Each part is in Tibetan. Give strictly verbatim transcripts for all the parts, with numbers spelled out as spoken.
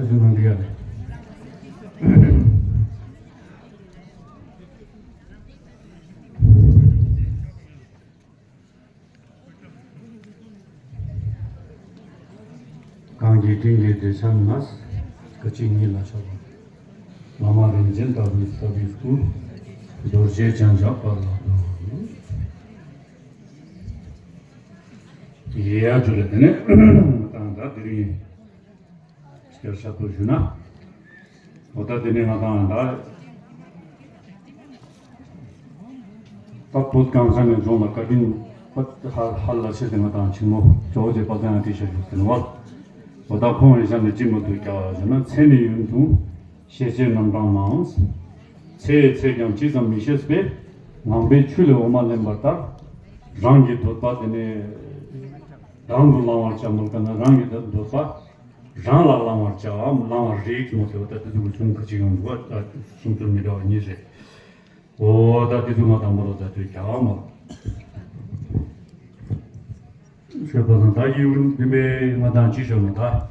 ཞུ་གནང་འདི་ཡ་རེད། གང་གི་དྲིན་གྱིས་བདེ་ཆེན་ན། སྐུ་གཅིག་ཉིད་ལ་ཆགས་པ། བླ་མ་རིན་ཆེན་ལྟ་བུའི་ས་བའི་སྐུ། རྡོ་རྗེ་འཆང་ཆགས་པ་ལ། ཡ་ཇུ་ལེ། དེ་ནས་ང་དང་ད་དེ་རིང་སྐྱར་ཞབས་ཏོག་ཞུ་ན། འོ་ད་དེ་ནས་ང་དང་ད་ད་བོད་གངས་ཅན་ལྗོངས་ལ་བཀའ་དྲིན་ཧ་ཧ་ལ་ཆེ་སྟེ། ང་དང་ཆེན་མོ་ཇོ་བོ་རྗེ་དཔལ་ལྡན་ཨ་ཏི་ཤ་བཞུགས་ཟིན་པ། འོ་ད་ཁོང་ཡིན་ཤ་ནས་ཅི་མོ་དུ་རྒྱ་བ་ཞུ་ན། མཚན་ནི་ཡུན་དུ་ཤེས་བྱའི་རྣམ་གྲངས་མང་། ཚེ་ཡི་ཚད་ཀྱང་ཇི་ཙམ་མི་ཤེས་པས། ངང་པའི་ཆུ་ལས་འོ་མ་ལེན་པ་ལྟར། རང་གི་འདོད་པ་དེ་ནས་རང་དུ་བླང་བར་བྱ། མོལ་ཀ་ན་རང་གི་འདོད་པ་རང་ལ་བླང་བར་བྱ་བ། བླང་བར་རིགས་མོ་ཟེར་བ། ད་དེ་ཚོ་གི་གཞུང་ཁ་ཅིག་ཡོང་འདུག་བ། ད་གཞུང་ཚུལ་མི་འདྲ་བ་གཉིས་རེད། འོ་ད་དེ་ཚོ་ང་དང་མོ་ལ་ད་དུས་རྒྱ་བ་མོ་ལ། ཞོལ་པ་དང་ད་ཡིག་འདི་མེད་ང་དང་ཅི་ཞོལ་མ་ད། ཨེ།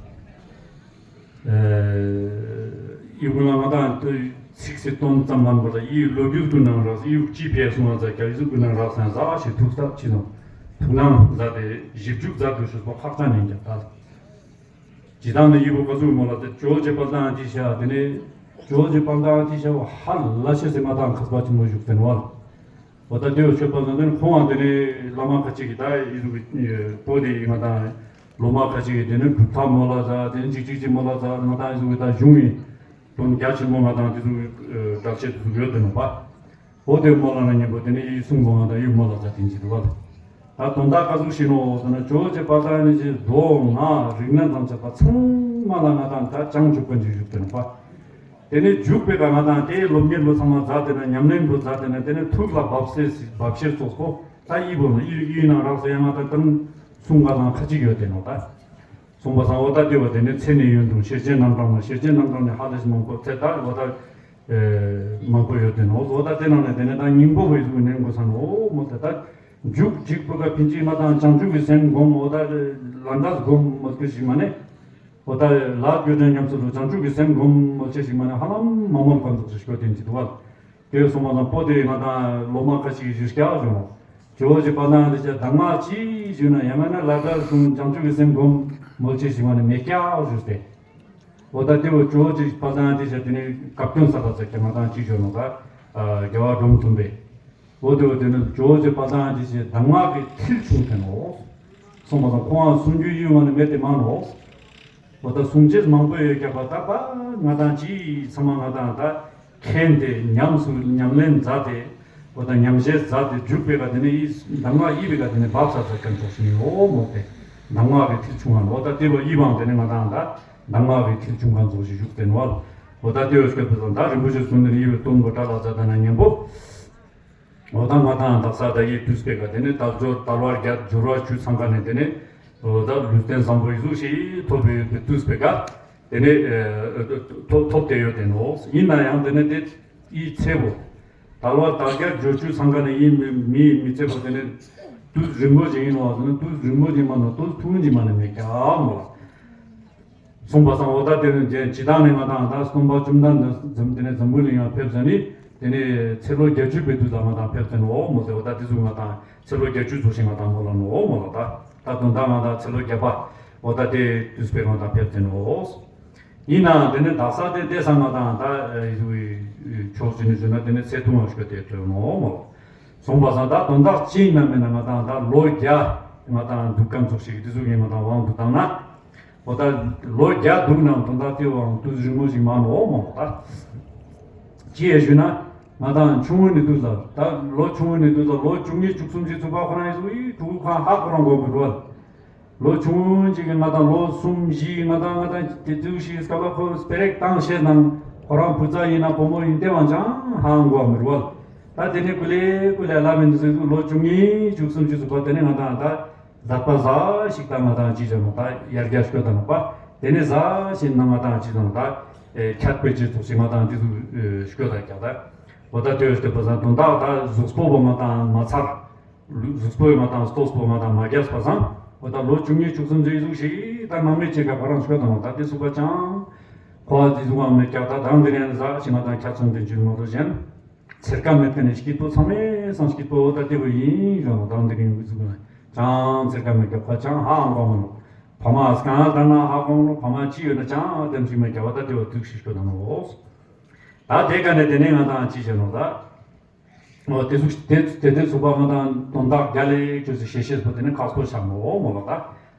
ཡིག་ང་ང་དང་ཚིག་སེ་སྟོན་ཙམ་མང་པོ་ལ་ཡིག་ལོ་རྒྱུས་ཀུན་ནང་རག་ཡིག་ཅི་ཕེ་སོང་བ་ཟ་རྒྱ་ཡིག་གཟུགས་ཀུན་ནང་རག་སང་ཟ་ཞེས་ཐུགས་ཐག་ཆི་ནོ། ཐུགས་སྣང་མཛད་དེ་ཞིབ་འཇུག་མཛད་དུ་ཞུས་པ་ཁག་ཅན་ཡིན་ཀྱང་ད། ཇི་ལྟར་ནི་ཡི་བོ་ཀ་ཟུག་མོ་ལ་དེ་ཇོ་བོ་རྗེ་དཔལ་ལྡན་ཨ་ཏི་ཤ་དེ་ནས་ཇོ་བོ་རྗེ་དཔལ་ལྡན་ཨ་ཏི་ཤ་བ་ཧ་ལ་ཤེས་སེ་མ་དང་མཁས་པ་ཆེན་མོ་བཞུགས་ཟིན་བ། འོ་ད་དེ་བ་ཆོས་དཔལ་ལྡན་དེ་ནས་ཁོང་བ་དེ་ནས་བླ་མ་ཁ་ཅིག་གི་ད་ཡི་ཟུག་གི་པོ་དེ་ཡི་ང་དང་སློབ་མ་ཁ་ཅིག་གི་དེ་ནས་གྲུབ་མཐའ་མོ་ལ་ཟ་དེ་ནས་ཅིག་ཅིག་ཅིག་མོ་ལ་ཟ་ང་དང་ཡི་ཟུག་གི་ད་གཞུང་ཡི་དོན་རྒྱ་ཆེན་མོ་ང་དང་དེ་ཟུག་གི་དྲག་ཆེ་དེ་ཟུག་ཡོད་དེ་ནོ་པ། འོ་དེ་མོ་ལ་ན་ཉན་པོ་དེ་ནས་ཡི་གསུང་པོ་ང་དང་ཡུལ་མོ་ལ་ཟ་དེ་ཅི་འདུག་བ། ད་དོན་དག་ག་ཟུག་ཤེས་ནོ་ཟེར་ན་ཇོ་བོ་རྗེ་དཔལ་ལྡན་ཨ་ཏི་ཤའི་མདོ་སྔགས་རིག་གནས་དང་བཅས་པ་ཚང་མ་ལ་ང་དང་ད་བྱང་ཆུབ་ཀུན་གྱི་བཞུགས་དེ་ནོ་པ། དེ་ནས་འཇུག་པའི་ཀ་ང་དང་དེའི་སློབ་གཉེར་ལོ་ཚང་མ་མཛད་དེ་ན་ཉམས་ལེན་ལོ་མཛད་དེ་ན་དེ་ནས་ཐུགས་ལ་བབས་སེ་བབས་ཤེར་ཚོགས་པོ་ད་ཡི་བོ་ན་ཡི་ཡི་ནང་རག་སེ་ཡང་ང་དང་དང་གསུང་ག་དང་ཁ་ཅིག་ཡོད་དེ་ནོ་ད། གསུངས་པ་སང་འོ་ད་དེ་བ་དེ་ནས་མཚན་ནི་ཡུན་དུ་ཤེས་བྱའི་རྣམ་གྲངས་མ། ཤེས་བྱའི་རྣམ་གྲངས་ནི་ཧ་ལས་མང་པོ་ཚེ་ད་འོ་ད་མང་པོ་ཡོད་དེ་ནོ། འོ་ད་དེ་ནང་ནས་དེ་ནས་ད་སྙིང་པོ་བའི་གཟུགས་ནས་མགོ་ཚང་འོ་མོ་དེ་ད་མཇུག་གཅིག་པུ་ཀ་ཕིན་ཅི་མ་དང་བྱང་ཆུབ་ཀྱི་སེམས་སྒོམ། འོ་ད་ལ་འདས་སྒོམ་མོ་སྐུ་ཞིག་མ་ནས་འོ་ད་ལ་སྐྱོ་དྲན་ཉམས་སུ་ལུས། བྱང་ཆུབ་ཀྱི་སེམས་སྒོམ་མོ་ཆེ་ཞིག་མ་ནས་ཧ་ལམ་མ་མོལ་གང་ཟག་ཞིག་སྐྱོ་དེ་འཇི་དུ་བ། དེ་སོང་བ་དང་པོ་དེ་ང་དང་ལོ་མ་ཁ་ཅིག་གཞི་སྐྱག་བྱུང་། ཇོ་བོ་རྗེ་དཔལ་ལྡན་ཨ་ཏི་ཤ་གདམས་ངག་ཅི་ཞུས་ན་ཡང་ན་ལ་དྭགས་གཞུང་བྱང་ཆུབ་ཀྱི་སེམས་སྒོམ་མོལ་ཅི་ཞུས་ན་མེ་སྐྱག་ཞུས་ཏེ། འོ་ད་དེ་བོ་ཇོ་བོ་རྗེ་དཔལ་ལྡན་ཨ་ཏི་ཤ་དེ་ནས་བཀའ་བཀྱོན་ས་ད་ཚ་ཁྱེད་ང་དང་ཅི་ཞུ་ནོ་ད། རྒྱལ་བ་འབྲོམ་སྟོན་པས། འོ་དེ་བོ་དེ་ནས་ཇོ་བོ་རྗེ་དཔལ་ལྡན་ཨ་ཏི་ཤའི་གདམས་ངག་གི་མཐིལ་ཕྱུང་དེ་ནོ། སོང་བ་དང་ཁོང་ཨ་གསུང་རྒྱུ་ཡིན་བ་ནི་མེད་དེ་མ་ནོ། འོ་ད་གསུང་ཆོས་མང་པོ་ཡོད་ཀྱང་པ་ད་པ་ང་དང་ཅི་ཚང་མ་ང་དང་ད་མཁྱེན་ཏེ་ཉམས་སུ་ཉམས་ལེན་མཛད་དེ་འོ་ད་ཉམས་བཞེས་མཛད་དེ་འཇུག་པའི་ག་དེ་ནས་ཡིད་གདམས་ངག་ཡིད་པའི་ག་དེ་ནས་བབས་ས་ཚ་ཀན་ཚོགས་ཤིང་ཡོད་མོ་སྟེ། གདམས་ངག་གི་མཐིལ་ཕྱུང་བ་འོ་ད་དེ་བ་ཡིད་བང་དེ་ནས་ང་དང་ད་གདམས་ངག་གི་མཐིལ་ཕྱུང་ཁན་ཚོགས་ཤིང་བཞུགས་ཏེ་ནོ། འོ་ད་དེ་བ་སྐྱོད་པ་དང་ད་རིན་པོ་ཆེ་གསུང་དེ་ནས་ཡིད་པའི་སྟོན་པོ་གྲྭ་ལ་མཛད་ད་ན་ཉན་པོ། འོ་ད་ང་དང་དག་ས་ད་ཡི་དུས་པའི་ཀ་དེ་ནས་དལ་འབྱོར་དལ་བ་བརྒྱད་འབྱོར་བ་བཅུ་ཚང་ཀ་ནས་དེ་ནས་འོ་ད་ལུས་རྟེན་བཟང་པོ་ཡི་གཟུགས་ཤིག་ཐོབ་པའི་དུས་པའི་ཀ་དེ་ནས་ཐོབ་ཐོབ་བསྡད་ཡོད་དེ་ནོ། ཡིན་ན་ཡང་དེ་ནས་དེ་ཡི་ཚེ་བོ་དལ་བ་དལ་བརྒྱད་འབྱོར་བཅུ་ཚང་ཀ་ནས་ཡིན་མི་མི་མི་ཚེ་བོ་དེ་ནས་དུས་རིང་པོ་ཅིག་ཡིན་ནོ་ཟེར་ན་དུས་རིང་པོ་ཅིག་མ་ནོ་དུས་ཐུང་ཅིག་མ་ནས་མེད་ཀྱང་མོ། གསུངས་པ་སང་འོ་ད་དེ་ནས་རྗེ་ཇི་ལྟར་ནས་ང་དང་ད་སྟོན་པ་བཅོམ་ལྡན་འདས་འཛམ་དེ་ནས་འཛམ་བུ་གླིང་ཡང་ཕེབས་ཟ་ནི་དེ་ནས་ཚེ་ལོ་བརྒྱད་ཅུ་པའི་དུས་ལ་ང་དང་ཕེབས་ཟ་ནི་འོ་མོ་ཟེར། འོ་ད་དེ་ཚོ་ང་དང་ཚེ་ལོ་བརྒྱད་ཅུ་ཚོ་ཞིག་ང་དང་མོ་ལ་ནོ་འོ་མོ་ལ་ད་ད་དོན་དག་ང་དང་ཚེ་ལོ་བརྒྱ་པ་འོ་ད་དེ་དུས་པའི་ང་དང་ཕེབས་ཟ་ནི་འོ། ཡིན་ནའང་དེ་ནས་དག་ས་དེ་དེ་སང་ང་དང་ད་ཕྱོགས་ཅི་ནས་ཟེར་ན་དེ་ནས་ཚེ་ཐུང་བ་ཞིག་དེ་ཐོན་ནོ་འོ་མོ་ལ། གསུངས་པ་སང་ད་དོན་དག་ཅི་ཡིན་ན་མིན་ན་ང་དང་ད་ལོ་བརྒྱ་ང་དང་འདུག་ཀ་ཚོགས་ཤིག་དེ་ཚོ་ཡིན་ང་དང་དབང་དུ་བཏང་ན། འོ་ད་ལོ་བརྒྱ་འདུག་ནའང་དོན་དག་དེ་བའང་དུས་རིང་མོ་ཞིག་མ་ནོ་མོ་ད། ཅི་ཡང་ཞུས་ན་ང་དང་ཆུང་ངུ་ནས་དུས་ལ་ད་ལོ་ཆུང་ངུ་ནས་དུས་ལ་ལོ་བཅུ་གཉིས་བཅུ་གསུམ་ཅིག་ཚུགས་པ་ཁོ་རང་ཡིན་སུ་ཡིས་ཕྲུ་གུ་ཁང་ཧ་ཁོ་རང་དགོས་མི་རོལ། ལོ་ཆུང་ངུ་ཅིག་གི་ང་དང་ལོ་གསུམ་བཞི་ང་དང་ང་དང་དེ་དུས་ཤིག་སྐབས་ལ་ཁོ་སྤེ་རེག་བཏང་ཤེས་ནང་ཁོ་རང་བུ་ཚ་ཡིན་ན་བུ་མོ་ཡིན་ཏེ་བང་ཅང་ཧང་དགོས་མི་རོལ། ད་དེ་ནས་ཀུ་ལེ་ཀུ་ལེ་ལ་མི་འདུག་ཟེར་དུས་ལོ་བཅུ་གཉིས་བཅུ་གསུམ་ཅིག་ཚུགས་པ་དེ་ནས་ང་དང་ད། ཟད་པ་ཟ་ཞིག་དང་ང་དང་ཅི་བྱ་མོ་ད་ཡར་རྒྱ་སྐྱོ་དང་ནོག་པ། དེ་ནས་ཟ་ཞིག་ན་ང་དང་ཅི་དང་ད་ཁྱད་པའི་ཅི་ཚོགས་ཤིག་ང་དང་འདི་ཚུ་སྐྱོ་དང་རྒྱག་ད། འོ་ད་ལྟོས་སྟེ་པ་སང་དོན་དག་ད་གཟུགས་པོ་བོ་ང་དང་མ་ཚར། གཟུགས་པོ་ང་དང་ལྟོས་པོ་ང་དང་མ་རྒྱས་པ་སང་འོ་ད་ལོ་བཅུ་གཉིས་བཅུ་གསུམ་ཚེ་གཟུགས་ཤིག་ད་ནང་མི་ཅི་ག་བ་རང་སྐྱོ་དང་ནོག་ད་དེ་ཚུགས་པ་ཅང་། ཁོ་ལ་དེ་ཟུག་མེད་ཀྱག་ད་དང་དེ་ནས་ཟག་ཞིག་མ་དང་ཁྱད་མཚུངས་དེ་འཇུག་མ་གཏོགས་གཞན། འཚེར་ཀ་མེད་ཀ་ནས་སྐྱིད་པོ་ཚང་མས་སང་སྐྱིད་པོ་ད་དེ་བོ་ཡིན་ཞོག་དང་དེ་རིང་འུ་ཚུགས་ན་ཅང་འཚེར་ཀ་མེད་ཀྱག་ཁོ་ཅང་ཧ་ཨང་གོ་མ་ནོ། ཕ་མ་སྐང་ལྟར་ན་ཧ་གོ་མ་ནོ། ཕ་མ་ཅི་ཡོད་ན་ཅང་དེམ་ཞིག་མེད་ཀྱག་བ་ད་དེ་བོ་དུག་ཤིག་ཤོད་དང་ནོ། ད་དེ་ཀ་ནས་དེ་ནས་ང་དང་ཅི་བྱེད་ནོ་ད། འོ་དེ་ཚོ་དེ་དེ་དེ་ཚོ་པ་ང་དང་དོན་དག་རྒྱ་ལས་ཅོས་སུ་ཤེས་ཤེས་པོ་དེ་ནི་ཁག་པོ་ཆགས་མོ་འོ་མོ་ལ་ད།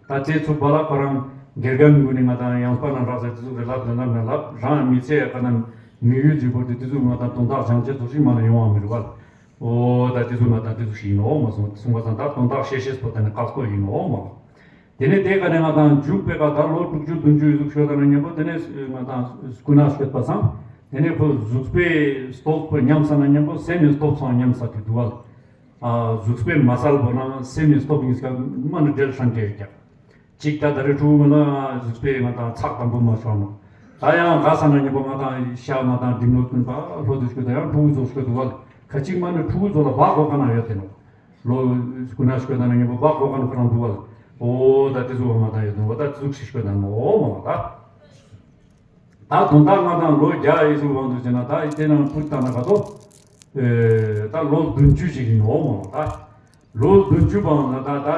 ད་དེ་ཚོ་པ་ལ་ཁོ་རང་དགེ་རྒན་ཀུན་ནི་ང་དང་ཡང་པ་ན་རག་ཟེར་དེ་ཚོ་རེ་ལབ་དོན་ལབ་མེ་ལབ་རང་མི་ཚེ་ཡ་ཁ་ན་མི་ཡུལ་གྱི་བོ་དེ་དེ་ཚོ་ང་དང་དོན་དག་སྦྱང་བྱེད་ཚོ་ཞིག་མ་ན་ཡོང་བ་མི་རུ་བ། འོ་ད་དེ་ཚོ་ང་དང་དེ་ཚོ་ཞིག་ཡིན་ནོ་མ་སོང་གསུང་བ་ཙང་ད་དོན་དག་ཤེས་ཤེས་པོ་དེ་ནི་ཁག་པོ་ཡིན་ནོ་མ། དེ་ནས་དེ་ག་ནས་ང་དང་མཇུག་པའི་ཀ་ད་ལོ་དྲུག་ཅུ་བདུན་ཅུ་ཡི་གཟུགས་ཤོད་ད་ན་མཉམ་པོ་དེ་ནས་ང་དང་སྐུ་ན་ཤོད་པ་སང་དེ་ནས་ཁོ་གཟུགས་པོའི་སྟོབས་པོ་ཉམས་ས་ན་མཉམ་པོ་སེམས་ནི་སྟོབས་སང་ཉམས་ས་དེ་འདུག་བ། ཨ་གཟུགས་པོའི་མ་སལ་བོ་ན་སེམས་ནི་སྟོབས་ཉིས་ཀ་མ་ནི་འབྲེལ་ཧྲན་འབྲེལ་ཀྱག་ཅིག་ད་ད་རེ་ཕྲུ་གུ་ང་ལ་གཟུགས་པོའི་ང་དང་ཚགས་དམ་པོ་མ་ཤོར་ནོ། ད་ཡང་ག་ས་ན་མཉམ་པོ་ང་དང་ཤ་ང་དང་འགྲིམ་ལོ་ཀུན་པ་ལྷོ་དུ་ཤོད་ད་ཡང་ཕྲུ་གུ་ཚོ་ཤོད་འདུག་བ། ཁ་ཅིག་མ་ནི་ཕྲུ་གུ་ཚོ་ལ་བག་གོ་ག་ན་ཡོད་དེ་ནོ། ལོ་སྐུ་ན་སྐྱོད་ན་ཉམ་པོ་བག་གོ་གང་ཁོ་རང་འདུག་བ། འོ་ད་དེ་ཚོ་བ་ང་དང་ཡོད་དོ་འོ་ད་ཙུག་ཞིག་སྐྱོད་ན་མོ་མ་བ་ད། ད་དོན་དག་ང་དང་ལོ་བརྒྱ་ཡི་ཚུགས་བང་དུ་བྱས་ན་ད་ཡི་དེ་ནང་ཕུག་བཏང་ན་ག་ཚོ། ད་ལོ་བདུན་ཅུ་ཞིག་ཡིན་འོ་མ་བ་ད། ལོ་བདུན་ཅུ་བང་ན་ད་ད་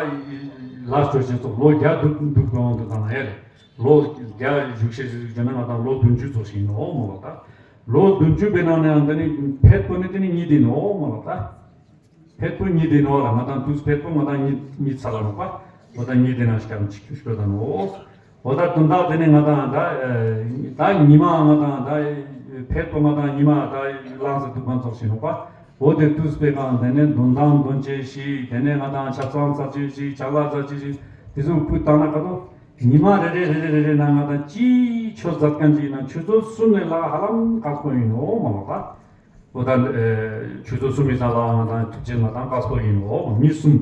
ལ་སྐྱོ་ཆེ་ཚོགས་ལོ་བརྒྱ་འདུག་འདུག་བང་དུ་བཏང་ན་ཡ་ལེ། ལོ་བརྒྱ་བཞུགས་ཤེས་ཞིག་བྱས་ན་ང་དང་ལོ་བདུན་ཅུ་ཚོགས་ཞིག་ཡིན་འོ་མ་བ་ད། ལོ་བདུན་ཅུ་པའི་ནང་ནས་ཡང་ད་ནི་ཕེད་པོ་ནི་དེ་ནི་གཉིས་དེ་ཡིན་འོ་མ་བ་ད། ཕེད་པོ་གཉིས་དེ་ནོ་ལ་ང་དང་དུས་ཕེད་པོ་ང་དང་གཉིས་གཉིས་ཚ་ལ་ནོ་པ། འོ་ད་གཉིས་དེ་ན་ཤམ་ཅིག་ཤོད་ད་ནོ། འོ་ད་དོན་དག་དེ་ནི་ང་དང་ད་ད་ཉི་མ་ང་དང་ད་ཕེད་པོ་ང་དང་ཉི་མ་ད་ལངས་སུ་འདུག་གང་ཚོགས་ཤིག་ནོ་པ། འོ་དེ་དུས་པེ་གང་དེ་ནི་དོན་དང་དོན་ཆེ་ཞིག་དེ་ནི་ང་དང་ཆབ་གསང་ཚ་ཆེ་ཞིག་ཆག་ལ་ཚ་ཆེ་ཞིག་དེ་ཚོ་ཕུད་བཏང་ན་ག་དོ། ཉི་མ་རེ་རེ་རེ་རེ་རེ་རེ་ན་ང་དང་ཅིའི་ཆོས་མཛད་མཁན་ཅིག་ཡིན་ན་ཆུ་ཚོད་གསུམ་ནས་ལ་ཧ་ལམ་ཁག་པོ་ཡིན་ནོ་མ་ལོ་པ། འོ་ད་ཆུ་ཚོད་གསུམ་ཡིན་ཙང་ལ་ང་དང་ཐུགས་རྗེ་ང་དང་དཀའ་སྤོ་ཡིན་ནོ། མི་གསུམ།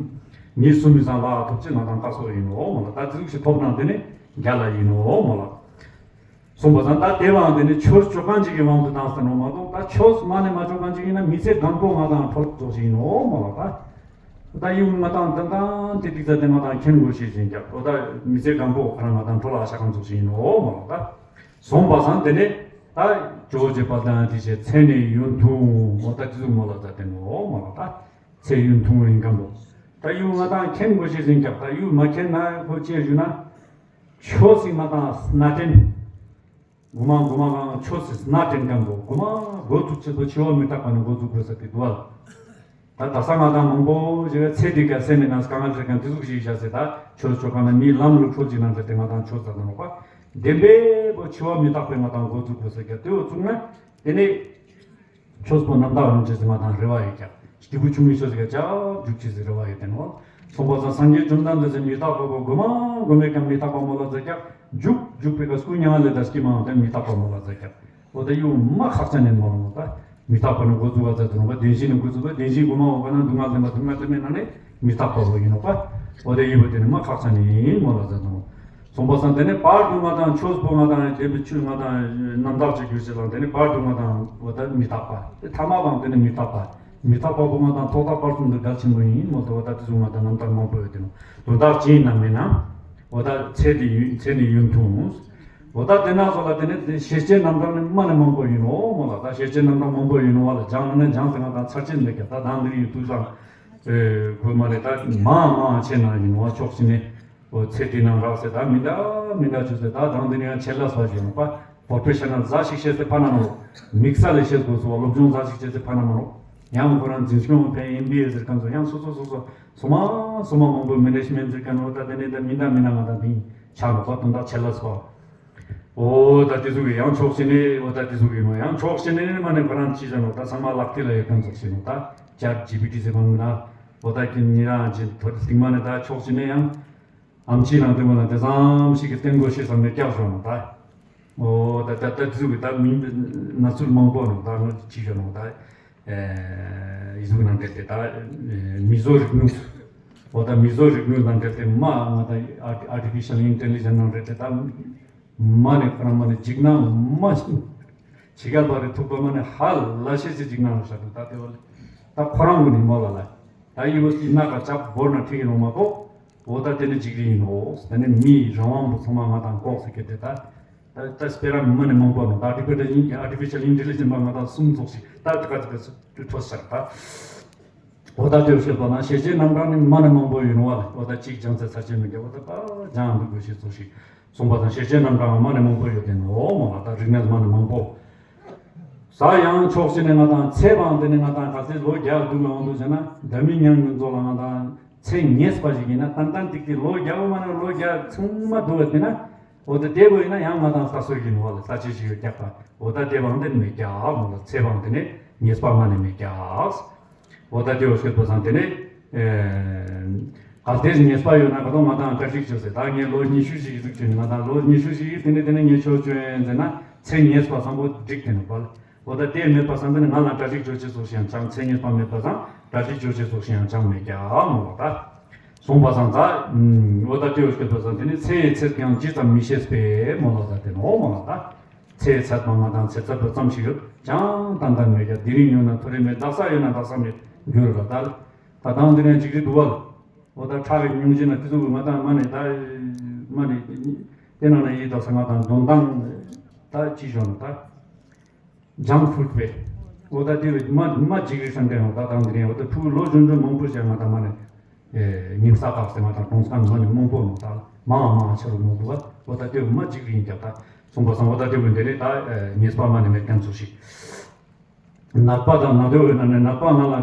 མི་གསུམ་ཡིན་ཙང་ལ་ཐུགས་རྗེ་ང་དང་དཀའ་སྤོ་ཡིན་ནོ་མ་ལ་ད་དེ་ཟུག་ཞིག་ཐོབ་ན་དེ་ནི་རྒྱ་ལ་ཡིན་ནོ་མ་ལ། གསུངས་པ་ཙང་ད་དེ་བའང་དེ་ནི་ཆོས་ཆོ་གང་ཅིག་གི་དབང་དུ་བཏང་ཟེར་ནོ་མ་གཏོགས་ད་ཆོས་མ་ནི་མ་ཆོ་གང་ཅིག་ཡིན་ན་མི་ཚེ་གང་པོ་ང་དང་འཕྲོ་བརླག་ཅིག་ཡིན་ནོ་མ་ལ་ད། ད་ཡིན་ང་དང་དེ་དང་དེ་ཏིག་ཙ་དེ་ང་དང་མཁྱེན་དགོས་ཤེས་ཟིན་ཀྱང་འོ་ད་མི་ཚེ་གང་པོ་ཁ་རང་ང་དང་འཕྲོ་བརླག་ཤ་གང་ཚོགས་ཤིག་ཡིན་ནོ་མ་ལ་ད། གསུངས་པ་ཙང་དེ་ནི་ད་ཇོ་བོ་རྗེ་དཔལ་ལྡན་དེ་བཞིན་ཚེ་ནི་ཡུན་ཐུང་འོ་ད་དེ་ཚོ་མོ་ལ་ད་དེ་ནོ་མ་ལ་ད། ཚེ་ཡུན་ཐུང་རིང་གང་པོ། ད་ཡུ་ང་དང་མཁྱེན་དགོས་ཤེས་ཟིན་ཀྱང་ད་ཡུ་མ་མཁྱེན་ན་ཁོ་ཅེས་ཞུ་ན། ཆོས་སྲིད་མ་དང་སྣ་དྲན། གོ་མ་གོ་མ་གང་ཆོས་སྲིད་སྣ་དྲན་གང་གོ་གོ་མ་འགོ་ཚུགས་ཆེད་དུ་འཆི་བ་མི་རྟག་པ་ནི་འགོ་ཚུགས་དགོས་ས་དེ་འདུག་བ། ད་ད་ས་ང་དང་མང་པོ་ཞིག་ཚེ་འདི་ག་སེམས་ནི་ནང་དཀའ་ངལ་འཕྲད་མཁན་དེ་ཟུག་ཞིག་བཞག་ཚེ་ད་ཆོས་ཆོས་གང་ན་མིའི་ལམ་ལུགས་འཕྲོད་ཅིག་ནང་འདྲ་དེ་ང་དང་ཆོས་ཟེར་ན་ནོག་པ། བདེན་པའི་པོ་འཆི་བ་མི་རྟག་པའི་ང་དང་འགོ་ཚུགས་དགོས་ས་རྒྱ་དེ་འོ་ཚུགས་ན་དེ་ནི། ཆོས་པོ་རྣམ་དག་རུང་ཆེ་ཟེར་མ་དང་རེ་བ་ཡོད་ཀྱང་སྐྱེས་བུ་ཆུང་ངུའི་ཆོས་ཟེར་ཀྱང་འཇུག་ཆེ་ཟེར་རེ་བ་ཡོད་དེ་ནོ། གསུངས་པ་ཙང་སངས་རྒྱས་བཅོམ་ལྡན་འདས་ཟེར་མི་རྟག་པ་པོ་གོ་མ་གོ་མེད་ཀྱང་མི་རྟག་པ་མོ་ལ་ཟེར་ཀྱང་འཇུག་འཇུག་པའི་ཀ་སྐུ་མྱ་ངན་ལས་འདས་སྐྱེས་མ་འོང་དེ་མི་རྟག་པ་མོ་ལ་ཟེར་ཀྱང་འོ་དེ་ཡུ་མ་ཁག་ཅན་ནས་མ་རུང་ད། མི་རྟག་པ་ནི་འགོ་བཙུགས་པ་ཟེར་དུ་རུང་བ་བདེན་བཞི་ནི་འགོ་བཙུགས་པ་བདེན་བཞི་གོ་མ་འོ་ག་ན་སྡུག་བསྔལ་ལྡན་པ་སྡུག་བསྔལ་ལྡན་མེད་ན་ནི་མི་རྟག་པ་པོ་ཡིན་ནོ་པ། འོ་དེ་ཡུ་བ་དེ་ནི་མ་ཁག་ཅན་ནས་ཡིན་མོ་ལ་ཟེར་དུ་རུང་། གསུངས་པ་སང་དེ་ནས་བར་དུ་ང་དང་ཆོས་པོ་ང་དང་དེ་བི་ཆུ་ང་དང་རྣམ་དག་ཅིག་གྱུར་ཅིག་ལ་དེ་ནས་བར་དུ་ང་དང་འོ་ད་མི་རྟག་པ། དེ་ཐ་མ་བང་དེ་ནས་མི་རྟག་པ། མི་རྟག་པ་པོ་ང་དང་ཐོག་མཐའ་བར་གསུམ་དུ་འགལ་ཆེན་པོ་ཡིན་མོ་དོ་འོ་ད་དེ་ཚོ་ང་དང་རྣམ་དག་མང་པོ་ཡོད་དེ་ནོ། དོན་དག་ཅི་ཡིན་ན་མིན་ན། འོ་ད་ཚེ་དེ་ཡུན་ཚེ་ནི་ཡུན་ཐུང་། འོ་ད་དེ་ན་སོ་ལ་དེ་ནས་དེ་ཤེས་བྱའི་རྣམ་གྲངས་ནི་མ་ནི་མང་པོ་ཡིན་ནོ་མོ་ལ་ད་ཤེས་བྱའི་རྣམ་གྲངས་མང་པོ་ཡིན་ནོ་བ་ལ་སྦྱང་ན་ནི་སྦྱང་ཟེར་ང་དང་ཚར་ཆེན་མེད་ཀྱང་ད་དང་འདིར་ཡིན་དུས་སང་། ཨེ་གོ་མ་རེད་ད་མང་མང་ཆེ་ན་ཡིན་ནོ་བ་ཕྱོགས་ཤིག་ནས། འོ་ཚེ་འདི་ནང་རག་ཟེར་ད་མི་འདྲ་མི་འདྲ་བྱུང་ཟེར་ད་དང་འདི་ནས་ཡང་ཆེད་ལ་ཟ་བཞིན་ནོ་པ། པོ་པེ་ཤ་ནལ་ཟ་ཞིག་བཤད་ཟེར་ཕ་ན་མ་རོ། དམིགས་བསལ་ལས་བཤད་དགོས་སོ་བ་སློབ་སྦྱོང་ཟ་ཞིག་བྱས་ཟེར་ཕ་ན་མ་རོ། ཡང་ཁོ་རང་འཛིན་སྐྱོང་ཕན་ཨེམ་བི་ཨེ་ཟེར་མཁན་ཚོ་ཡང་སོ་སོ་སོ་སོ་སོ་མ་སོ་མ་མང་པོ་མེ་ནེ་ཇི་མེན་ཊི་ཟེར་མཁན་ནོ་ད་དེ་ནས་ད་མི་འདྲ་མི་འདྲ་ང་ད་དེ་ཆགས་ནོ་པ་དོན་དག་ཆེད་ལ་ཟ། འོ་ད་དེ་ཟུག་གི་ཡང་ཕྱོགས་ཤིག་ནས་འོ་ད་དེ་ཟུག་གི་ནོ་ཡང་ཕྱོགས་ཤིག་ནས་མ་ནས་ཁོ་རང་ཅི་བྱ་ནོ་ད་ཚང་མ་ལག་མཐིལ་ལ་ཡོད་མཁན་ཚོ་ཞིག་ནོ་ད་ཅར་ཇི་པི་ཊི་ཟེར་མཁན་ནོ་ད་འོ་ད་ཀྱི་ཉི་རང་ཅི་ཐོ་རི་སྟིང་མ་ནས་ད་ཕྱོགས་ཤིག་ནས་ཡང་། ཨམ་ཆི་ནང་དུ་མ་ན་དེ་ཙམ་ཞིག་གི་བསྟན་དགོས་ཤེས་བསམ་ནས་བཀྱག་བཞག་ནོ་ད། འོ་ད་ད་ད་དེ་ཟུག་གི་ད་མི་ན་ཚུལ་མང་པོ་ནོ་ད་ངོ་ཅི་བྱ་ནོ་ད། ཨེ་ཡི་ཟུག་ནང་འབྲེལ་ཏེ་ད་མི་བཟོ་རིག་ནུས། འོ་ད་མི་བཟོ་རིག་ནུས་ནང་འབྲེལ་ཏེ་མ་ང་ད་ཨར་ཊི་ཕི་ཤལ་ཨིན་ཊེ་ལི་ཇེན་ཊི་ནང་འབྲེལ་ཏེ་ད། མ་ནི་ཁོ་རང་མ་ནི་འཇིགས་སྣང་མ་ཤི། ཇི་ག་བ་རི་ཐུག་པ་མ་ནི་ཧ་ལ་ཤེས་སི་འཇིགས་སྣང་ལ་ཤར་འདུག་ད་དེ་བ་ལ། ད་ཁོ་རང་གི་ནི་མོ་ལ་ལ། ད་ཡི་བ་ཡི་ན་ག་ཅབ་བོར་ན་ཁྲིག་གི་ནོ་མ་གོ། འོ་ད་དེ་ནི་འཇིགས་རི་ཡིན་ནོ། ད་ནི་མིའི་རང་དབང་པོ་ཚང་མ་ང་དང་ལྐོག་སུ་སྐྱེ་དེ་ད། ད་ད་སྤེ་ར་མ་ནི་མང་པོ་ནོ། ད་ཨར་ཊི་ཕི་ཤལ་ཨིན་ཨར་ཊི་ཕི་ཤལ་ཨིན་ཊེ་ལི་ཇེན་སི་པ་ང་ད་གསུམ་ཙོགས་ཤིག་ད་ད་ག་ད་ག་ཚོད་ཐོས་ཤར་ད། འོ་ད་དེ་བཤད་པ་ན་ཤེས་བྱའི་རྣམ་གྲངས་ནི་མ་ནི་མང་པོ་ཡོད་ནོ་བ་ལ། འོ་ད་གཅིག་སྦྱང་ཚེ་ཚར་ཆེ་མི་དགེ་བ་ད་ད་སྦྱང་འདུག་དགོས་ཤེས་ཙོགས་ཤིག་གསུངས་པ་དང་། ཤེས་བྱའི་རྣམ་གྲངས་མ་ནི་མང་པོ་ཡོད་དེ་ནོ་མ་ལ། ད་རིག་གནས་མ་ནི་མང་པོ། ས་ཡང་ཕྱོགས་གཅིག་ནས་ང་དང་ཚེ་བའང་དེ་ནི་ང་དང་ག་ཚད་ལོ་བརྒྱ་སྡུག་ལ་འོང་དུ་བྱས་ན། འདྲ་མིན་མྱང་ཡོན་ཚོ་ལ་ང་དང་ཚེ་ཉེས་པ་ཞིག་ཡིན་ན་ཏན་ཏན་ཏིག་ཏིག་ལོ་བརྒྱ་བོ་མ་ནི་ལོ་བརྒྱ་ཚང་མ་སྡུག་བ་དེ་ན། འོ་ད་དེ་བོ་ཡིན་ན་ཡང་ང་དང་ས་སོ་ཡིན་བ་ལ་ས་ཆེ་ཞིག་ཡོད་ཀྱག་པ། འོ་ད་དེ་བའང་དེ་ནི་མེད་ཀྱག་མོ་ལ། ཚེ་བའང་དེ་ནི་ཉེས་པ་མ་ནི་མེད་ཀྱག་འོ་ད་དེ་འོ་ཤོད་པ་སང་དེ་ནི། གལ་ཏེ་ཉེས་པ་ཡོད་ན་ག་དོ་ང་དང་གྲ་སྒྲིག་བྱོས་ཟེར། ད་ངས་ལོ་ཉི་ཤུ་ཞིག་ཟིག་བྱོས་ནས་ང་དང་ལོ་ཉི་ཤུ་ཞིག་དེ་ནི་དེ་ནི་ངས་ཆོས་བྱོས་ཡིན་ཟེར་ན་ཚེ་ཉེས་པ་བཟང་པོ་འགྲིག་དེ་ནི་བལ། འོ་ད་དེ་མེད་པ་བསམ་དུས་ནི་ང་ལ་གྲ་སྒྲིག་བྱོས་ཅེས་སོགས་ཤིག་ཡང་ཅང་ཚེ་ཉེས་པ་མེད་པ་སང་གྲ་སྒྲིག་བྱོས་ཅེས་སོགས་ཤིག་ཡང་ཅང་མེད་ཀྱག་མོ་ལ་ད། གསུངས་པ་སང་ད། འོ་ད་དེ་འོ་ཤོད་པ་སང་དེ་ནི་ཚེ་ཡི་ཚད་ཀྱང་ཇི་ཙམ་མི་ཤེས་པས་མོ་ལ་ད་དེ་ནོ་མོ་ལ་ད། ཚེ་ཚད་མ་ང་དང་ཚེ་ཚད་པ་ཙམ་ཞིག་ཡོད་ཅང་ཏན་ཏན་མེད་ཀྱག་དེ་རིང་ཡོད་ན་ཐོ་རེ་མེད། དག་ས་ཡོད་ན་དག་ས་མེད་འགྱུར་ལ་ད། ད་དང་དེ་ནས་ཅིག་རི་འདུག་བ་ལ། འོ་ད་ཁྲག་གི་ཉུང་ཤས་ན་དེ་ཚོ་གི་ང་དང་མ་ནི་ད། མ་ནི། དེ་ནང་ན་ཡི་དག་ས་ང་དང་འདོན་སྟངས་ད་ཅི་ཞོག་ན་ད། ཇང་ཕུཌ་པས། འོ་ད་དེ་བས་མ་མ་འཇིགས་རི་སང་དེ་ཡང་ད་དང་དེ་རིང་འོ་ད་ཕྲུ་གུ་ལོ་ཆུང་ཆུང་མང་པོ་ཞིག་ང་དང་མ་ནི། ཉིན་ས་བཀག་སྟེ་ང་དང་གྲོང་ཚང་མ་ནི་མང་པོ་ནོ་ད། མང་མང་ཆེ་རུ་མོ་འདུག་བ། འོ་ད་དེ་བས་མ་འཇིགས་རི་ཡིན་ཀྱག་ད། གསུངས་པ་སང་འོ་ད་དེ་བས་འདི་ནི་ད་ཉེས་པ་མ་ནི་མེད་མཁན་ཚོ་ཞིག་ནད་པ་དང་ནད་གདོན་ཡོད་ན་ནི་ནད་པ་ང་ལ་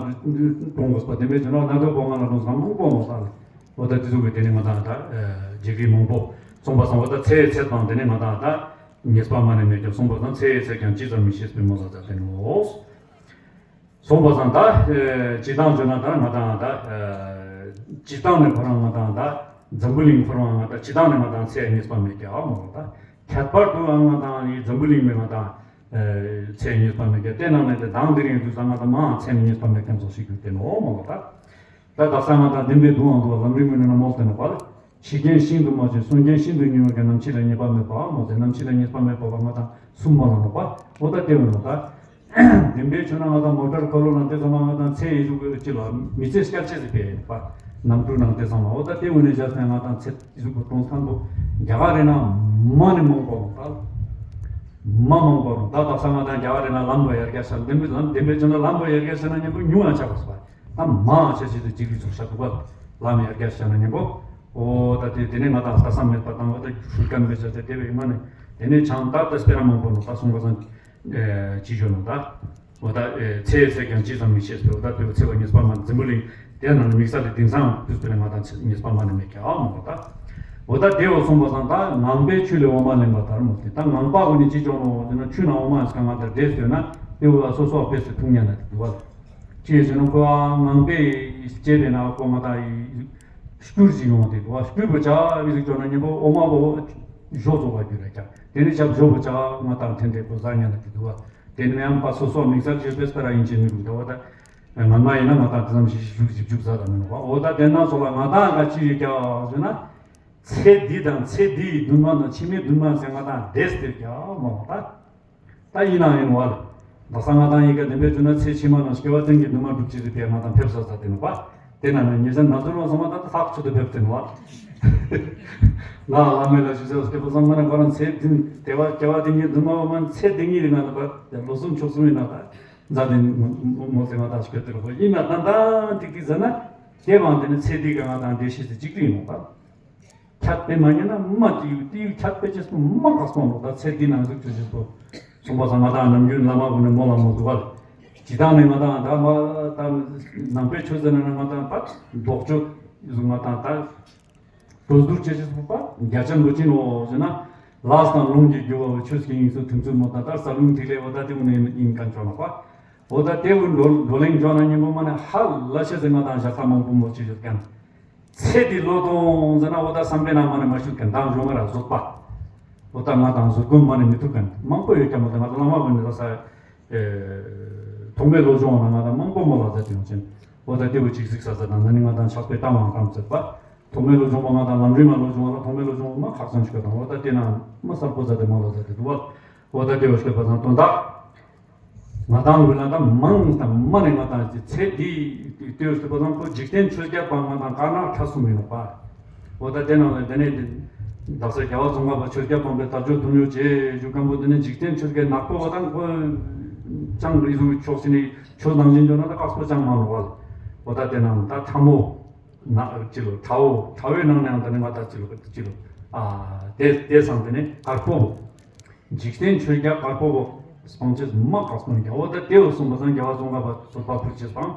གཏོང་དགོས་པ་དེ་མེད་ཀྱང་ན་ནད་གདོན་པོ་ང་ལ་གཏོང་ས་མང་པོ་མོ་ད་ལ། འོ་ད་དེ་ཚོ་གི་དེ་ནི་ང་དང་ད་འཇིགས་རི་མང་པོ། གསུངས་པ་སང་འོ་ད་ཚེ་ཡི་ཚད་དང་དེ་ནི་ང་དང་ད་ཉེས་པ་མ་ནི་མེད་ཀྱང་། གསུངས་པ་སང་ཚེ་ཡི་ཚད་ཀྱང་ཇི་ཙམ་མི་ཤེས་པའི་མོ་ལ་ད་དེ་ནོ། གསུངས་པ་སང་ད། སྤྱིར་བཏང་བརྗོད་ན་ད་ང་དང་ད། སྤྱིར་བཏང་ནས་ཁོ་རང་ང་དང་ད། འཛམ་བུ་གླིང་ཁོ་རང་ང་དང་སྤྱིར་བཏང་ནས་ང་དང་ཚེ་ཉེས་པ་མེད་ཀྱག་མོ་ད། ཁྱད་པར་དུའང་ང་དང་ཡི་འཛམ་བུ་གླིང་མི་ང་དང་། ཚེ་ཉེས་པ་མེད་ཀྱག་དེ་ནང་ནས་དེ་དང་དེ་རིང་དུས་ས་ང་དང་མང་ཚེ་ཉེས་པ་མེད་མཁན་ཚོ་ཞིག་གི་དེ་ནོ་མོ་ད། ད་དག་ས་ང་དང་བདེན་པའི་སྡུག་བསྔལ་འདུག་བ། ལམ་རིམ་མི་ནི་ན་མོལ་ཏེ་ནོ་བ། འཆི་རྐྱེན་ཤིན་ཏུ་མ་བྱུང་། གསོན་རྐྱེན་ཤིན་ཏུ་ཉུང་བའི་ནམ་འཆི་ལ་ཉེས་པ་མེད་པའོ་མོ་ཟེར། ནམ་འཆི་ལ་ཉེས་པ་མེད་པ་བ་ང་དང་གསུམ་མ་ལ་ནོག་པ། འོ་ད་དེ་བས་ནོ་ད། བདེན་པའི་ཆོས་ན་ང་དང་མོ་ཊར་ཁ་ལོ་ནང་དེ་ཚང་མ་ང་དང་ཚེ་ཡི་གཟུགས་པོ་ཅི་ལ་མི་ཚེ་སྐྱབས་ཆེ་ཟེར་པས་ནོག་པ། ནམ་གྲུ་ནང་དེ་ཚང་མ་འོ་ད་དེ་བས་ནས་བཞག་ན་ང་དང་ཚེ་གཟུགས་པོ་གྲོང་ཚང་པོ་རྒྱ་གར་རེ་ན་མ་ནི་མང་པོ་ནོག་ད། མ་མང་པོ་ནོ་ད། དག་ས་ང་དང་རྒྱ་གར་རེ་ན་ལམ་པོ་ཡར་རྒྱ་ཤར་བདེན་པའི་ལམ་བདེན་པའི་ཆོས་ན་ལམ་པོ་ཡར་རྒྱ་ཤར་ན་ཉེ་པོ་ཉུང་ང་ཆགས་པ་སོ་པ། ད་མང་ཆེ་ཆེ་དུ་འཇིགས་རི་ཚོགས་ཤ་དུ་བ། ལམ་ཡར་རྒྱས་བྱས་ན་ཉན་པོ། འོ་ད་དེ་དེ་ནས་ང་དང་ལྟ་ས་མེད་པ་དང་འོ་ད་ཤུལ་ཀ་མེད་བྱ་དེ་དེ་བས་མ་ནས་དེ་ནས་ཆང་ད་ད་སྤེ་ར་མང་པོ་ནོ་ད་གསུངས་པ་སང་། ཅི་ཞོ་ནོ་ད། འོ་ད་ཚེ་ཡི་ཚད་ཀྱང་ཇི་ཙམ་མི་ཤེས་པས། འོ་ད་དེ་བས་ཚེ་བ་ཉེས་པ་མ་འཛིན་པོ་ལིང་དེ་ནང་ནས་དམིགས་བསལ་དེ་དེང་སང་དུས་སུ་ནས་ང་དང་ཉེས་པ་མ་ནས་མེད་ཀྱག་མོ་ད། འོ་ད་དེ་འོ་གསུངས་པ་སང་ད་ངང་པས་ཆོས་ལས་འོ་མ་ལེན་པ་ལྟར་མོ་སྟེ། ད་ངང་པ་གོ་ནས་ཅི་ཅོ་ནོ་ཟེར་ན་ཆུ་ནང་འོ་མ་ཟེར་ང་ད་འདྲེས་ཟེར་ན་དེ་འོ་སོ་སོ་བེ་སེ་འཐུང་ཉན་ན་དེ་འདུག་བ། ཅི་ཟེར་ན་ཁོ་ངང་པས་བྱས་པས་ན་ཁོ་ང་ད་སྐྱུར་ཞིག་ཡོང་དེ་འདུག་བ། སྐྱུར་བོ་ཆ་བི་ཟིག་ཅོ་ན་ཉན་པོ་འོ་མ་བོ་ཞོ་ཚོ་བ་རྒྱུ་ར་ཀྱང་དེ་ནས་ཆབ་ཞོ་བོ་ཆ་ང་ད་འཐེན་དེ་ཁོ་ཟ་ཉན་ན་དེ་འདུག་བ། དེ་ནས་ཡང་པ་སོ་སོ་དམིགས་བསལ་གྱི་དཔེ་ལྟར་ཡིན་གྱི་མི་འདུག་ད་བ་ད། ང་མ་ཡིན་ན་ང་དང་དེ་ཙམ་ཞིག་བཞུགས་བཞུགས་བཞུགས་ཟ་དང་མི་ནོག་པ། འོ་ད་དེ་ན་སོགས་ལ་ང་དང་ག་ཅི་ཡོད་ཀྱག་ཟེར་ན། ཚེ་འདི་དང་ཚེ་འདི་ཡི་འདུན་མ་དང་ཕྱི་མའི་འདུན་མ་ཟེར་ང་དང་འདྲེས་ཏེ་ཀྱག་མ་འོ་ད། ད་ཡིན་ནའང་ཡིན་བ་ལ། ད་ས་ང་དང་ཡི་ག་བདེན་པའི་རྒྱུ་ན་ཚེ་ཕྱི་མ་ནང་སྐྱེ་བ་ཙན་གྱི་འདུན་མ་སྒྲུབ་ཅི་ཟེར་པས་ང་དང་ཕེབས་ས་ས་དེ་ནོག་པ། དེ་ན་ན་ཉེ་ས་ན་ཚོར་བ་སོང་བ་ད་ད་ཐག་ཆོད་དུ་ཕེབས་དེ་ནོག་པ། ང་བླ་མེད་ལ་ཞུ་ས་སྐྱེ་བ་ཚང་མ་ན་ཁོ་རང་ཚེ་འདི་དེ་བ་སྐྱེ་བ་དེ་ཉིད་འདུན་མ་བ་མ་ཚེ་དེ་ཉིད་རིང་ང་ལ་པ་ལོ་གསུམ་ཕྱོགས་གསུམ་ཡིན་ན་ད། མཛའ་དེ་མོ་ཟེར་ང་དང་སྐྱོ་དེར་ཧོ་ཡིན་ན་ཏན་ཏན་ཏིག་ཏིག་ཟེར་ན། དེ་བང་དེ་ནི་ཚེ་འདི་ག་ང་དང་འདྲེ་ཤེས་སུ་གཅིག་ཏུ་ཡིན་ནོ་ད། ཁྱད་དཔེ་མ་ཉན་ན་མ་ཏི་ཡུ་ཏི་ཡུ་ཁྱད་དཔེ་ཅེས་སུ་མ་ག་སོང་ནོ་ད། ཚེ་འདི་ནང་གཟུགས་ཆུ་ཞིག་སོ། གསུངས་པ་སང་ང་དང་ནམ་རྒྱུན་བླ་མ་བུ་ནི་མོ་ལ་མོ་འདུག་བ། ཇི་ལྟར་ནས་ང་དང་ད་མ་ད་ནང་པའི་ཆོས་ཟེར་ན་ང་དང་ད་ལྡོག་ཕྱོགས་ཟུ་ང་དང་ད། གྲོས་བསྡུར་བྱེད་ཆེད་ཚོགས་པ་བརྒྱ་ཆ་འགོད་ཀྱིན་ནོ་ཟེར་ན། ལས་དང་ལུང་གིས་བསྒྱུར་བ་ཆོས་ཀྱི་དབྱིངས་སུ་ཐིམ་ཚུལ་མོ་ད་ལྟར་ས་ལུང་ཐིག་ལེ་བ་ད་དེ་བོ་ནས་ཡིན་མཁན་ཆོག་ནོག་པ། འོ་ད་དེ་བོ་འགྲོ་འགྲོ་གླེང་འཇོག་ན་སྙིང་པོ་མ་ནས་ཧ་ལ་ཤེས་ཟེར་ང་དང་ཞག་ས་མང་པོ་མོ་ཅི་ཡོད་མཁན། ཚེ་འདི་ལོ་ཐོང་ཟེར་ན་འོ་ད་བསམ་པའི་ནང་མ་ནས་མ་ཞུགས་མཁན་དང་འཇོག་མ་ར་བཟོད་པ། འོ་ད་ང་དང་བཟོད་སྒོམ་མ་ནས་མི་ཐུབ་མཁན་མང་པོ་ཡོད་ཀྱང་མོ་ད་ང་དང་བླ་མ་བོ་ནས་ད་ས། ཐོག་མའི་བློ་སྦྱོང་ནང་ང་དང་མང་པོ་མོ་ལ་མཛད་དེ་ཡོང་ཅན། འོ་ད་དེ་བོ་ཅིག་གཟིགས་ས་ས་དང་ན་ནི་ང་དང་ཕྱག་དཔེ་བཏང་བའང་བཏང་མཛད་པ། ཐོག་མའི་བློ་སྦྱོང་པ་ང་དང་ལམ་རིམ་མ་བློ་སྦྱོང་བ་ལ་ཐོག་མའི་བློ་སྦྱོང་བ་མ་ཁག་ཅན་ཞིག་དང་འོ་ད་དེ་ན་མ་གསལ་པོ་མཛད་དེ་མོ་ལ་མཛད་དེ་འདུག་བ། འོ་ད་དེ་བོ་ཞིག་པ་དང་དོན་དག་ང་དང་ལུས་ལ་དང་མང་དང་མ་ནས་ང་དང་ཚེ་འདི་དེ་བོ་ཞིག་པ་དང་ཁོ་འཇིག་རྟེན་ཆོས་བརྒྱད་པ་ང་དང་དཀར་ནག་ཁྲ་གསུམ་ཡིན་ནོག་པ། འོ་ད་དེ་ནང་ལ་དེ་ནས་དེ། དག་ས་རྒྱལ་བ་ཙོང་ཁ་པ་ཆོས་རྒྱལ་དཔལ་འཕེལ་དར་ལྕོག་དུང་ཡོད་ཅེས་ཞུ་མཁན་པོ་དེ་ནི་འཇིག་རྟེན་ཆོས་བརྒྱད་ནག་པོ་བ་དང་ཁོ་ཅང་རིག་གཟུགས་ཕྱོགས་ཟིན་ནི་ཆོས་ནང་བཞིན་བྱུང་ན་ད་དཀགས་པོ་ཅང་མ་ནོར་བ། འོ་ད་དེ་ནང་ད་ཁྲ་མོ་ན་ཅི་ལོ་ཁྲ་བོ་ཁྲ་བོའི་ནང་ནའང་ད་ནི་ང་ད་ཅི་ལོ་ཅི་ལོ་ཨ་དེ་དེ་སང་དེ་ནི་དཀར་པོ། འཇིག་རྟེན་ཆོས་བརྒྱད་དཀར་པོ་བོ། སྤང་བྱེད་མ་དཀགས་པོ་རྒྱལ་བོ་ད་དེ་བོ་གསུངས་པ་སང་རྒྱལ་བ་ཙོང་ཁ་པ་ཚོ་པ་ཕུར་ཆེ་སྤང་།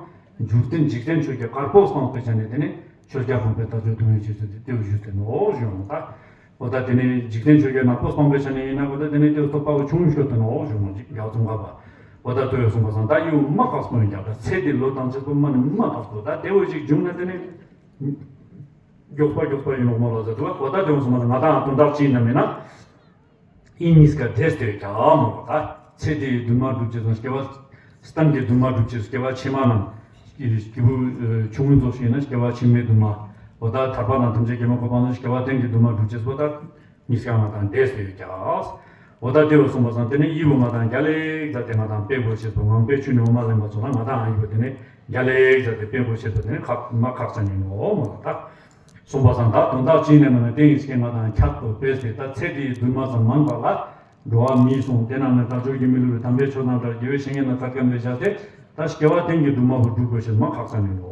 འཇིག་རྟེན་འཇིག་རྟེན་ཆོས་བརྒྱད་དཀར་པོ་སྤངས་པའི་ཆ་ནས་དེ་ནི་ཆོས་རྒྱལ་དཔལ་འཕེལ་དར་ལྕོག་དུང་ཡོད་ཅེས་ཟེར་ཏེ་དེ་བོ་ཞུས་ཏེ་ནོ་ཞུ་ཡོང་ད། འོ་ད་དེ་ནི་འཇིག་རྟེན་ཆོས་བརྒྱད་ནག་པོ་སྤངས་པའི་ཆ་ནས་ཡིན་ན་འོ་ད་དེ་ནི་དེ་བོ་ཐོབ་པ་བོ་ཆུང་ཤོས་དེ་ནོ་ཞུ་ཡོང་རྒྱལ་བ་ཙོང་ཁ་པ། འོ་ད་དེ་བོ་གསུངས་པ་སང་ད་ཡིད་བཞིན་མ་དཀགས་པོ་ཡིན་རྒྱལ་ད་ཚེ་འདི་ལོ་དང་བཅས་པ་མ་ནི་མ་དཀགས་པོ་ད་དེ་བོ་ཞིག་བྱུང་ན་དེ་ནི། མགྱོགས་པ་མགྱོགས་པ་ཡིན་ནོ་མ་ལ་ཟེར་དུ་བ་འོ་ད་དེ་བོ་གསུངས་པ་སང་ང་ད་དོན་དག་ཅི་ཡིན་ན་མིན་ན། ཨིན་ཉིས་ཀ་འདྲེས་ཏེ་ཡོད་ཀྱང་མོ་ད། ཚེ་འདིའི་འདུན་མ་སྒྲུབ་ཅེས་སོང་སྐྱེ་བ། གཏན་གྱི་འདུན་མ་སྒྲུབ་ཅེས་སྐྱེ་བ་ཕྱི་མ་རྣམས། སྐྱེས་བུ་ཆུང་ངུ་ཚོ་ཞིག་ཡིན་ན་སྐྱེ་བ་ཕྱི་མའི་འདུན་མ། འོ་ད་ཐར་པ་དང་ཐམས་ཅད་མཁྱེན་པའི་གོ་འཕང་ནི་སྐྱེ་བ་གཏན་གྱི་འདུན་མ་སྒྲུབ་ཅེས་པོ་ད། ཉིས་ཀ་ང་དང་འདྲེས་ཏེ་ཡོད་ཀྱང་། འོ་ད་དེ་བོ་གསུངས་པ་སང་དེ་ནི་ཡིད་བཞིན་མ་དང་རྒྱ་ལེགས་མཛད་དེ་ང་དང་དཔེ་དགོས་ཤེས་པོ་ངང་པའི་ཆོས་ནི་འོ་མ་ལེན་པ་ཚོ་ལ་ང་དང་ཡིད་བཞིན་དེ་ནི་རྒྱ་ལེགས་མཛད་དེ་དཔེ་དགོས་ཤེས་པོ་དེ་ནི་ཁག་མ་ཁག་ཅན་ཡིན་ནོ་མ་ད། གསུངས་པ་སང་ད་དོན་དག་ཅི་ནས་མ་ནས་བསྟན་ཡིན་ཞེས་ང་དང་ཁྱད་དུ་སྤེལ་ཏེ་ད་ཚེ་འདིའི་འདུན་མ་ཙམ་མིན་པ་ལ། འགྲོ་བ་མིའི་གསུང་དེ་རྣམས་ནི་དལ་འབྱོར་གྱི་མི་ལུས་ལ་དམ་པའི་ཆོས་རྣམས་ལྟར་དགེ་བའི་བཤེས་གཉེན་ལ་ཐད་ཀར་མི་བྱ་སྟེ། ད་སྐྱེ་བ་གཏན་གྱི་འདུན་མ་བོ་སྒྲུབ་དགོས་ཤེས་མ་ཁག་ཅན་ཡིན་ནོ།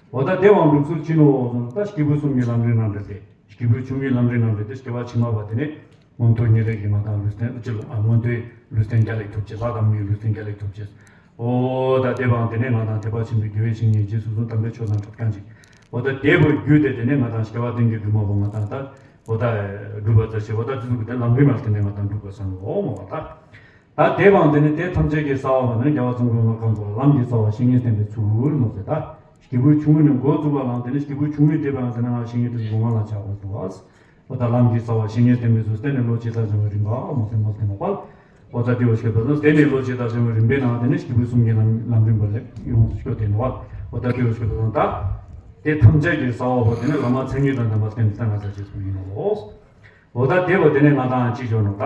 འོ་ད་དེ་བའང་སྒྲུབ་ཚུལ་ཅི་ནོ་ཟེར་ན་ད་སྐྱེས་བུ་གསུམ་གྱི་ལམ་རིམ་རྣམས་འགྲེལ་ཏེ། སྐྱེས་བུ་ཆུང་ངུའི་ལམ་རིམ་རྣམས་འགྲེལ་ཏེ་སྐྱེ་བ་ཕྱི་མ་བ་དེ་ནི། མངོན་མཐོ་ཉེར་ལེན་གྱི་ང་དང་ལུས་རྟེན་ཅི་ལོ་ཨ་མངོན་མཐོའི་ལུས་རྟེན་རྒྱ་ལེགས་ཐོབ་ཅེས་ལྷ་དང་མིའི་ལུས་རྟེན་རྒྱ་ལེགས་ཐོབ་ཅེས། འོ་ད་དེ་བའང་དེ་ནས་ང་དང་ཐེག་པ་ཆེན་པོའི་དགེ་བའི་བཤེས་གཉེན་རྗེས་སུ་བཟུང་དམ་པའི་ཆོས་དང་འཕྲད་མཁན་ཅིག་འོ་ད་དེ་བོ་བརྒྱུད་དེ་དེ་ནས་ང་དང་སྐྱེ་བ་གཏན་གྱི་འདུན་མ་བོ་ང་དང་ད། འོ་ད། སྒྲུབ་པ་ཙམ་ཞིག་འོ་ད་དེ་ཚོ་གི་དེ་ལམ་རིམ་ལ་བརྟེན་ནས་ང་དང་སྒྲུབ་དགོས་བསམ་ནོ་འོ་མ་བ་ད། ད་དེ་བའང་དེ་ནི་དེ་ཐམས་ཅད་ཀྱི་རྩ་བ་བ་ནི་རྒྱལ་བ་ཙོང་ཁ་པ་ལ་གང་དགོས་ལམ་གྱི་རྩ་བ་བཤེས་གཉེན་བསྟེན་པའི་ཚུལ་ནོ་ཟེར་ད། སྐྱེས་བུ་ཆུང་ངུ་ནས་འགོ་བཙུགས་པ་ལའང་དེ་ནི་སྐྱེས་བུ་ཆུང་ངུའི་དེ་བའང་དེ་ནི་ང་བཤེས་གཉེན་དེ་ཚོ་ངོ་ལ་ཆགས་དགོས་སོ། འོ་ད་ལམ་གྱི་རྩ་བ་བཤེས་གཉེན་བསྟེན་པའི་ཚུལ་བསྟེན་ནས་བློ་ཇི་ལྟར་སྦྱང་བའི་རིམ་པའོ་མ་བསྟེན་མ་བསྟེན་མ་པ། འོ་ད་དེ་བ་ཞེས་པ་དང་བསྟེན་ནས་བློ་ཇི་ལྟར་སྦྱང་བའི་རིམ་པའི་ནང་དེ་ནི་སྐྱེས་བུ་གསུམ་གྱི་ལམ་ལམ་རིམ་པ་ལས་ཡོངས་སུ་སྐྱོ་དེ་ནོ་བ། འོ་ད་དེ་བ་ཞེས་པ་དང་ད། དེ་ཐམས་ཅད་ཀྱི་རྩ་བ་བོ་དེ་ནི་བླ་མ་མཚན་ཉིད་དང་ལྡན་པ་བསྟེན་བསྟེན་ན་ཟེར་ཅེས་གསུངས་ཡིན་ནོ། འོ་ད་དེ་བ་དེ་ནས་ང་དང་ཅི་བྱོ་ནོ་ད།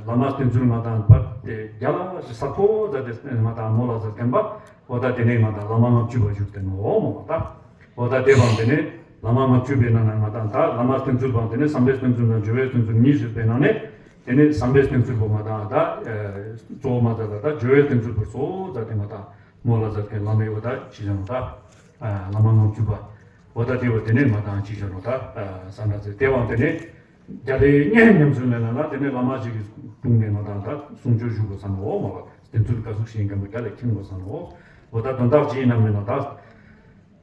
བླ་མ་བསྟེན་ཚུལ་ང་དང་བར་དེ་རྒྱ་ལ་ས་ཁོ་ད་དེ་ང་དང་མོ་ལ་ཟེར་བསྟེན་པ། འོ་ད་དེ་ནས་ང་དང་བླ་མ་ལྔ་བཅུ་པ་བཞུགས་ཏེ་ནོ་མོ་ད། འོ་ད་དེ་བ་དེ་ནས་བླ་མ་ལྔ་བཅུ་པའི་ནང་ན་ང་དང་ད་བླ་མ་བསྟེན་ཚུལ་བ་དེ་ནས་བསམ་པའི་བསྟེན་ཚུལ་དང་སྦྱོར་བའི་བསྟེན་ཚུལ་གཉིས་བཞུགས་པའི་ནང་ནས། དེ་ནས་བསམ་པའི་བསྟེན་ཚུལ་བོ་ང་དང་ད། གཙོ་བོ་མ་ད་ད་ད་སྦྱོར་བའི་བསྟེན་ཚུལ་བོ་གཙོ་བོ་ད་དེ་ང་དང་མོ་ལ་ཟེར་བསྟེན་བླ་མའི་འོ་ད་ཅི་བྱོ་ནོ་ད། བླ་མ་ལྔ་བཅུ་པ། འོ་ད་དེ་བ་དེ་ནས་ང་དང་ཅི་བྱོ་ནོ་ད། ས་ན་ཚེ་དེ་བ་དེ་ནས། རྒྱ་ལས་ཉམས་སུ་ལེན་ན་ལ་དེ་ནས་བླ་མ་ཅིག་གི་དྲུང་ནས་ང་དང་ད་གསུང་ཆོས་ཞུ་དགོས་བསམ་ནོ་མ་བ་བསྟེན་ཚུལ་ག་ཟུག་ཞིག་ཡིན་གམ་རྒྱ་ལས་མཁྱེན་དགོས་བསམ་ནོ། འོ་ད་དོན་དག་ཅི་ཡིན་ན་མིན་ན་ད།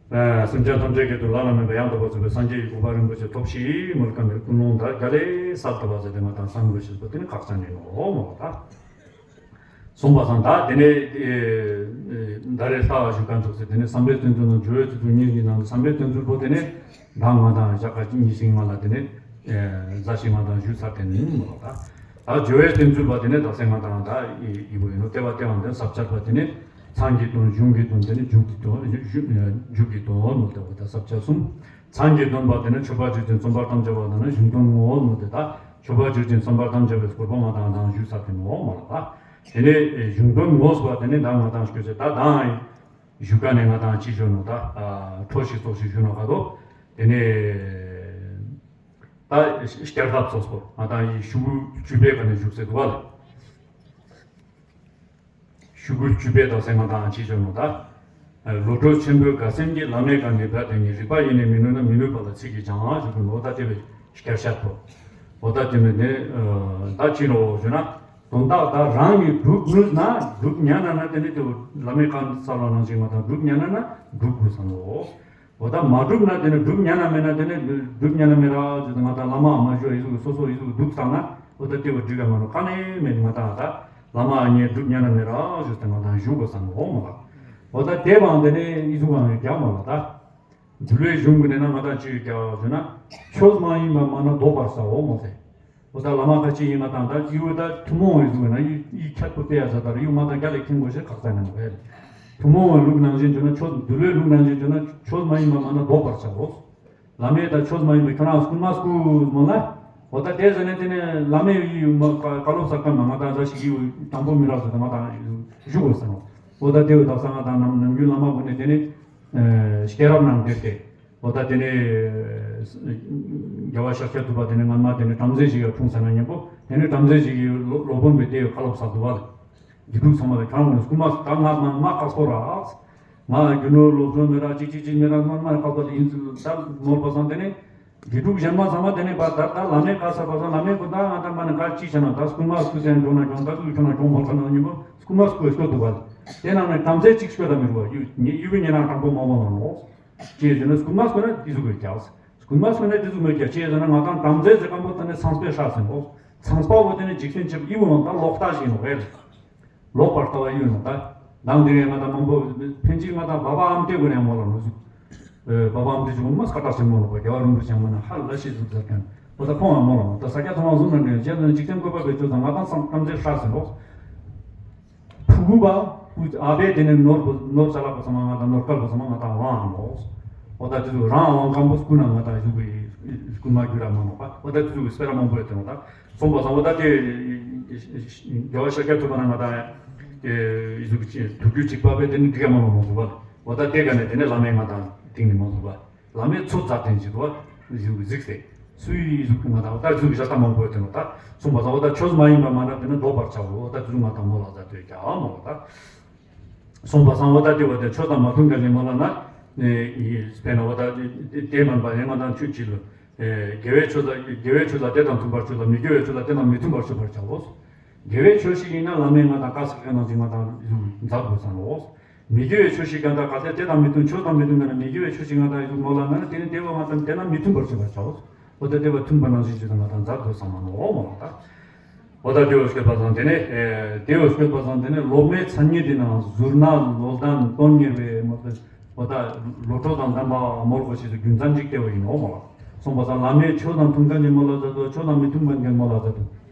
སེམས་ཅན་ཐམས་ཅད་ཀྱི་དོན་ལ་བླ་ན་མེད་པ་ཡང་དག་པར་རྫོགས་པའི་སངས་རྒྱས་ཀྱི་གོ་འཕང་རིན་པོ་ཆེ་ཐོབ་ཕྱིར་མོལ་གང་གི་ཀུན་སློང་ད་རྒྱ་ལས་གསལ་ཐུབ་པ་ཟེར་ཏེ་ང་དང་བསམ་དགོས་ཞེས་པ་དེ་ནི་ཁག་ཅན་ཡིན་ནོ་མ་བ་ད། གསུངས་པ་སང་ད་དེ་ནས་ད་རེས་ལྟ་བ་ཞུ་མཁན་ཚོགས་སེ་དེ་ནས་བསམ་པའི་བསྟེན་ཚུལ་དང་སྦྱོར་བའི་བསྟེན་ཚུལ་གཉིས་ཀྱི་ནང་དུ་བསམ་པའི་བསྟེན་ཚུལ་པོ་དེ་ནས་ད་ང་དང་ཞག་ཁ་གཉིས་ཤིག་ང་ལ་དེ་ནས་ཟླ་ཞིག་ང་དང་ཞུས་ཚར་དེ་ནི་མ་བ་ད། ད་སྦྱོར་བའི་བསྟེན་ཚུལ་པ་དེ་ནས་དག་ས་ང་དང་ད་ཡི་ཡི་བོ་ཡིན་ནོ་ལྟེ་བ་ལྟེ་བ་དེ་ས་བཅད་པ་དེ་ནས་ཚང་གི་དོན་གཞུང་གི་དོན་དེ་ནས་མཇུག་གི་དོན་མཇུག་གི་དོན་ནོ་ལྟེ་བ་ད་ས་བཅད་གསུམ། ཚང་གི་དོན་པ་དེ་ནི་མཆོད་པ་རྗོད་ཅིང་རྩོམ་པར་དམ་བཅའ་བ་དང་ནི་གཞུང་དོན་ངོ་བོ་ནོ་དེ་དག་མཆོད་པ་རྗོད་ཅིང་རྩོམ་པར་དམ་བཅའ་བའི་སྐོར་པོ་ང་དང་དང་ཞུས་ཚར་ཏེ་ནོ་མ་ལ་དག་དེ་ནས་གཞུང་དོན་ངོ་བོ་དེ་ནི་ད་ང་དང་ཞུས་ཚེ་ད་དང་ཞུ་ཀ་ནས་ང་དང་ཅི་ཞོ་ནོ་ད་འཕྲོ་ཞིག་ཚོགས་ཤིག་ཞུ་ནོ་ག་དོ། དེ་ནས་ད་བསྐྱར་ལྡབ་ཚོགས་པོ་ང་དང་ཡི་ཞུ་གུ་བཅུ་པའི་ཀ་ནས་ཞུགས་ཚེ་འདུག་བ་ལ། ཞུ་གུ་བཅུ་པའི་དག་ས་ང་དང་ཅི་བྱོ་ནོ་ད། བློ་གྲོས་ཆེན་པོའི་དགའ་སེམས་ཀྱིས་བླ་མེད་དགའ་ནི་བ་དེ་ཉིད་རིག་པ་ཡེ་ནས་མི་ནུས་ན་མི་ནུས་པ་ལ་ཚིག་གིས་སྦྱང་ཞུ་གུ་ནོ་ད་དེ་བས་བསྐྱར་བཤད་དོ། འོ་ད་དེ་མིན་ནི་ད་ཅི་ནོ་ཞུ་ན། དོན་དག་ད་རང་གིས་སྒྲུབ་ནུས་ན་སྒྲུབ་ཉན་ན་ན་དེ་ནི་དེ་བླ་མེད་དགའ་ས་ལ་ནང་བཞིན་ང་དང་སྒྲུབ་ཉན་ན་ན་སྒྲུབ་དགོས་ས་ནོ། འོ་ད་མ་སྒྲུབ་ན་དེ་ནི་སྒྲུབ་ཉན་ན་མེད་ན་དེ་ནི་སྒྲུབ་ཉན་ན་མེད་ར་ཟེར་ཏེ་ང་དང་བླ་མ་མ་ཞུ་ཡི་ཟུག་སོ་སོ་ཡི་ཟུག་སྡུག་བཏང་ན་འོ་ད་དེ་བ་འགྲིག་ག་མ་ནོ་ག་ནས་མེད་ང་དང་ད་བླ་མ་ངས་སྒྲུབ་ཉན་ན་མེད་ར་ཟེར་ཏེ་ང་དང་ཞུ་དགོས་བསམ་འོ་མ་ལ། འོ་ད་དེ་བང་དེ་ནི་ཡི་ཟུག་གང་ཡོད་ཀྱང་མ་ལ་ད། འདུལ་བའི་གཞུང་གི་ནས་ན་ང་དང་ཅི་ཡོད་ཀྱང་ཟེར་ན་ཆོས་མ་ཡིན་པ་མ་ན་ལྡོག་པར་བྱའོ་མ་ཟེར། འོ་ད་བླ་མ་ཁ་ཅིག་ཡིན་ང་དང་ད་ཡུལ་ད་ཐུན་མོང་བའི་གཟུགས་ན་ཡུལ་ཡུལ་ཁྱད་པོ་དཔེ་ཡ་ས་ད་ར་ཡུལ་ང་དང་རྒྱ་ལས་ཁྱིམ་དགོས་ཤེས་ཁག་ས་ནང་བས། ཐུན་མོང་བའི་ལུགས་ནང་བཞིན་བྱུང་ན་ཆོས་འདུལ་བའི་ལུགས་ནང་བཞིན་བྱུང་ན་ཆོས་མ་ཡིན་པ་མ་ན་ལྡོག་པར་བྱའོ། བླ་མས་ད་ཆོས་མ་ཡིན་པ་ཁྱོད་རང་སྐུལ་མ་སྐུལ་མོ་ལ། འོ་ད་དེ་ཟེར་ནས་དེ་ནས་བླ་མས་ཡུལ་ཡུལ་མ་བཀའ་སློབ་ས་ཀ་མ་ང་དང་ས་ཞིག་ཡུལ་དང་པོ་མི་རག་ཟེར་ད་ང་དང་བཞུགས་དགོས་ཟེར་ནོ། འོ་ད་དེ་བས་ད་ས་ང་དང་ནམ་ནམ་རྒྱུན་བླ་མ་བོ་ནས་དེ་ནས་སྐྱེས་རབས་ནང་བསྡད་དེ། འོ་ད་དེ་ནས་ རྒྱལ་བ་ཤཱཀྱ་ཐུབ་པ་དེ་ནས་སྔ་མ་དེ་ནས་བྲམ་ཟེ་ཞིག་ཡར་འཁྲུངས་ཟེར་ན་མཉམ་པོ་དེ་ནས་བྲམ་ཟེ་ཞིག་གིས་སློབ་སློབ་དཔོན་པའི་དེ་བཀའ་སློབ་ཟ་འདུག་བ། དགེ་ཕྲུག་ཚང་མ་ལ་གང་རུང་སྐུལ་མ་ད་ང་མ་མ་ཁག་པོ་ར། ང་རྒྱུ་ནོར་ལོངས་སྤྱོད་མེད་ར་ཅིག་ཅིག་ཅིག་མེད་ར་མ་མ་ཁག་པོ་ཡིན་ད་མོལ་བ་སང་དེ་ནས། དགེ་ཕྲུག་གཞན་མ་ཚང་མ་དེ་ནས་པ་ད་ད་བླ་མའི་བཀའ་ཟེར་བ་སང་བླ་མའི་བཀའ་ད་ང་ད་མ་ནི་བཀའ་ཅི་བྱས་ན་ད་སྐུལ་མ་སྐུལ་སེང་འགྲོ་ན་གྱོང་ད་སྐུལ་ཁྱོད་ན་གྱོང་བོར་ཁ་ན་ཉིན་མོ་སྐུལ་མ་སྐུལ་སྐྱོ་འདུག་བ། དེ་ནང་ནས་བྲམ་ཟེ་གཅིག་སྐྱོ་ད་མི་རུ་བ་ཡུ་ཉི་ཡུ་བི་ཉེ་རང་དྲང་པོ་མ་མ་ལ་ནོ། ཅེས་ཟེར་ན་སྐུལ་མ་སྐུལ་ན་དེ་ཟུག་གི་རྒྱག་སྐུལ་མ་སྐུལ་ན་དེ་ཟུག་མི་རྒྱག་ཅེས་ཟེར་ན་ང་དང་བྲམ་ཟེ་ཟེར་ཁམ་པོ་ད་ནི་ཚངས་པའི་སྲས་ཟེར་ནོ། ཚངས་པ་བོ་དེ་ནི་འཇིག་རྟེན་ཆེ་བ་ཨི་བོ་ནང་ད་ལོག་ལྟ་ཞིག་ནོ་རེད། ལོག་པར་ལྟ་བ་ཡོད་ནོ་ད། ནང་དེ་རིང་ང་དང་མང་པོ་ཕན་ཆད་ང་དང་བ་བ་ཨམ་ཏེ་གོ་ནས་མོ་ལ་ནོ་ཟུག་ཨེ་བ་བ་ཨམ་ཏེ་ཅུང་མ་སྐ་ཏག་ཆེན་མོ་ལོ་པ་རྒྱལ་བ་རིན་པོ་ཆེ་མོ་ན་ཧ་ལ་ཤེས་ཟུག་ཟེར་མཁན་པོ་ད་ཁོང་ཨ་མོ་ལ་ནོ་ད་ས་སྐྱ་ཚང་བ་བཟུང་ན་ནས་རྗེས་ལ་འཇིག་རྟེན་བཀོད་པ་བེད་སྤྱོད་དང་ང་དང་སང་གཏམ་ཚེ་ཧྲ་ཟེར་ནོ། ཕྲུ་གུ་བ་ཨ་བས་དེ་ནས་ནོར་བུ་ནོར་ཅ་ལག་པ་ཚང་མ་ང་དང་ནོར་སྐལ་པ་ཚང་མ་ང་དང་དབང་ཨ་ནོ། འོ་ད་དེ་ཚོ་རང་དབང་ཁམ་པོ་སྐུ་ན་ང་དང་ཡུ་གུ་སྐུ་མ་རྒྱུ་ར་མ་ནོ་པ་འོ་ད་དེ་ཚོ་སྤེ་ར་མང་པོ་ཡོད་དེ་ནོ་ད། སོང་བ་སང་བ་ད་དེ། རྒྱལ་བ་ཤཱཀྱ་ཐུབ་པ་ན་ང་དང་། དུས་རྒྱུན་གཅིག་པ་བས་དེ་ནི་འགྲིག་ཡ་མང་བ་མང་ཟུག་པ། འོ་ད་དེ་ག་ནས་དེ་ནི་བླ་མས་ང་དང་སྟེང་ནས་མང་ཟུག་པ། བླ་མས་ཚོ་རྩ་བརྟན་གྱི་དུ་བ། གཟིགས་ཏེ། སུའི་གཟུགས་ང་དང་འོ་ད་གཟུགས་ཞག་ད་མང་པོ་ཡོད་དེ་ནོ་ད། སོང་བ་སང་བ་ད་ཆོས་མ་ཡིན་པ་མ་ན་དེ་ནི་ལྡོག་པར་བྱའོ་འོ་ད་གཟུགས་ང་དང་མོ་ལ་ད་དོད་ཀྱང་མོ་ལ་ད། སོང་བ་སང་བ་ད་དེ་བ་དེ་ཆོས་དང་མ་མཐུན་ག་ཞིག་མོ་ལ་ན། དཔེར་ན་བ་ད་དེ་མན་པ་ཡང་ང་དང་ཆོས་ཅི་ལ། དགེ་བའི་ཆོས་ལ་དགེ་བའི་ཆོས་ལ་དེ་དང་མཐུན་པར་སྤྱོད་ལ་མི་དགེ་བའི་ཆོས་ལ་དེ་དང་མི་མཐུན་པར་སྤྱོད་པར་བྱའོ། དགེ་བའི་ཆོས་ཤིག་ཡིན་ན་བླ་མས་ང་དང་བཀའ་སྩལ་མཁན་ནང་བཞིན་ང་དང་མཛད་དགོས་བསམ་ནོ། མི་དགེ་བའི་ཆོས་ཤིག་གང་དག་ག་ཚད་དེ་དང་མི་མཐུན་ཆོས་དང་མི་མཐུན་ན་མི་དགེ་བའི་ཆོས་ཤིག་ང་དང་ཡིན་ནོ་ལ་ན་དེ་ནི་དེ་བ་ང་དང་དེ་དང་མི་མཐུན་པར་སྤྱོད་པར་བྱའོ། འོ་ད་དེ་བ་མཐུན་པ་ནང་བཞིན་བྱེད་དང་ང་དང་མཛད་དགོས་བསམ་ནོ་འོ་མོ་ལ་ད། འོ་ད་དེ་བ་སྐྱོད་པ་སང་དེ་ནི་དེ་བ་སྐྱོད་པ་སང་དེ་ནི་སློབ་མའི་མཚན་ཉིད་དེ་ནང་ཟུར་ན་ལོ་ལྡན་དོན་གཉེར་བའི་མོ་དེ། འོ་ད་བློ་གྲོས་དང་ལྡན་པ་མོལ་དགོས་ཤེས་སུ་རྒྱུ་མཚན་ཅིག་དེ་བ་ཡིན་ནོ་མོ་ལ། སོང་བ་སང་བླ་མས་ཆོས་དང་མཐུན་མཁན་གྱི་མོ་ལ་མཛད་དོ་ཆོས་དང་མི་མཐུན་མཁན་གྱི་མོ་ལ་མཛད་དོ།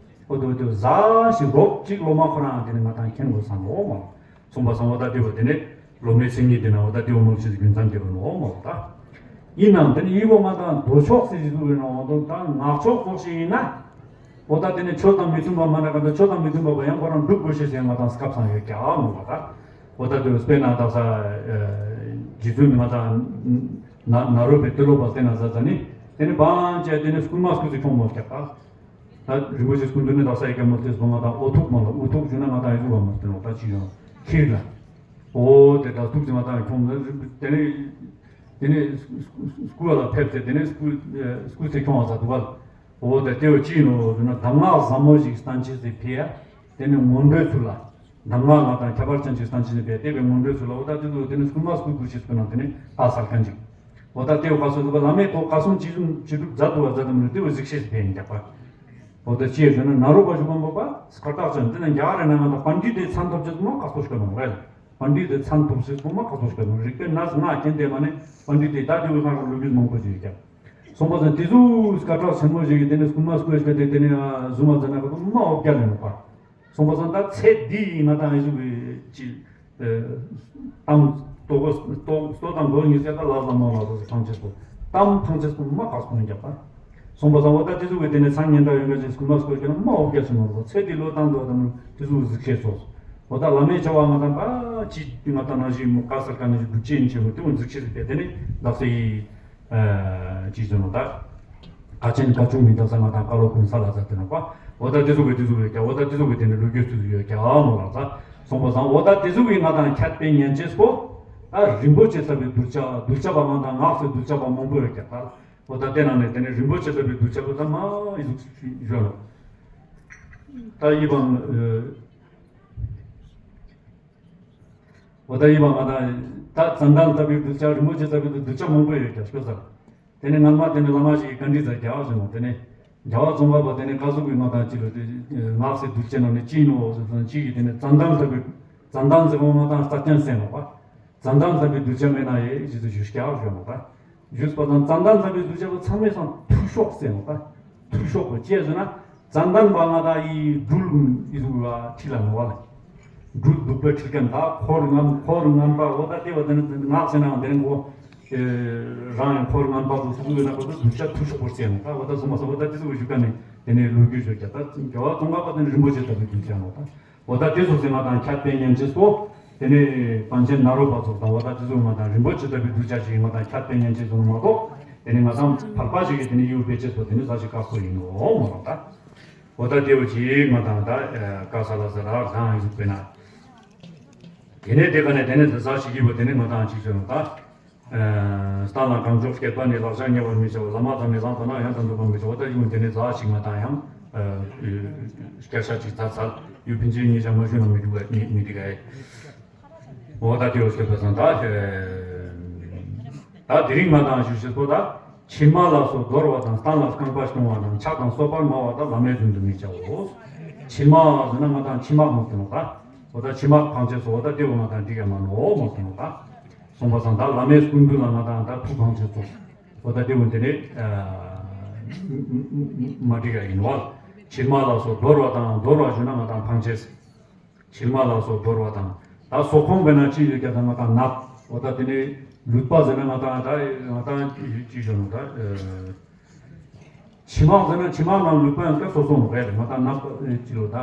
འོ་དེ་བ་དེ་བ་ཟ་ཞིག་རོབ་ཅིག་སློབ་མ་ཁོ་རང་དེ་ནི་ང་དང་མཁྱེན་དགོས་བསམ་ནོ་མོ་ལ། སོང་བ་སང་བ་ད་དེ་བ་དེ་ནི་སློབ་མའི་མཚན་ཉིད་དེ་ན་བ་ད་དེ་བ་མོལ་ཤེས་སུ་རྒྱུ་མཚན་དེ་བ་ནོ་མོ་ལ་ད། ཡིན་ནའང་དེ་ནི་ཡིད་བོ་ང་དང་མདོ་ཕྱོགས་སུ་ཡིད་བཟུང་བའི་ནང་འོ་དོ་ད་ངག་ཕྱོགས་སོགས་ཤིག་ཡིན་ན། འོ་ད་དེ་ནི་ཆོས་དང་མི་མཐུན་པ་མ་ན་ག་ད་ཆོས་དང་མི་མཐུན་པ་བ་ཡང་ཁོ་རང་སྒྲུབ་དགོས་ཤེས་སུ་ཡང་ང་དང་སྐབས་སང་ཡོད་ཀྱག་མོ་ལ་ད། འོ་ད་དེ་དཔེར་ན་ད་ས། རྗེ་བཙུན་ང་དང་། ན་ན་རོ་པའི་ཏི་ལོ་པ་དེ་ན་ཟ་ཟ་ནི། དེ་ནི་བང་བྱས་དེ་ནི་སྐུལ་མ་སྐུལ་ཚེ་ཁྱོང་མོ་ཀྱག་ད། ད་རིན་པོ་ཆེ་སྐུ་མདུན་ནི་ད་ས་ཡི་ཀ་མོ་དེ་སོང་ང་དང་འོ་ཐུག་མོ་ལ་འོ་ཐུག་བྱུང་ན་ང་དང་ཡི་ཟུག་བ་མོ་དེ་ནོ་ད་ཅི་ཡོང་ཁྱིར་ལ། འོ་དེ་ད་ཐུག་ཅིག་ང་དང་ཁྱོང་དེ་ནི། དེ་ནི་སྐུ་བ་ལ་ཕེབས་ཏེ་དེ་ནི་སྐུ་སྐུ་ཚེ་ཁྱོང་བ་ཟ་འདུག་བ། འོ་དེ་དེ་བ་ཅི་ཡིན་ནོ་ཟེར་ན་གདམས་ངག་ཟབ་མོ་ཞིག་སྟན་ཅི་ཟེར་ཕི་ཡ། དེ་ནི་སྔོན་འགྲོའི་ཚུལ་ལ། གདམས་ངག་ང་དང་ཁྱད་པར་ཅན་ཅིག་སྟན་ཅི་ཟེར་ཕི་ཡ་དེ་བའི་སྔོན་འགྲོའི་ཚུལ་ལ་འོ་ད་དེ་ཚོ་དེ་ནི་སྐུལ་མ་སྐུལ་དགོས་ཤེས་སྐུལ་ན་དེ་ནི་ད་སལ་མཁན་ཅིག་འོ་ད་དེ་བ་ག་སོ་ཟེར་བ་བླ་མས་གོ་ག་སོང་ཅི་ཟུང་ཅི་སྒྲུབ་མཛད་འདུག་བ་མཛད་དམ་རེད་དེ་བ་གཟིགས་ཤེས་ཕི་ཡ་ཡིན་རྒྱག་པ། འོ་ད་ཅི་ཡ་ཟེར་ན་ན་རོ་པ་ཞུ་བ་མོ་པ་སྐར་རྟགས་ཅན་དེ་ནི་རྒྱ་གར་རེ་ན་ང་དང་པཎྜི་ཏའི་མཚན་ཐོབ་ཅེས་མོ་ག་སོ་ཤོད་མོ་རེད། པཎྜི་ཏའི་མཚན་ཐོབ་ཤེས་པོ་མ་ཁག་པོ་ཞིག་ཡོད་རིག་པའི་གནས་ལྔ་རྐྱེན་ལྡན་མ་ནི་པཎྜི་ཏའི་ད་དེ་བས་ལྷག་པའི་ལོ་རྒྱུས་མང་པོ་ཞིག་ཡོད་ཀྱང་། སོང་པ་སང་དེ་ཚོ་སྐད་གྲགས་ཆེན་མོ་ཞིག་གིས་དེ་ནས་སྐུལ་མ་སྐུལ་ཞིག་དེ་དེ་ནས་བཟུང་བ་ཟེར་ན་ཁོ་ཚོ་མ་འོ་བརྒྱ་ལས་མ་པ། སོང་པ་སང་ད་ཚེ་འདི་ཡི་ང་དང་ཨེ་ཟུག་གི་ཅི། གཏམ་ལྟོ་གོ་ལྟོ་ལྟོ་དང་གོ་གཉིས་ཀ་ད་ལ་ལ་མ་ལ་ཟེར་ཕང་ཆེ་སོ། གཏམ་ཕང་ཆེ་སོ་མ་ཁག་སོང་རྒྱག་པ། སོང་པ་སང་འོ་ད་དེ་ཚོ་གི་དེ་ནས་སང་ཉིན་ད་ཡོང་ག་ཅིག་སྐུལ་མ་སྐོར་གྱི་ན་མ་འོ་བརྒྱ་ཞིག་མ་རུ་ཚེ་འདི་ལོ་བཏང་དུ་བ་དང་དེ་ཚོ་གི་གཟིགས་ཤེས་སོ། འོ་ད་བླ་མའི་བྱ་བ་ང་དང་པ་ཅི་ང་དང་ནང་བཞིན་མོ་དཀའ་ས་དཀའ་ནང་བཞིན་སྡུག་ཅན་ཡིན་ཆེ་བོ་དེ་མོ་གཟིགས་ཤེས་ཟིག་པས་དེ་ནས་བདག་སའི་ཅི་ཟེར་ནོ་ད། དཀའ་ཆེན་དཀའ་ཆུང་མི་འདག་ས་ང་དང་བཀའ་སློབ་ཀུན་ས་ལ་ཟ་དེ་ནོ་པ། འོ་ད་དེ་ཚོ་གི་དེ་ཚོ་གི་ཀྱ་འོ་ད་དེ་ཚོ་གི་དེ་ནས་ལོ་རྒྱུས་ཚོ་ཡོད་ཀྱ་མོ་ལ་ཟ། སོང་པ་སང་འོ་ད་དེ་ཚོ་གི་ང་དང་ཁྱད་པའི་ཉན་ཅེས་པོ། ད་རིན་པོ་ཆེ་ལྟ་བུའི་གདུལ་བྱ་གདུལ་བྱ་བ་ང་དང་ངག་སོགས་གདུལ་བྱ་བ་མང་པོ་ཡོད་ཀྱ་ད། འོ་ད་དེ་ནང་ནས་དེ་ནས་རིན་པོ་ཆེ་ལྟ་བུའི་གདུལ་བྱ་བོ་ད་མ་ཡི་ཟུག་ཡོད་ནོ། ད་ཡི་བང་། འོ་ད་ཡི་བང་ང་ད་ད་ཙན་དན་ལྟ་བུའི་གདུལ་བྱ་རིན་པོ་ཆེ་ལྟ་བུའི་གདུལ་བྱ་མང་པོ་ཡོད་ཀྱ་སྐྱོ་ས། དེ་ནས་སྔ་མ་དེ་ནས་བླ་མ་ཞིག་གིས་བཀའ་འདྲི་མཛད་རྒྱ་བ་ཟེར་ནོ་དེ་ནས་རྒྱ་བ་ཙོང་ཁ་པ་དེ་ནས་བཀའ་ཟུར་གྱི་ང་དང་ཅི་ལོ་དེ་ངག་སེ་གདུལ་བྱ་ནང་ནས་ཅི་ནོ་ཟེར་ཙང་ཅི་གིས་དེ་ནས་ཙན་དན་ལྟ་བུའི་ཙན་དན་ཟེར་བ་ང་དང་རྩ་ཅན་ཟེར་ནོ་པ། ཙན་དན་ལྟ་བུའི་གདུལ་བྱ་མེད་ན་ཡེ་ཞེས་སུ་ཞུ་རྒྱ་བ་ཞུ་ནོ་པ། ཞུས་པ་དང་ཙན་དན་ལྟ་བུའི་གདུལ་བྱ་བོ་ཚང་མས་སང་ཐུར་ཤོག་ཟེར་ནོ་པ། ཐུར་ཤོག་པོ་ཅི་ཟེར་ན། ཙན་དན་པ་ང་དང་ཡི་སྦྲུལ་ཡི་ཟུག་བ་ཁྲིད་ལ་ནོ་བ་ལ། སྦྲུལ་གདུག་པའི་ཁྲིད་མཁན་ད་འཁོར་ངན་འཁོར་ངན་པ་འོ་ད་དེ་བ་དེ་ནི་ངག་ཟེར་ནའང་དེ་ནི་འོ། རང་ཡང་འཁོར་ངན་པ་དུ་ཐུག་ཡོད་ན་གོ་ད་གདུལ་བྱ་ཐུར་ཤོག་པོར་བརྩིས་ནོ་ད་འོ་ད་སོང་བ་སོང་བ་ད་དེ་ཚོ་བཞུགས་ཀ་ནི་དེ་ནི་ལོ་རྒྱུས་བརྗོད་ཀྱ་ད་རྒྱལ་བ་ཙོང་ཁ་པ་དེ་ནི་རིན་པོ་ཆེ་ལྟ་བུའི་གདུལ་བྱ་ནོ་ད། འོ་ད་དེ་ཚོ་ཟེར་ང་དང་ཁྱད་པའི་ཉན་ཅེས་སོ། དེ་ནས་པཎ་ཆེན་ནཱ་རོ་པ་ཚོ་དང་འོ་ད་དེ་ཚོ་ང་དང་རིན་པོ་ཆེ་ལྟ་བུའི་གདུལ་བྱ་ཞིག་ང་དང་ཁྱད་པའི་ཉན་ཅེས་སོ་མ་གཏོགས། དེ་ནི་ང་ཚང་བར་པ་ཞིག་གིས་དེ་ནི་ཡུལ་བེད་སྤྱད་པོ་དེ་ནི་ཟ་ཞིག་བཀག་སོ་ཡིན་ནོ་མོ་རང་ད། འོ་ད་དེ་བོ་ཅིག་ང་དང་ད་ཀ་ས་ལ་ས་ར་རང་ཡུག་པས་ན། དེ་ནས་དེ་ག་ནས་དེ་ནས་དེ་ཟ་ཞིག་ཡིན་པོ་དེ་ནི་ང་དང་ཅིག་ཟེར་ནོ་ད། སྟན་ལ་གང་འཇོག་སྐྱེད་པ་ནི། ལག་ཆ་ཉེ་བར་མི་བྱའོ། ལམ་དང་མི་ལངས་པ་ན་ཡང་དང་འདུག་པ་མི་བྱའོ། ད་ཡུལ་དེ་ནི་ཟ་ཞིག་ང་དང་ཡང་སྐད་ཆ་ཅིག་ད་ཚར་ཡུལ་ཕན་ཆད་ཉེ་ཆ་མ་ཞུ་ན་མི་འདུག་ག་མི་མི་འདུག་ག་འོ་ད་དེ་འོ་སྐད་པ་སང་ད། ད་དེ་རིང་ང་དང་ཞུ་ཞེས་པོ་ད། ཕྱེ་མ་ལ་སོགས་དོར་བ་དང་། སྟན་ལ་རྐང་པ་རྐྱོང་བ་དང་། ཕྱག་དང་སོ་པར་སྨྲ་བ་དག། ལམ་མེ་བདུན་དུ་མི་བྱའོ། ཕྱེ་མ་ཟེར་ན་ང་དང་ཕྱེ་མ་མོ་དེ་ནོ་ད། འོ་ད་ཕྱེ་མ་འཕང་ཆེ་སོ་འོ་ད་དེ་འོ་ང་དང་འགྲིག་ཡ་མ་ནོ་མོ་དེ་ནོ་ད། སོང་པ་སང་ད་ལམ་མེ་སྐུ་མདུན་ལ་ང་དང་ད་ཐུགས་འཕང་ཆེ་སོ། འོ་ད་དེ་འོ་དེ་ནི་མ་འགྲིག་ཡ་ཡིན་བ། ཕྱེ་མ་ལ་སོགས་དོར་བ་དང་། དོར་བ་ཞུ་ན་ང་དང་འཕང་ཆེ། ཕྱེ་མ་ལ་སོགས་དོར་བ་དང་། ད་སོག་ཁོང་བས་ན་ཅི་ཡོད་ཀྱང་ད་ང་དང་ནབ། འོ་ད་དེ་ནས་ལུད་པ་ཟེར་ན་ང་དང་ད་ང་དང་ཅི་ཞོན་ད། ཕྱེ་མ་ཟེར་ན་ཕྱེ་མ་ནང་ལུད་པ་ཡང་སྐབས་སོ་སོ་རེད། ང་དང་ནབ་ཅི་ལོ་ད།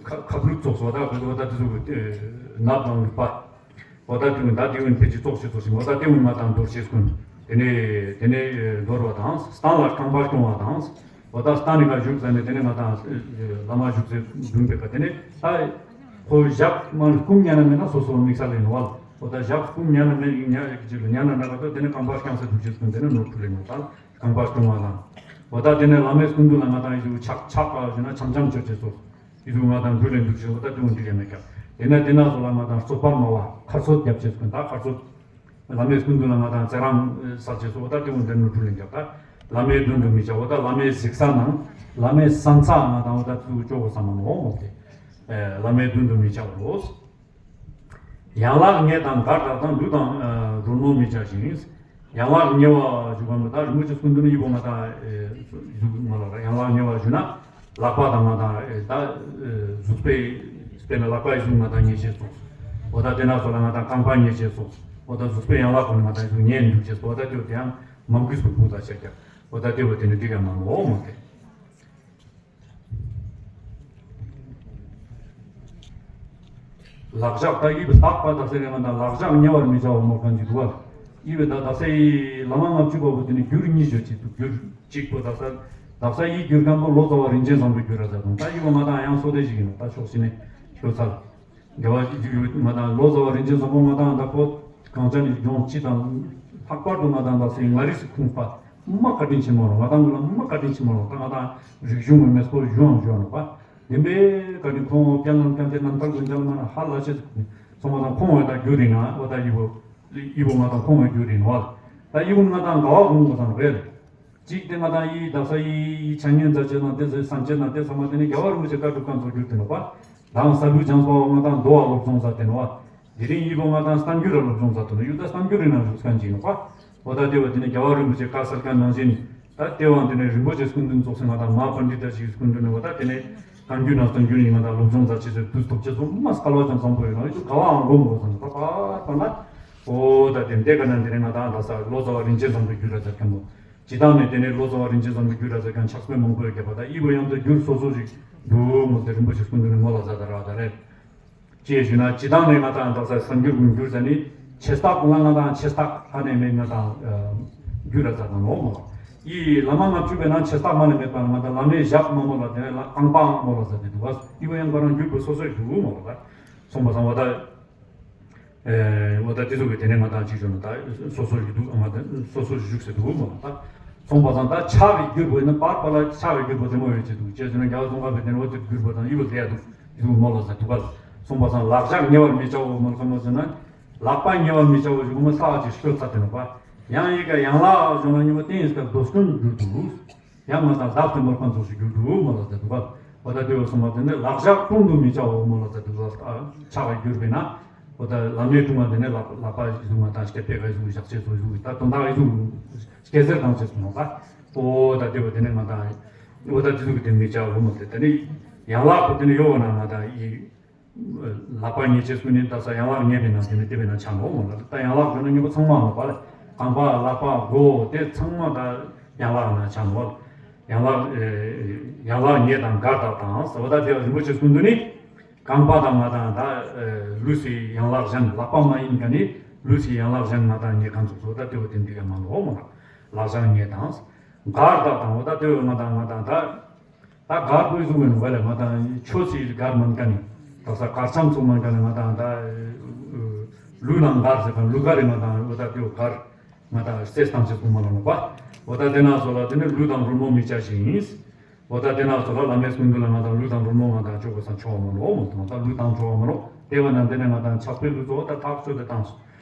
ཁ་ཁབ་ལུད་ཙོགས་སོ་ད་གོ་ད་དེ་ཚོ་ནབ་དང་ལུད་པ། འོ་ད་དེ་ཀུན་ད་དེ་ཀུན་ཕལ་ཆེར་ཙོགས་ཤིག་ཙོགས་ཤིག་འོ་ད་དེ་ཀུན་ང་དང་དོར་ཤེས་ཀུན། དེ་ནས་དེ་ནས་དོར་བ་དང་། སྟན་ལ་རྐང་པ་རྐྱོང་བ་དང་། འོ་ད་སྟན་ནི་ག་བཞུགས་ཟ་ནས་དེ་ནས་ང་དང་བླ་མ་བཞུགས་ཚེ་འདུན་པའི་ཀ་དེ་ནས་ད་ཁོ་ཞབས་མ་སྐུམ་ཉལ་ན་མེད་ན་སོ་སོར་དམིགས་ས་ལེན་ནོ་བ། འོ་ད་ཞབས་སྐུམ་ཉལ་ན་མེད་ཉལ་ཅིག་ལ་ཉལ་ན་ན་ག་ཏོ་དེ་ནས་རྐང་པ་རྐྱང་ས་འདུག་ཅེས་ཀུན་དེ་ནས་ནོར་ཕུལ་ལེན་ནོ་ད་རྐང་པ་རྐྱོང་བ་དང་། འོ་ད་དེ་ནས་བླ་མའི་སྐུ་མདུན་ལ་ང་དང་ཡིད་དུ་ཆགས་ཆགས་པ་ཞུ་ན་འཆམ་འཆམ་ཆོད་ཅེས་སོ། ཡིད་དུ་ང་དང་འགྲུལ་ལེན་འདུག་ཅེས་འོ་ད་དེ་འོ་འདི་ལས་མེད་ཀྱང་། དེ་ནས་དེ་ན་སོ་ལ་ང་དང་སོ་པ་མ་བ་ཁར་ཚོད་རྒྱབ་ཅེས་ཀུན་ད་ཁར་ཚོད། བླ་མའི་སྐུ་མདུན་ལ་ང་དང་ཚེ་རང་ས་ཆེ་སོ་འོ་ད་དེ་འོ་འདི་ནོ་འགྲུལ་ལེན་རྒྱབ་ད། བླ་མའི་མདུན་དུ་མི་བྱ་འོ་ད་བླ་མའི་གཟིགས་ས་ནང་། བླ་མའི་ས་མཚམས་ང་དང་འོ་ད་ཚུར་ཅོག་གོ་ས་མ་ནོ་མོ་དེ། བླ་མའི་མདུན་དུ་མི་བྱ་འོ། ཡན་ལག་ལྔས་དང་གར་དག་དང་། ལུས་དང་རོལ་མོ་མི་བྱ་ཞིང་། ཡན་ལག་ཉེ་བ་ཞུ་བ་མི་ད་རིན་པོ་ཆེ་སྐུ་མདུན་ཡིད་བོ་ང་དང་ཡིད་མ་ལོག་ཡན་ལག་ཉེ་བ་ཞུ་ན་ལག་པ་དང་ང་དང་ད་གཟུགས་པོའི་དཔེར་ན་ལག་པ་ཡིད་ང་དང་ཉེ་ཤེས་སོགས། འོ་ད་དེ་ན་སོགས་ལ་ང་དང་རྐང་པ་ཉེ་ཤེས་སོགས། འོ་ད་གཟུགས་པོའི་ཡན་ལག་ཁོ་ན་ང་དང་ཡིད་ཉེ་འདུག་ཅེས་འོ་ད་དེ་དེ་ཡང་མང་གུས་སུ་ཕུག་ད་ཤེས་ཀྱང་། འོ་ད་དེ་བོ་དེ་ནི་འགྲིག་ཡང་མ་ནོ་མོ་དེ། ལག་ཞགས་ད་ཡིབ་ལག་པ་ད་ཟེར་ཡང་ད་ལག་ཞགས་ཉེ་བར་མི་བྱའོ་མོ་གང་ཅི་འདུག་བ། ཡིབ་ད་ད་ཟེར་ཡི་བླ་མ་ལྔ་བཅུ་པ་བོ་དེ་ནི་རྒྱུར་གཉིས་བརྗོད་ཅིག་འདུག་རྒྱུར་གཅིག་པོ་ད་ཟེར་ད་ཟེར་ཡི་རྒྱུར་གང་པོ་ལོ་ཙཱ་བ་རིན་ཆེན་བཟང་པོའི་རྒྱུར་ར་ཟེར་དང་ད་ཡིབ་བ་ང་དང་ཡང་སོ་དེ་ཞིག་ཡིན་ནོ་ད་ཕྱོགས་ཤིག་ནས་ཤོད་ཚར། དགེ་བ་ཡོད་ང་དང་ལོ་ཙཱ་བ་རིན་ཆེན་བཟང་པོ་ང་དང་ད་ཁོ་གང་ཅི་ནས་ལྗོངས་སྤྱི་དང་ལྷག་པར་དུ་ང་དང་ད་སེ་མངའ་རིས་སུ་ཁུངས་པ་མ་བཀའ་དྲིན་ཆེན་མོ་རོ་ང་དང་ལ་མ་བཀའ་དྲིན་ཆེན་མོ་རོ་ད་ང་དང་རིག་གཞུང་གི་མེ་སོ་གཞུང་བཞུང་རོ་པ་དེ་འབའི་བཀའ་དྲིན་ཁོང་སྐྱབས་རྣམས་སྐྱབས་དེ་རྣམ་ཐར་དགོན་ཆང་མ་ན་ཧ་ལ་ཆེ་སོང་མ་དང་ཁོང་འོས་ད་རྒྱུ་རིང་ང་འོ་ད་ཡི་བོ་ཡི་བོ་ང་དང་ཁོང་འོས་རྒྱུ་རིང་བ་ད་ཡི་བོ་ང་དང་དགའ་བ་གོང་གོ་དང་རེད། གཅིག་དེ་ང་དང་ཡི་དག་ས་ཡི་ཡི་ཆ་ཉན་མཛད་ཅེས་དང་དེ་ཚོའི་སངས་རྒྱས་དང་དེ་ཚང་མ་དེ་ནི་རྒྱལ་བ་རིན་པོ་ཆེ་བཀའ་སྒྲུབ་ཁང་ཚོགས་རྒྱུ་དེ་ནོ་པ། དང་ས་ལུ་བྱང་སོ་ང་དང་མདོ་བ་སློབ་སྦྱོང་མཛད་དེ་ནོ་པ། དེ་རིང་ཡི་བོ་ང་དང་གསར་འགྱུར་ར་སློབ་སྦྱོང་མཛད་དེ་ནོ་ཡུ་ད་གསར་འགྱུར་རི་ནང་བཞུགས་མཁན་ཅིག་ནོ་པ། འོ་ད་དེ་བ་དེ་ནི་རྒྱལ་བ་རིན་པོ་ཆེ་བཀའ་སྩལ་མཁན་ནང་བཞིན་ད་དེ་བ་དེ་ནི་རིན་པོ་ཆེ་སྐུ་མདུན་ཚོགས་སེ་ང་དང་མ་པཎྜི་ཏ་ཞིག་སྐུ་མདུན་ནོ་པ་ད་དེ་ནི་གསར་འགྱུར་ནང་གསར་འགྱུར་ཡིན་ང་དང་སློབ་སྦྱོང་མཛད་ཅེས་ཚོའི་དུས་ཐོབ་ཅེས་ཚོ་མ་སྐལ་བ་ཅན་བཟང་པོ་ཡོད་ན་ཡུ་ད་ག་བ་ཨང་སྒོམ་དགོས་ཙང་ད་པ་ད་ན། འོ་ད་དེ་འདྲ་ག་ན་འདི་རིང་ང་དང་ད་ས་ལོ་ཙཱ་བ་རིན་ཆེན་བཟང་པོའི་རྒྱུད་ར་ཟེར་མཁན་པོ། སྤྱི་བཏང་ནས་དེ་ནས་ལོ་ཙཱ་བ་རིན་ཆེན་བཟང་པོའི་རྒྱུད་ར་ཟེར་མཁན་ཕྱག་དཔེ་མང་པོ་ཡོད་ཀྱང་པ་ད་ཨི་བོ་ཡང་དུ་རྒྱུད་སོ་སོ་ཞིག་འདུག་མོ་དེ་རིན་པོ་ཆེ་སྐུ་མདུན་ནས་མོ་ལ་ཟ་ད་ར་ད་རེད། ཅེས་ཞུས་ན་སྤྱི་བཏང་ནས་ང་དང་ད་ས་གསར་འགྱུར་དགོས་འགྱུར་ཟ་ནི་ཆེ་རྟགས་ང་ང་དང་ཆེ་རྟགས་ཧ་ནས་མེད་ང་དང་རྒྱུད་ར་ཟ་དང་ལོ་མོ། ཨི་བླ་མ་ལྔ་བཅུ་པའི་ནང་ཆེ་རྟགས་མ་ནས་མེད་པ་ང་དང་བླ་མའི་ཞབས་མ་མོ་ལ་དེ་ནས་ལ་རྐང་པའང་མོ་ལ་ཟ་དེ་འདུག་བ། ཨི་བོ་ཡང་ང་རང་རྒྱུད་པོ་སོ་སོ་ཞིག་འདུག་མོ་ལ་ད། སོང་པ་སང་བ་ད། འོ་ད་དེ་ཚོ་གི་དེ་ནས་ང་དང་གཅིག་བྱུང་ན་ད་སོ་སོ་ཞིག་འདུག་ང་ད་སོ་སོ་ཞིག་བཞུགས་སེ་འདུག་མ་ད། སོང་པ་སང་ད་ཕྱག་གི་བརྒྱུད་པ་ནི་པར་པ་ལ་ཕྱག་གི་བརྒྱུད་པ་དེ་མོ་ཡོད་ཅེས་འདུག་ཅེས་བྱུང་ན་རྒྱ་བ་ཙོང་ཁ་བའི་དེ་ནས་འོ་དེ་བརྒྱུད་པ་དང་ཡི་བ་ལས་ཡ་འདུག་དེ་ཚོ་མོ་ལ་ཟ་འདུག་ག་ལ། སོང་པ་སང་ལག་ཞགས་ཉེ་བར་མི་བྱའོ་མོ་ལ་ཁ་མོ་ཟེར་ན། ལག་པ་ཉེ་བར་མི་བྱའོ་ཞུ་གོ་མོ་ས་བ་ཅིག་ཤོད་ཚ་དེ་ནོ་པ། ཡང་ཡི་ག་ཡང་ལག་བྱུང་ན་ཉི་མ་ཏིང་ཡིས་ཀ་རྡོ་སྐྱོན་འགྱུར་འདུག་ཡང་ང་དང་ལྡབ་དེ་མོར་ཁོང་ཚོ་ཞིག་གྱུར་འདུག་མོ་ལ་ཟེར་འདུག་ག་འོ་ད་དེ་བས་སོང་བ་དེ་ནི་ལག་ཞགས་བཏུང་དུ་མི་བྱའོ་མོ་ལ་ཟེར་འདུག་ག་ཕྱག་ག་གྱུར་པས་ན། འོ་ད་ལམ་ནས་བཏུང་བ་དེ་ནི་ལག་ལག་པ་ཞིག་བཟུང་བ་དང་སྐེད་པའི་ཁ་བཟུང་ཞག་ཚད་ཚོ་བཟུང་ད་དོན་དག་ཡི་བཟུང་སྐེད་ཟེར་དང་ཚད་སོང་བ། འོ་ད་དེ་བས་དེ་ནི་ང་དང་འོ་ད་དེ་ཚོ་གི་དེ་མི་བྱའོ་མོ་ཟེར་དེ་ནི་ཡང་ལག་པ་དེ་ནི་ཡོ་བ་ན་ང་དང་ཡི། ལག་པ་ཉེ་ཆེ་སུ་ནི་ད་ས་ཡང་ལག་ཉེ་བའི་ནང་དེ་ནི་དེ་བའི་ནང་ཆ་མོ་མོ་ལ་ད་ཡང་ལག་ཟེར་ན་ཉེ་པོ་ཚང་མ་མོ་པ་ལ་རྐང་པ་ལག་པ་མགོ་དེ་ཚང་མ་ད་ཡང་ལག་ནང་ཆ་མོ་ཡང་ལག་ཡང་ལག་ཉེ་དང་འགར་དག་དང་ཟེར་བ་ད་དེ་རིན་པོ་ཆེ་སྐུ་མདུན་ནི་རྐང་པ་དང་ང་དང་ད་ལུས་སི་ཡང་ལག་གཞན་ལག་པ་མ་ཡིན་ག་ནི་ ལུས་ཀྱི་ཡན་ལག་གཞན་ང་དང་ཉེ་གང་ཚོགས་སོ་ད་ལྟོས་དེ་འདི་ག་མ་ལོ་མ་ལག་གཞན་ཉེ་དང་། གར་དག་དང་འོ་ད་ལྟོས་ང་དང་ང་དང་ད། ད་གར་པོའི་གཟུགས་ཡིན་བ་ལས་ང་དང་ཆོས་སི་གར་མན་ཀ་ནི། ད་ས་གར་ཆམ་ཚོགས་མན་ཀ་ནི་ང་དང་ད། ལུས་ནང་གར་ཟེར་ག་ལུས་གར་རེ་ང་དང་འོ་ད་ལྟོས་གར། ང་དང་རྩེས་བཏང་ཆེད་དུ་མ་ལོ་ནོ་པ། འོ་ད་དེ་ན་སོ་ལ་དེ་ནི་ལུས་དང་རོལ་མོ་མི་བྱ་ཞིང་། འོ་ད་དེ་ན་སོ་ལ་བླ་མའི་སྐུ་མདུན་ལ་ང་དང་ལུས་དང་རོལ་མོ་ང་དང་ཆོག་གོ་ས་ཆོག་མ་ལོ་མོ་དང་ད་ལུས་དང་ཆོག་མ་ལོ། དེ་བ་ན་དེ་ནས་ང་དང་ཕྱག་དཔེ་ལུས་ཚོ་ད་ཐག་ཆོད་དེ་བཏང་སོ།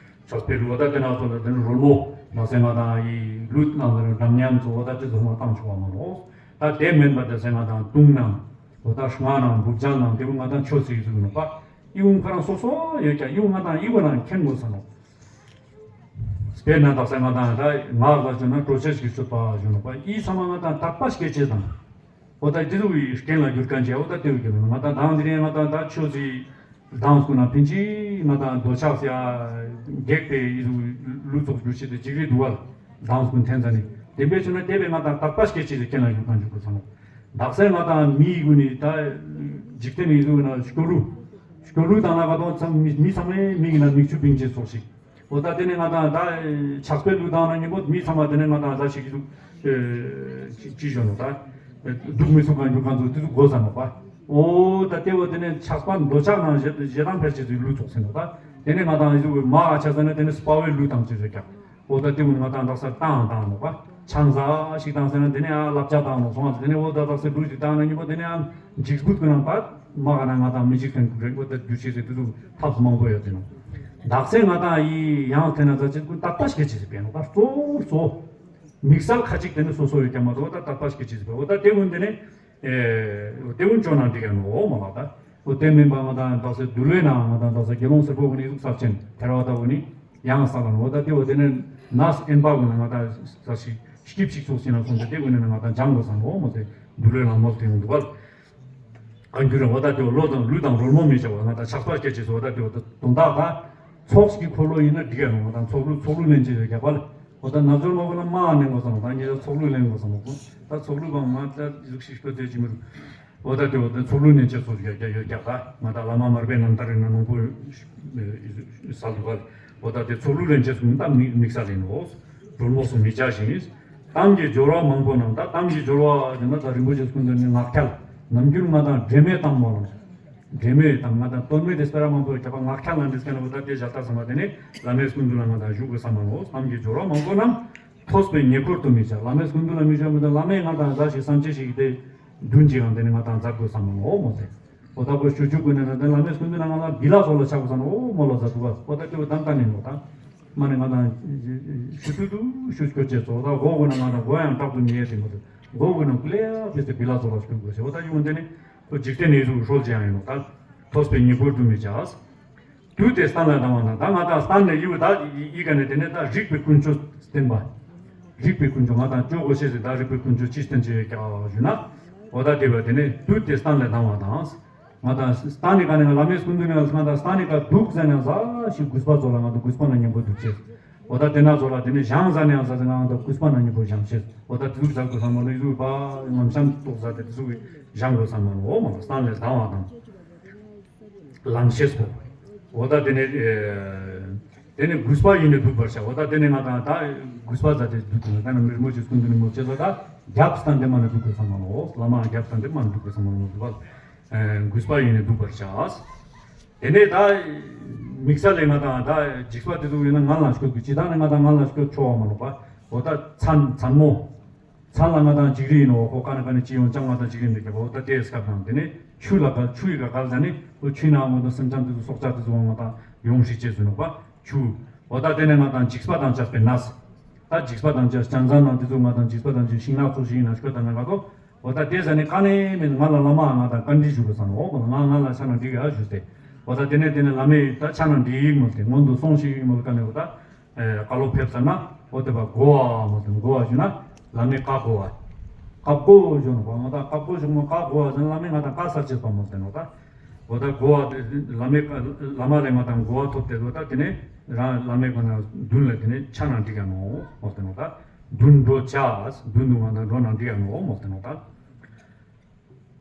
ཕྱག་དཔེ་ལུས་འོ་ད་དེ་ན་སོ་ལ་དེ་ནི་རོལ་མོ་ལ་སེ་ང་དང་ཡི་ལུས་ནང་དེ་ནི་འགྲམ་ཉམས་ཚོ་འོ་ད་དེ་ཚོ་མ་བཏང་ཆོག་མ་ལོ། ད་དེ་མིན་པ་དེ་སེ་ང་དང་དུང་ནང་འོ་ད་ཧྲུང་ནང་འབུབ་ཅང་ནང་དེ་བུ་ང་དང་ཆོས་སི་ཡི་གཟུགས་ནོ་པ། ཨི་བུ་ཁ་རང་སོ་སོ་ཡོད་ཀྱང་ཨི་བུ་ང་དང་ཨི་བུ་ནང་མཁྱེན་དགོས་ས་ནོ། དཔེར་ན་དག་ས་ང་དང་ད་ངག་ལ་བརྗོད་ན་གྲོ་ཆས་ཀྱི་སྤྱོད་པ་བརྗོད་ནོ་པ་ཨི་ཚང་མ་ང་དང་དག་པ་སྐྱེ་ཅེས་དང་། འོ་ད་དེ་ཚོ་བའི་རྐྱེན་ལ་འགྱུར་མཁན་བྱས་འོ་ད་དེ་བའི་རྐྱེན་ལ་ང་དང་དང་དེ་རིང་ང་དང་ད་ཆོས་སི་དང་སྐུ་ན་ཕིན་ཅི་ང་དང་འདོད་ཆགས་སི་ཨ་སྒེག་པའི་ཨི་ཚོ་ལུས་ཚོགས་འགྱུར་ཆེད་དུ་འཇིགས་རི་འདུག་བ་དང་སྐུ་འཐེན་ས་ནི་དེ་འབད་ཆུ་ན་དེ་བས་ང་དང་དག་པ་སྐྱེ་ཅེས་སི་རྐྱེན་ལ་འགྱུར་མཁན་འཇུག་པ་ཚང་མ། དག་ས་ང་དང་མི་ཡི་གུ་ནི་ད་འཇིག་རྟེན་ནི་ཡི་གུ་ན་སྐྱོ་གླུ། སྐྱོ་གླུ་དང་ན་ག་དོང་ཚང་མི་མི་ཚང་མའི་མིག་ན་མིག་ཆུ་བིང་ཅེས་སོགས་ཤིག་འོ་ད་དེ་ནས་ང་དང་ད་ཕྱག་དཔེ་ལུས་དང་ན་ཉིན་པོ་མི་ཚང་མ་དེ་ནས་ང་དང་ད་ཞིག་གི་འདུག་ཅི་ཅི་ཞོ་ནོ་ད་འདུག་མི་ཚུགས་གང་རྒྱུ་གང་ཚུགས་དེ་ཚོ་དགོས་ས་ནོ་པ། འོ་ད་དེ་བོ་དེ་ནས་ཆགས་པ་འདོད་ཆགས་ནང་ཞེ་ཞེ་སྡང་ཕལ་ཆེར་ཚོའི་ལུས་ཚོགས་ཟིན་ནོ་ད། དེ་ནས་ང་དང་ཡི་ཚུགས་མ་ག་ཆགས་ས་ནས་དེ་ནས་དཔའ་བོའི་ལུས་དང་ཅི་ཞོ་ཀྱང་། འོ་ད་དེ་བོ་ནི་ང་དང་དག་ས་བཏང་བཏང་ནོ་པ། ཆང་ས་ཞིག་བཏང་ཟེར་ན་དེ་ནས་ཨ་བསླབ་བྱ་བཏང་ནོ་སོང་ཨ་དེ་ནས་འོ་ད་དག་ས་ལུས་ཞིག་བཏང་ན་ཉིན་པོ་དེ་ནས་ཨ་འཇིགས་སྐུལ་ཀུན་ན་པ་མ་ག་ན་ང་དང་མི་འཇིགས་ཀུན་རེད་འོ་ད་རྒྱུ་ཆེ་ཟེར་དེ་ཚོ་ཐབས་མང་པོ་ཡོད་དེ་ནོ། དག་ས་ང་དང་ཡི་ཡང་དེ་ན་ཟ་ཆེ་ཀུན་ད་ལྟ་ཞིག་ཆེ་ཟེར་པས་ནོ་པ་གཙོ་བོ་གཙོ་བོ། དམིགས་བསལ་ཁ་ཅིག་དེ་ནི་སོ་སོ་ཡོད་ཀྱང་མ་གཏོགས་ད་ལྟ་ཞིག་ཆེ་ཟེར་པས་འོ་ད་དེ་ཀུན་དེ་ནས། ཨེ། དེ་ཀུན་ཅོ་ན་འགྲིག་ག་ནོ་མ་ལགས་ད། འོ་དེ་མིན་པ་ང་དང་དག་ས་འདུལ་བའི་ནང་ང་དང་དག་ས་དགེ་སློང་སེར་པོ་གི་ནི་གཟུགས་གསར་ཆེན་ཐེ་ར་བ་ད་བོ་ནི་ཡང་ས་ལ་ནོ་ད་དེ་བོ་དེ་ནི་ནས་ཨེན་པ་གུ་ན་ང་དང་ས་ཞིག་སྐྱིབས་ཤིག་ཚོགས་ཤིག་ན་སོང་ད་དེ་ཀུན་ནི་ང་དང་སྦྱང་དགོས་ས་ནོ་མོ་དེ་འདུལ་བའི་ལམ་མོ་དེ་ཡོང་འདུག་བ། ཨ་འགྱུར་འོ་ད་དེ་བོ་བློ་དང་ལུས་དང་རོལ་མོ་མི་བྱ་བ་ང་དང་ཆགས་པ་སྐྱེ་ཅེས་སོ་ད་དེ་བོ་ད་དོན་དག་ད། ཚོགས་ཀྱི་འཁོར་ལོ་ཡིན་ན་འགྲིག་ཡ་རུང་ང་དང་ཚོགས་ལུས་ཚོགས་ལུས་ལེན་ཅེས་ཡོད་རྒྱག་པ་ལ། འོ་ད་ན་ཚོད་མ་བོ་ལ་མ་ནས་དགོས་སམ་ད་ངེད་ཚོགས་ལུས་ལེན་དགོས་སམ་མོ་ད་ཚོགས་ལུས་བང་མ་ད་གཟུགས་ཤིག་ཤོད་དེ་ཅི་མི་རུང་། འོ་ད་དེ་འོ་ད་ཚོགས་ལུས་ལེན་ཅེས་སོ་ཡོད་རྒྱག་ཡོད་རྒྱག་ད་ང་ད་བླ་མ་མར་པའི་རྣམ་ཐར་ཡིན་ན་མང་པོ་ས་འདུག་ག་འོ་ད་དེ་ཚོགས་ལུས་ལེན་ཅེས་སོ་ད་དམིགས་བསལ་ཡིན་ནོ། སྒྲོལ་མོ་སོ་མི་བྱ་ཞིང་། གཏམ་གྱི་སྦྱོར་བ་མང་པོ་རྣམས་ད་གཏམ་གྱི་སྦྱོར་བ་ཡིན་ན་ད་རིན་པོ་ཆེ་སྐུ་མདུན་ནས་ངག་འཁྱལ་ནམ་རྒྱུན་ང་དང་འདྲེས་མའི་གཏམ་མོ་ལ། འདྲེས་མའི་གཏམ་ང་དང་དོན་མེད་དེ་སྤེ་ར་མང་པོ་རྒྱབ་པ་ངག་འཁྱལ་ལ་འདྲེས་མཁན་ལ་འོ་ད་དེ་བཞག་ད་ཚང་མ་དེ་ནི་བླ་མའི་སྐུ་མདུན་ལ་ང་དང་བཞུགས་དགོས་ས་མ་ནོ། གཏམ་གྱི་སྦྱོར་བ་མང་པོ་རྣམས་ཐོས་པའི་ཉེ་འཁོར་དུ་མི་བྱ། བླ་མའི་སྐུ་མདུན་ལ་མི་བྱ་མི་དང་བླ་མས་ང་དང་ཟ་ཞིག་སམ་ཅེས་ཤིག་དེ་མདུན་གྱི་ཡང་དེ་ནི་ང་དང་མཛད་དགོས་ས་མ་ནོ་མོ་ཟེར། འོ་ད་ཁོ་ཞུ་རྒྱུ་ཀུན་ནས་ན་དེ་བླ་མའི་སྐུ་མདུན་ན་ང་ལ་བི་ལ་སོགས་ལ་ཆགས་དགོས་ས་ནོ་མོ་ལ་ཟ་འདུག་བ། འོ་ད་དེ་བོ་དམ་ད་ནི་ནོ་ད། མ་ནི་ང་དང་ཞུ་དུ་དུ་ཞུ་སྐྱོ་ཅེས་སོ་ད་མགོ་དགོས་ན་ང་དང་མགོ་ཡང་དྲག་ཏུ་མི་ཡེ་ཟེར་མོ་ད། མགོ་དགོས་ན་ཀུ་ལེ་ཡ་བི་སྟེ་བི་ལ་སོགས་ལ་ཞུ་དགོས་ཟེར། འོ་ད་ཡོང་དེ་ནི། ཁོ་འཇིག་རྟེན་ནས་གཟུགས་ཧྲོལ་ཅན་ཡིན་ནོ་ད། ཐོས་པའི་ཉེ་འཁོར་དུ་མི་བྱ། དུས་དེ་སྟན་ལ་ལྡང་བ་དང་ད་ང་དང་སྟན་ནས་ཡིབ་ད་ཡི་ག་ནས་དེ་ནས་ད་རིག་པའི་ཀུན་སྤྱོད་བསྟན་པ། རིག་པའི་ཀུན་སྤྱོད་ང་དང་སྤྱོད་དགོས་ཤེས་ཟེར་ད་རིག་པའི་ཀུན་སྤྱོད་ཅི་བསྟན་ཅི་ཡོད་ཀྱང་ཞུ་ན། འོ་ད་དེ་བས་དེ་ནས་དུས་དེ་སྟན་ལ་ལྡང་བ་དང་། ང་དང་སྟན་ནས་ག་ནས་ང་བླ་མའི་སྐུ་མདུན་ནས་ང་དང་སྟན་ནས་ག་འདུག་ཟེར་ནས་ཟ་ཞིག་གུས་པ་ཚོ་ལ་ང་དང་གུས་པ་ན་མཉམ་པོ་འདུག་ཅེས། འོ་ད་དེ་ན་ཚོ་ལ་དེ་ནས་བཞེངས་ཟ་ནས་ཡང་ཟ་ཟེར་ང་དང་གུས་པ་ན་མཉམ་པོ་བཞེངས་ཤེས། འོ་ད་དེ་ཟུག་ཟ་དགོས་ས་མ་ནོ་ཡི་ཟུག་པ་ངམ་ཤམ་ཏོག་ཟ་དེ་དེ་ཟུག་བཞེངས་དགོས་ས་མ་ནོ་འོ་མ་ལ་སྟན་ལ་ལྡང་བ་དང་། ལང་ཤེས་སོ། འོ་ད་དེ་ནས་ཨེ། དེ་ནས་གུས་པ་ཡིས་ནི་འདུད་པར་བྱ། འོ་ད་དེ་ནས་ང་དང་ད་གུས་པ་མཛད་དེ་འདུད་དེ་ན་ད་ནི་མི་རི་མོ་ཅིག་སྐུ་མདུན་ནས་མོ་ཅེས་ལ་ད་རྒྱབ་སྟན་དེ་མ་ནི་འདུག་དགོས་ས་མ་ནོ། བླ་མ་རྒྱབ་སྟན་དེ་མ་ནི་འདུག་དགོས་ས་མ་ནོ་འདུག་པ། ཨེ། གུས་པ་ཡིས་ནི་འདུད་པར་བྱ། དེ་ནས་ད་དམིགས་བསལ་ལས་ང་དང་ད་འཇིགས་པ་དེ་ཚོ་ཡིན་ན་ང་ལ་སྐྱོད་དགོས་ཅི་ད་ནི་ང་དང་ང་ལ་སྐྱོད་ཆོག་བ་མ་ནོ་པ། འོ་ད་མཚན་མཚན་མོ། མཚན་ལ་ང་དང་འཇིགས་རི་ཡིན་ནོ། ཁོ་ཀ་ན་ཀ་ནས་ཅི་ཡོང་ཅང་ང་དང་འཇིགས་རི་འདི་རྒྱབ་འོ་ད་དེའི་སྐབས་དང་དེ་ནས་ཆུ་ལ་ག་ཆུ་ཡི་ག་ག་ཟ་ནི་འོ་ཆུའི་ནང་ང་དང་སེམས་ཅན་དེ་ཚོ་སྲོག་ཆགས་དེ་ཚོ་ང་དང་ཡོང་ཧྲི་ཅེས་ཟེར་ནོ་པ་ཆུ། འོ་ད་དེ་ནས་ང་དང་འཇིགས་པ་དང་བཅས་པའི་ནས། ད་འཇིགས་པ་དང་བཅས་ཅང་ཟ་ནང་དེ་ཚོ་ང་དང་འཇིགས་པ་དང་བཅས་ཤིང་ནགས་ཚོ་ཞིག་ཡིན་ན་ཤོད་ད་ན་ག་དོ། འོ་ད་དེ་ཟ་ནི་ཀ་ནས་མིན་ང་ལ་བླ་མ་ང་དང་བཀའ་འདྲི་ཞུ་དགོས་ས་ནོ། འོ་ང་ང་ལ་ཆ་ན་འགྲིག་ཡ་ཞུ་སྟེ། འོ་ད་དེ་ནས་དེ་ནས་བླ་མས་ད་ཆ་ན་འགྲིག་ཡིག་མོལ་ཏེ་སྔོན་དུ་སོང་ཞིག་ཡིག་མོལ་ཀ་ནས་འོ་ད། ཨེ། བཀའ་སློབ་ཕེབས་ཚར་ན་འོ་དེ་བ་གོ་བ་མོལ་ཏེ་གོ་བ་ཞུ་ན་བླ་མས་བཀའ་གོ་བ། བཀའ་གོ་ཞུ་ནོ་བ་ང་དང་བཀའ་གོ་ཞུ་མོ་བཀའ་གོ་བ་ཟེར་ན་བླ་མས་ང་དང་བཀའ་སྩལ་ཅེས་པ་མོལ་ཏེ་ནོ་ད། འོ་ད་གོ་བ་བླ་མས་བླ་མ་ལས་ང་དང་གོ་བ་ཐོབ་སྟེ་འོ་ད་དེ་ནས་རང་བླ་མས་གོ་ན་མདུན་ལ་དེ་ནས་ཆ་ན་འགྲིག་ག་ནོ་མོལ་ཏེ་ནོ་ད། མདུན་འགྲོ་བྱ། མདུན་དུ་ང་དང་འགྲོ་ན་འགྲིག་ག་ནོ་མོལ་ཏེ་ནོ་ད།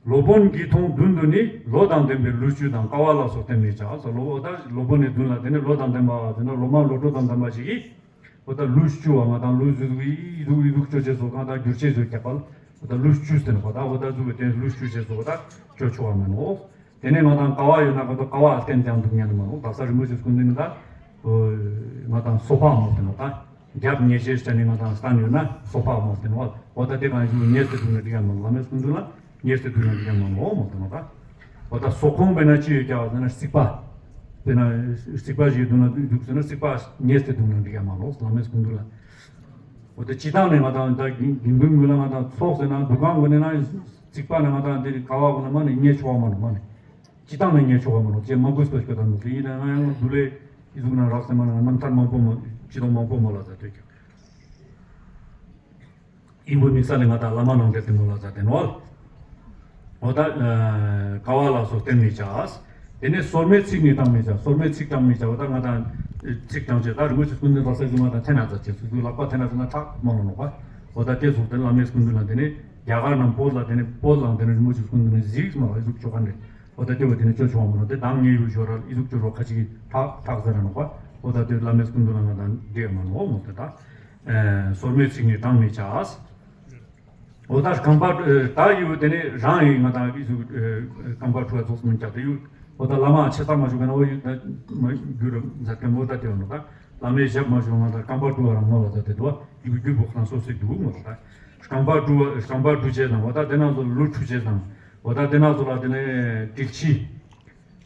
སློབ་དཔོན་གྱིས་མཐོང་མདུན་དུ་ནི། ལོ་དང་ལྡན་པའི་ལུས་བཅུ་དང་། ཀ་བ་ལ་སོགས་རྟེན་མི་བྱ། ཟེར་ལོ་ད་སློབ་དཔོན་ནི་མདུན་ལ་དེ་ནི་ལོ་དང་ལྡན་པ་དེ་ན་ལོ་མ་ལོ་གྲོགས་དང་ལྡན་པ་ཞིག་གིས། འོ་ད་ལུས་བཅུ་བ་ང་དང་ལུས་གཟུགས་ཡི་གཟུགས་ཡི་གཟུགས་སྤྱོད་བྱེད་སོགས་གང་དང་སྒྱུར་བྱེད་བཟོས་ཀྱག་པ་ལ། འོ་ད་ལུས་བཅུ་ཟེར་ནོ་པ། ད་འོ་ད་གཟུགས་ཀྱི་རྟེན་ལུས་བཅུ་བྱེད་སོགས་ད་སྤྱོད་ཆོག་པ་མིན་ནོ། དེ་ནས་ང་དང་ཀ་བ་ཡོད་ན་ང་དང་ཀ་བ་རྟེན་དང་འདུག་ཉན་ནི་མ་ནོ། ད་ས་རིན་པོ་ཆེ་སྐུ་མདུན་ད་ང་དང་སོ་ཕག་མོ་དེ་ནོ་ད། རྒྱབ་ཉེས་ཅན་ཟེར་ནས་ང་དང་སྟན་ཡོད་ན་སོ་ཕག་མོ་དེ་ནོ། འོ་ད་དེ་གང་ཞིག་ཉེས་སུ་འདུག་ན་འགྲིག་ཡ་མ་ནོ། བླ་མའི་སྐུ་མདུན་ལ་ཉེས་སུ་འདུག་ན་འགྲིག་ཡ་མ་ནོ་མོ་དེ་ནོ་ད། འོ་ད་སོ་ཁོང་བས་ན་ཅི་ཡོད་ཀྱག་ཟེར་ན་རྩིག་པ། དེ་ན་རྩིག་པ་ཞིག་འདུག་ན་འདུག་ཟེར་ན་རྩིག་པ་ཉེས་སུ་འདུག་ན་འགྲིག་ཡ་མ་ནོ། བླ་མའི་སྐུ་མདུན་ལ། འོ་ད་སྤྱི་བཏང་ནས་ང་དང་ད་དགེ་འདུན་ངོས་ལ་ང་དང་ཚོགས་ཟེར་ན་འདུ་ཁང་ངོས་ནས་ན་རྩིག་པ་ནས་ང་དང་འདིར་ཀ་བ་ངོས་ནས་མ་ནས་ཉེས་ཆོག་པ་མ་ནོ་མ་ནས། སྤྱི་བཏང་ནས་ཉེས་ཆོག་པ་མ་ནོ། ཅེས་མ་གུས་པ་ཞིག་དང་ནོ་དེ་ཡིན་ན་ང་ཡང་འདུ་ལས་ཨི་ཟུག་ན་རག་ཟེར་མ་ན་རྣམ་ཐར་མང་པོ་མ་སྤྱི་དང་མང་པོ་མ་ལ་ཟ་ཐོས་ཀྱང་། ཨི་བོ་དམིགས་བསལ་ལས་ང་དང་བླ་མ་ནང་འདྲེན་དེ་མོ་ལ་ཟ་དེ་ནོ། འོ་ད་ཀ་བ་ལ་སོགས་རྟེན་མི་བྱ། དེ་ནས་སོར་མོས་ཚིག་ནི་བགྲང་མི་བྱ། སོར་མོས་ཚིག་བགྲང་མི་བྱ། འོ་ད་ང་དང་ཚིག་བགྲང་བྱེད་ད་རིན་པོ་ཆེ་སྐུ་མདུན་ལ་ས་ཟུ་མ་དང་ཐེ་ན་ཟ་བྱེད་སུ་སུ་ལག་པ་ཐེ་ན་ཟ་ན་ཁྲག་མ་ལོ་ནོ་པ། འོ་ད་དེ་སོགས་དེ་བླ་མའི་སྐུ་མདུན་ལ་དེ་ནས་རྒྱ་གར་ནང་བོད་ལ་དེ་ནས་བོད་ལ་དེ་ནས་རིན་པོ་ཆེ་སྐུ་མདུན་ལ་གཟིགས་མ་ལ་ཨི་ཟུག་ཆོ་ག་འདྲེ། འོ་ད་དེ་བ་དེ་ནས་ཅོ་ཆོ་བ་མ་ལ་དེ་དང་ངའི་ཡུལ་ཞོར་ལ་ཨི་ཟུག་ཅོ་རོ་ཁ་ཅིག་ཁྲག་ཁྲག་ཟེར་ར་ནོ་པ། འོ་ད་དེ་བླ་མའི་སྐུ་མདུན་ལ་ང་དང་འདྲེ་མ་ལོ་མོ་དེ་ད། སོར་མོས་ཚིག་ནི་བགྲང་མི་བྱ། འོ་ད་རྐང་པ་ད་ཡིའུ་དེ་ནས་རང་ཡིན་ང་དང་ཡིག་གཟུགས་རྐང་པ་འཁྲུ་བ་རྫོགས་སུ་མི་རྒྱག་དེ་ཡིའུ། འོ་ད་བླ་མ་ཆེ་ཚང་མ་ཞུ་ག་ན་འོ་ཡིན་ད་མ་རྒྱུ་རུ་མཛད་མཁན་འོ་ད་དེ་འོ་ནོ་ད་བླ་མའི་ཞབས་མ་ཞུ་ང་དང་རྐང་པ་འཁྲུ་བ་རང་ནོ་བ་ད་དེ་དུ་བ་ཡིའུ་རྒྱུ་བོ་ཁང་སོ་སིག་འདུག་མོ་ད། རྐང་པ་འཁྲུ་བ་རྐང་པ་འཁྲུ་བྱེད་དང་འོ་ད་དེ་ན་ཚོ་ལུས་འཁྲུ་བྱེད་དང་འོ་ད་དེ་ན་ཚོ་ལ་དེ་ནས་དྲིལ་ཕྱིས།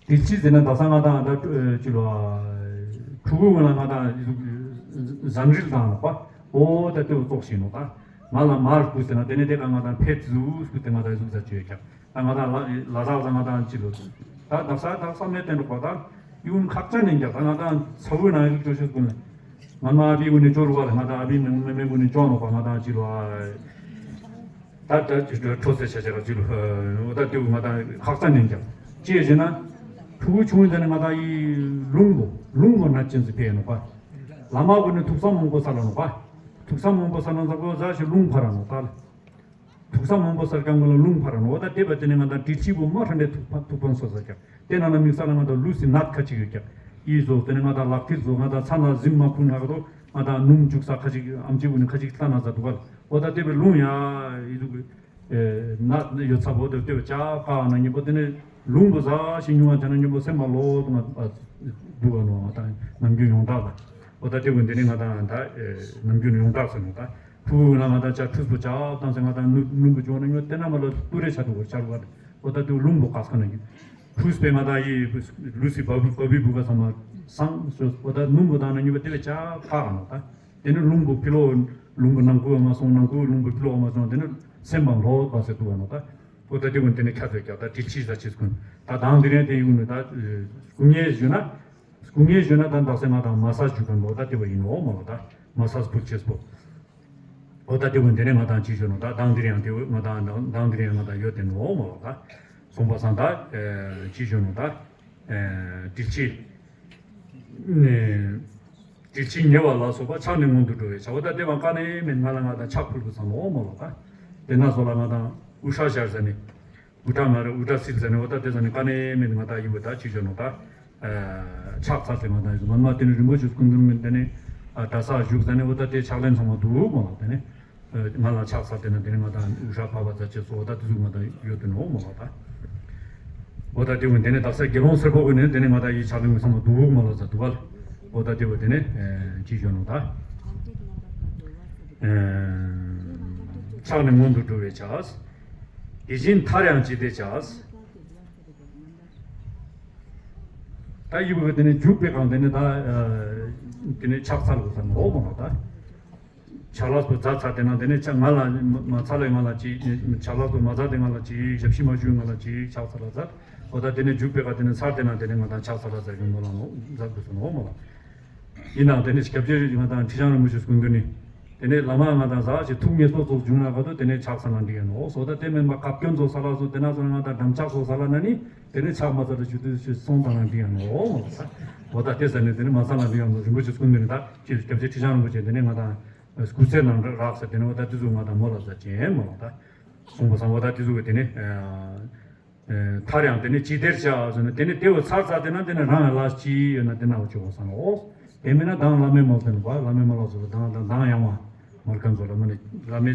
དེ་ཅི་ཟེར་ན་ད་ས་ང་དང་ད་ཅི་ལོ། ཕྲུ་གུ་ང་ལ་ང་དང་ཟམ་རིལ་དང་ལ་པ། འོ་ད་དེ་བཙོག་ཞིག་ནོ་ད། ང་ལ་མར་སྐུ་ཟེར་ན་དེ་ནས་དེ་ག་ང་དང་ཕེབས་ཟུག་སྐུ་དེ་ང་དང་ཟུག་ཟ་ཅོས་ཀྱག་ད་ང་དང་ལ་ལ་ཟག་ཟ་ང་དང་ཅི་ལོ། ད་དག་ས་དག་ས་མེད་དེ་འགྲོ་པ་ད། ཡུན་ཁག་ཅན་ནས་ཀྱག་ད་ང་དང་ཚ་བོའི་ནང་ཡུག་ཅོ་ཤེས་ཀུན་ལ། ང་མ་ཨ་བི་གུན་ནས་ཅོ་རུ་བ་ལ་ང་དང་ཨ་བི་མེ་མེ་གུན་ནས་ཅོ་ནོ་པ་ང་དང་ཅི་ལོ། ད་ལྟ་ཅི་འཕྲོ་ཚེ་ཆ་ཆ་ར་ཅི་ལོ། འོ་ད་དེ་ང་དང་ཁག་ས་ནས་ཀྱང་ཅི་ཡེ་ཟེར་ན། ཕྲུ་གུ་ཆུང་ངུ་ཟེར་ན་ང་དང་ཡི་ལུང་པོ་ལུང་པོ་ན་ཅན་ཟི་ཕེ་ནོ་པ། བླ་མ་གུན་ནས་ཐུགས་བསམ་མང་པོ་ས་ལ་ནོ་པ། ཐུགས་བསམ་མང་པོ་ས་ན་ཟ་གོ་ཟ་ཞིག་ལུང་ཕ་ར་ནོ་པ། ཐུགས་བསམ་མང་པོ་ས་ཀྱང་གུན་ལ་ལུང་ཕ་ར་ནོ་ད་དེ་བ་དེ་ནས་ང་དང་དྲིལ་ཕྱིས་པོ་མ་ཧྲ་འདྲེ་ཐུག་པ་ཐུག་པ་སོ་ས་ཀྱང་། དེ་ནང་ན་དམིགས་བསལ་ལ་ང་དང་ལུས་སི་ནད་ཁ་ཅིག་ཡོད་ཀྱག་ཨི་ཟོ་དེ་ནས་ང་དང་ལག་མཐིལ་ཟོ་ང་དང་ཚ་ན་གཟིམ་མ་ཁུ་ང་དང་ནུམ་འཇུག་ས་ཁ་ཅིག་ཨམ་ཆི་གུ་ནི་ཁ་ཅིག་ལྟ་ན་ཟ་འདུག་ག་འོ་ད་དེ་བས་ལུང་ཡ་ཨི་ཟུག་ན་ཡོད་ཚ་བོ་དེ་དེ་བས་ཅག་ཕ་ན་ཉིན་པོ་དེ་ནས་ལུང་བུ་ཟ་ཞིག་ཉུང་བ་དེ་ན་ཉིན་པོ་སེམས་པ་ལོ་དུ་ང་འདུག་ག་ནོ་ང་དང་ནམ་རྒྱུན་ཡོངས་གྲགས་ལ་འོ་ད་དེ་བས་དེ་ནས་ང་དང་ད་ནམ་རྒྱུན་ཡོངས་གྲགས་ཟེར་ནོ་ད། ཕྲུ་གུ་ལ་ང་དང་ཅག་ཁྲུས་པོ་ཅག་བཏང་ཟེར་ང་དང་ནུ་ནུ་བུ་ཅོ་ན་ཉོ་དེ་ན་མ་ལ་ཏུ་རེ་ཆ་དུ་བར་ཆ་རུ་བར་འོ་ད་དུ་ལུང་བུ་ཀ་ས་ན་གི་ཁྲུས་པའི་ང་དང་ཡི་ལུ་སི་བ་བུ་བ་བི་བུ་ག་ཚང་མ་སང་སོ་འོ་ད་ནུ་བུ་དང་ན་ཉོ་བ་དེ་བས་ཅག་ཁ་ག་ནོ་ད་དེ་ནི་ལུང་བུ་ཕི་ལོ་ལུང་བུ་ནང་ཁུ་མ་སོང་ནང་ཁུ་ལུང་བུ་ཕི་ལོ་མ་སོང་དེ་ནི་སེམས་པ་ལོ་བ་སེ་དུ་བ་ནོ་ད་འོ་ད་དེ་ཀུན་དེ་ནི་ཁ་ཚོད་ཀྱག་ད་དྲིལ་ཕྱིས་ཟ་ཆེས་ཀུན་ད་དང་དེ་རེད་དེ་ཡུ་ནི་ད་སྐུ་ངལ་ཞུ་ན། སྐུ་ངལ་ཞུ་ན་ད་འདག་སེ་ང་དང་མ་སཱ་ཞུ་ག་ནོ་ད་དེ་བ་ཡིན་ནོ་མ་ལ་ད་མ་སཱ་ཕུག་ཆེས་པོ། འོ་ད་དེ་བ་འདི་ནས་ང་དང་ཅི་ཞུ་ནོ་ད་དང་འདིར་ཡང་དེ་བ་ང་དང་དང་འདིར་ཡང་ང་དང་ཡོད་དེ་ནོ་མ་ལ་ད་སོང་པ་སང་ད་ཅི་ཞུ་ནོ་ད་དྲིལ་ཕྱིས་དྲིལ་ཕྱིས་ཉེ་བ་ལ་སོགས་པ་ཕྱག་ནི་སྔོན་དུ་འགྲོ་བའི་བྱ་བ་ད་དེ་བ་ཀ་ནས་མིན་ང་ལ་ང་དང་ཕྱག་ཕུལ་དགོས་ས་ནོ་མ་ལ་ད་དེ་ན་སོ་ལ་ང་དང་དབུ་ཧྲ་ཤར་ཟ་ནི། ཨུ་ཏྲ་མ་རེ་ཨུ་ཏྲ་སིལ་ཟེར་ནས་འོ་ད་དེ་ཟ་ནས་ཀ་ནས་མེད་ང་ད་ཡི་བོ་ད་ཅི་བྱོ་ནོ་ད། ཕྱག་འཚལ་ཏེ་ང་ད་ཡི་ང་མ་དེ་ནས་རིན་པོ་ཆེ་སྐུ་མདུན་མེད་དེ་ནས་གྲྭ་ས་བཞུགས་ཟ་ནས་འོ་ད་དེ་ཕྱག་ལེན་ཚང་མ་འདུག་མ་དེ་ནས་ང་ལ་ཕྱག་འཚལ་ཏེ་ན་དེ་ནས་ང་ད་ཨུ་ཤ་ཕ་བ་ཛ་ཆེ་སོ་འོ་ད་དེ་ཟུག་ང་ད་ཡོད་དེ་ནོ་མ་ད། འོ་ད་དེ་བོ་དེ་ནས་དག་ས་དགེ་སློང་སེར་པོ་གི་ནས་དེ་ནས་ང་ད་ཡི་ཕྱག་ལེན་ཚང་མ་འདུག་མ་ལ་ཟ་འདུག་ག་ལ། འོ་ད་དེ་བོ་དེ་ནས་ཅི་བྱོ་ནོ་ད། ཕྱག་ནི་སྔོན་དུ་འགྲོ་བའི་ཆས། དེ་བཞིན་མཐར་ཡང་ཅི་སྟེ་བྱ། ད་ཡི་བོ་དེ་ནས་འཇུག་པའི་སྒང་དེ་ནས་ད་དེ་ནས་ཕྱག་འཚལ་དགོས་ས་ནོ་མ་ད། ཕྱག་ལས་པོ་མཛད་ཚར་དེ་ན་དེ་ནས་ང་ལ་མ་འཚལ་ལས་ང་ལ་ཅི་ཕྱག་ལས་པོ་མ་མཛད་དེ་ང་ལ་ཅི་ཞབས་ཕྱི་མ་ཞུས་ང་ལ་ཅི་ཕྱག་འཚལ་ལ་མཛད། འོ་ད་དེ་ནས་འཇུག་པའི་སྒང་དེ་ནས་ཚར་དེ་ན་དེ་ནས་ང་ད་ཕྱག་འཚལ་ལ་མཛད་གི་མོ་ལ་ནོ་མཛད་དགོས་ས་ནོ་མ་ལ། ཡིན་ནའང་དེ་ནས་སྐྱབས་རྗེ་རིན་པོ་ཆེ་སྐུ་མདུན་ནས་དེ་ནས་བླ་མ་ང་དང་ཟག་ཅིག་ཐུགས་ངལ་གསོ་ཚོགས་བྱུང་ན་ག་དུ་དེ་ནས་ཕྱག་འཚལ་ན་འགྲིག་ཡ་ནོ། སོ་ད་དེ་མིན་པ་བཀའ་བཀྱོན་ཚོགས་ས་ལ་སོ་དེ་ན་སོ་ང་དང་འགྲམ་ལྕག་ཚོགས་ས་ལ་ན་ནི་དེ་ནས་ཕྱག་མ་འཚལ་དུ་ཞུ་དུས་ཞུ་སོང་དང་ན་འགྲིག་ཡ་ནོ། འོ་ད་དེ་ཟ་ནས་དེ་ནས་མ་འཚལ་ན་འགྲིག་ཡ་ནོ། རིན་པོ་ཆེ་སྐུ་མདུན་ནས་ད་ཅི་སྐྱབས་རྗེ་ཁྲི་བྱང་རིན་པོ་ཆེ་དེ་ནས་ང་དང་སྐུ་ཚེ་ནང་རག་ས་དེ་ནས་འོ་ད་དེ་ཚོ་ང་དང་མོ་ལ་ཟ་ཅན་མོ་ལ་ད། གསུངས་པ་སང་འོ་ད་དེ་ཚོ་གི་དེ་ནི། མཐར་ཡང་དེ་ནི་ཅི་སྟེར་བྱ་ཟེར་ན་དེ་ནི་དེ་བོ་ཚར་ཚར་དེ་ན་དེ་ནི་རང་ཡང་ལ་ཅི་ཡོད་ན་དེ་ན་འོ་ཅི་འོ་སང་འོ། དེ་མིན་ན་དང་བླ་མའི་མོལ་དེ་ནི་བ་བླ་མའི་མོལ་ལ་ཚོ་དང་དང་དང་ཡང་བ་མོལ་གང་ཚོ་ལ་མ་ནི་བླ་མའི་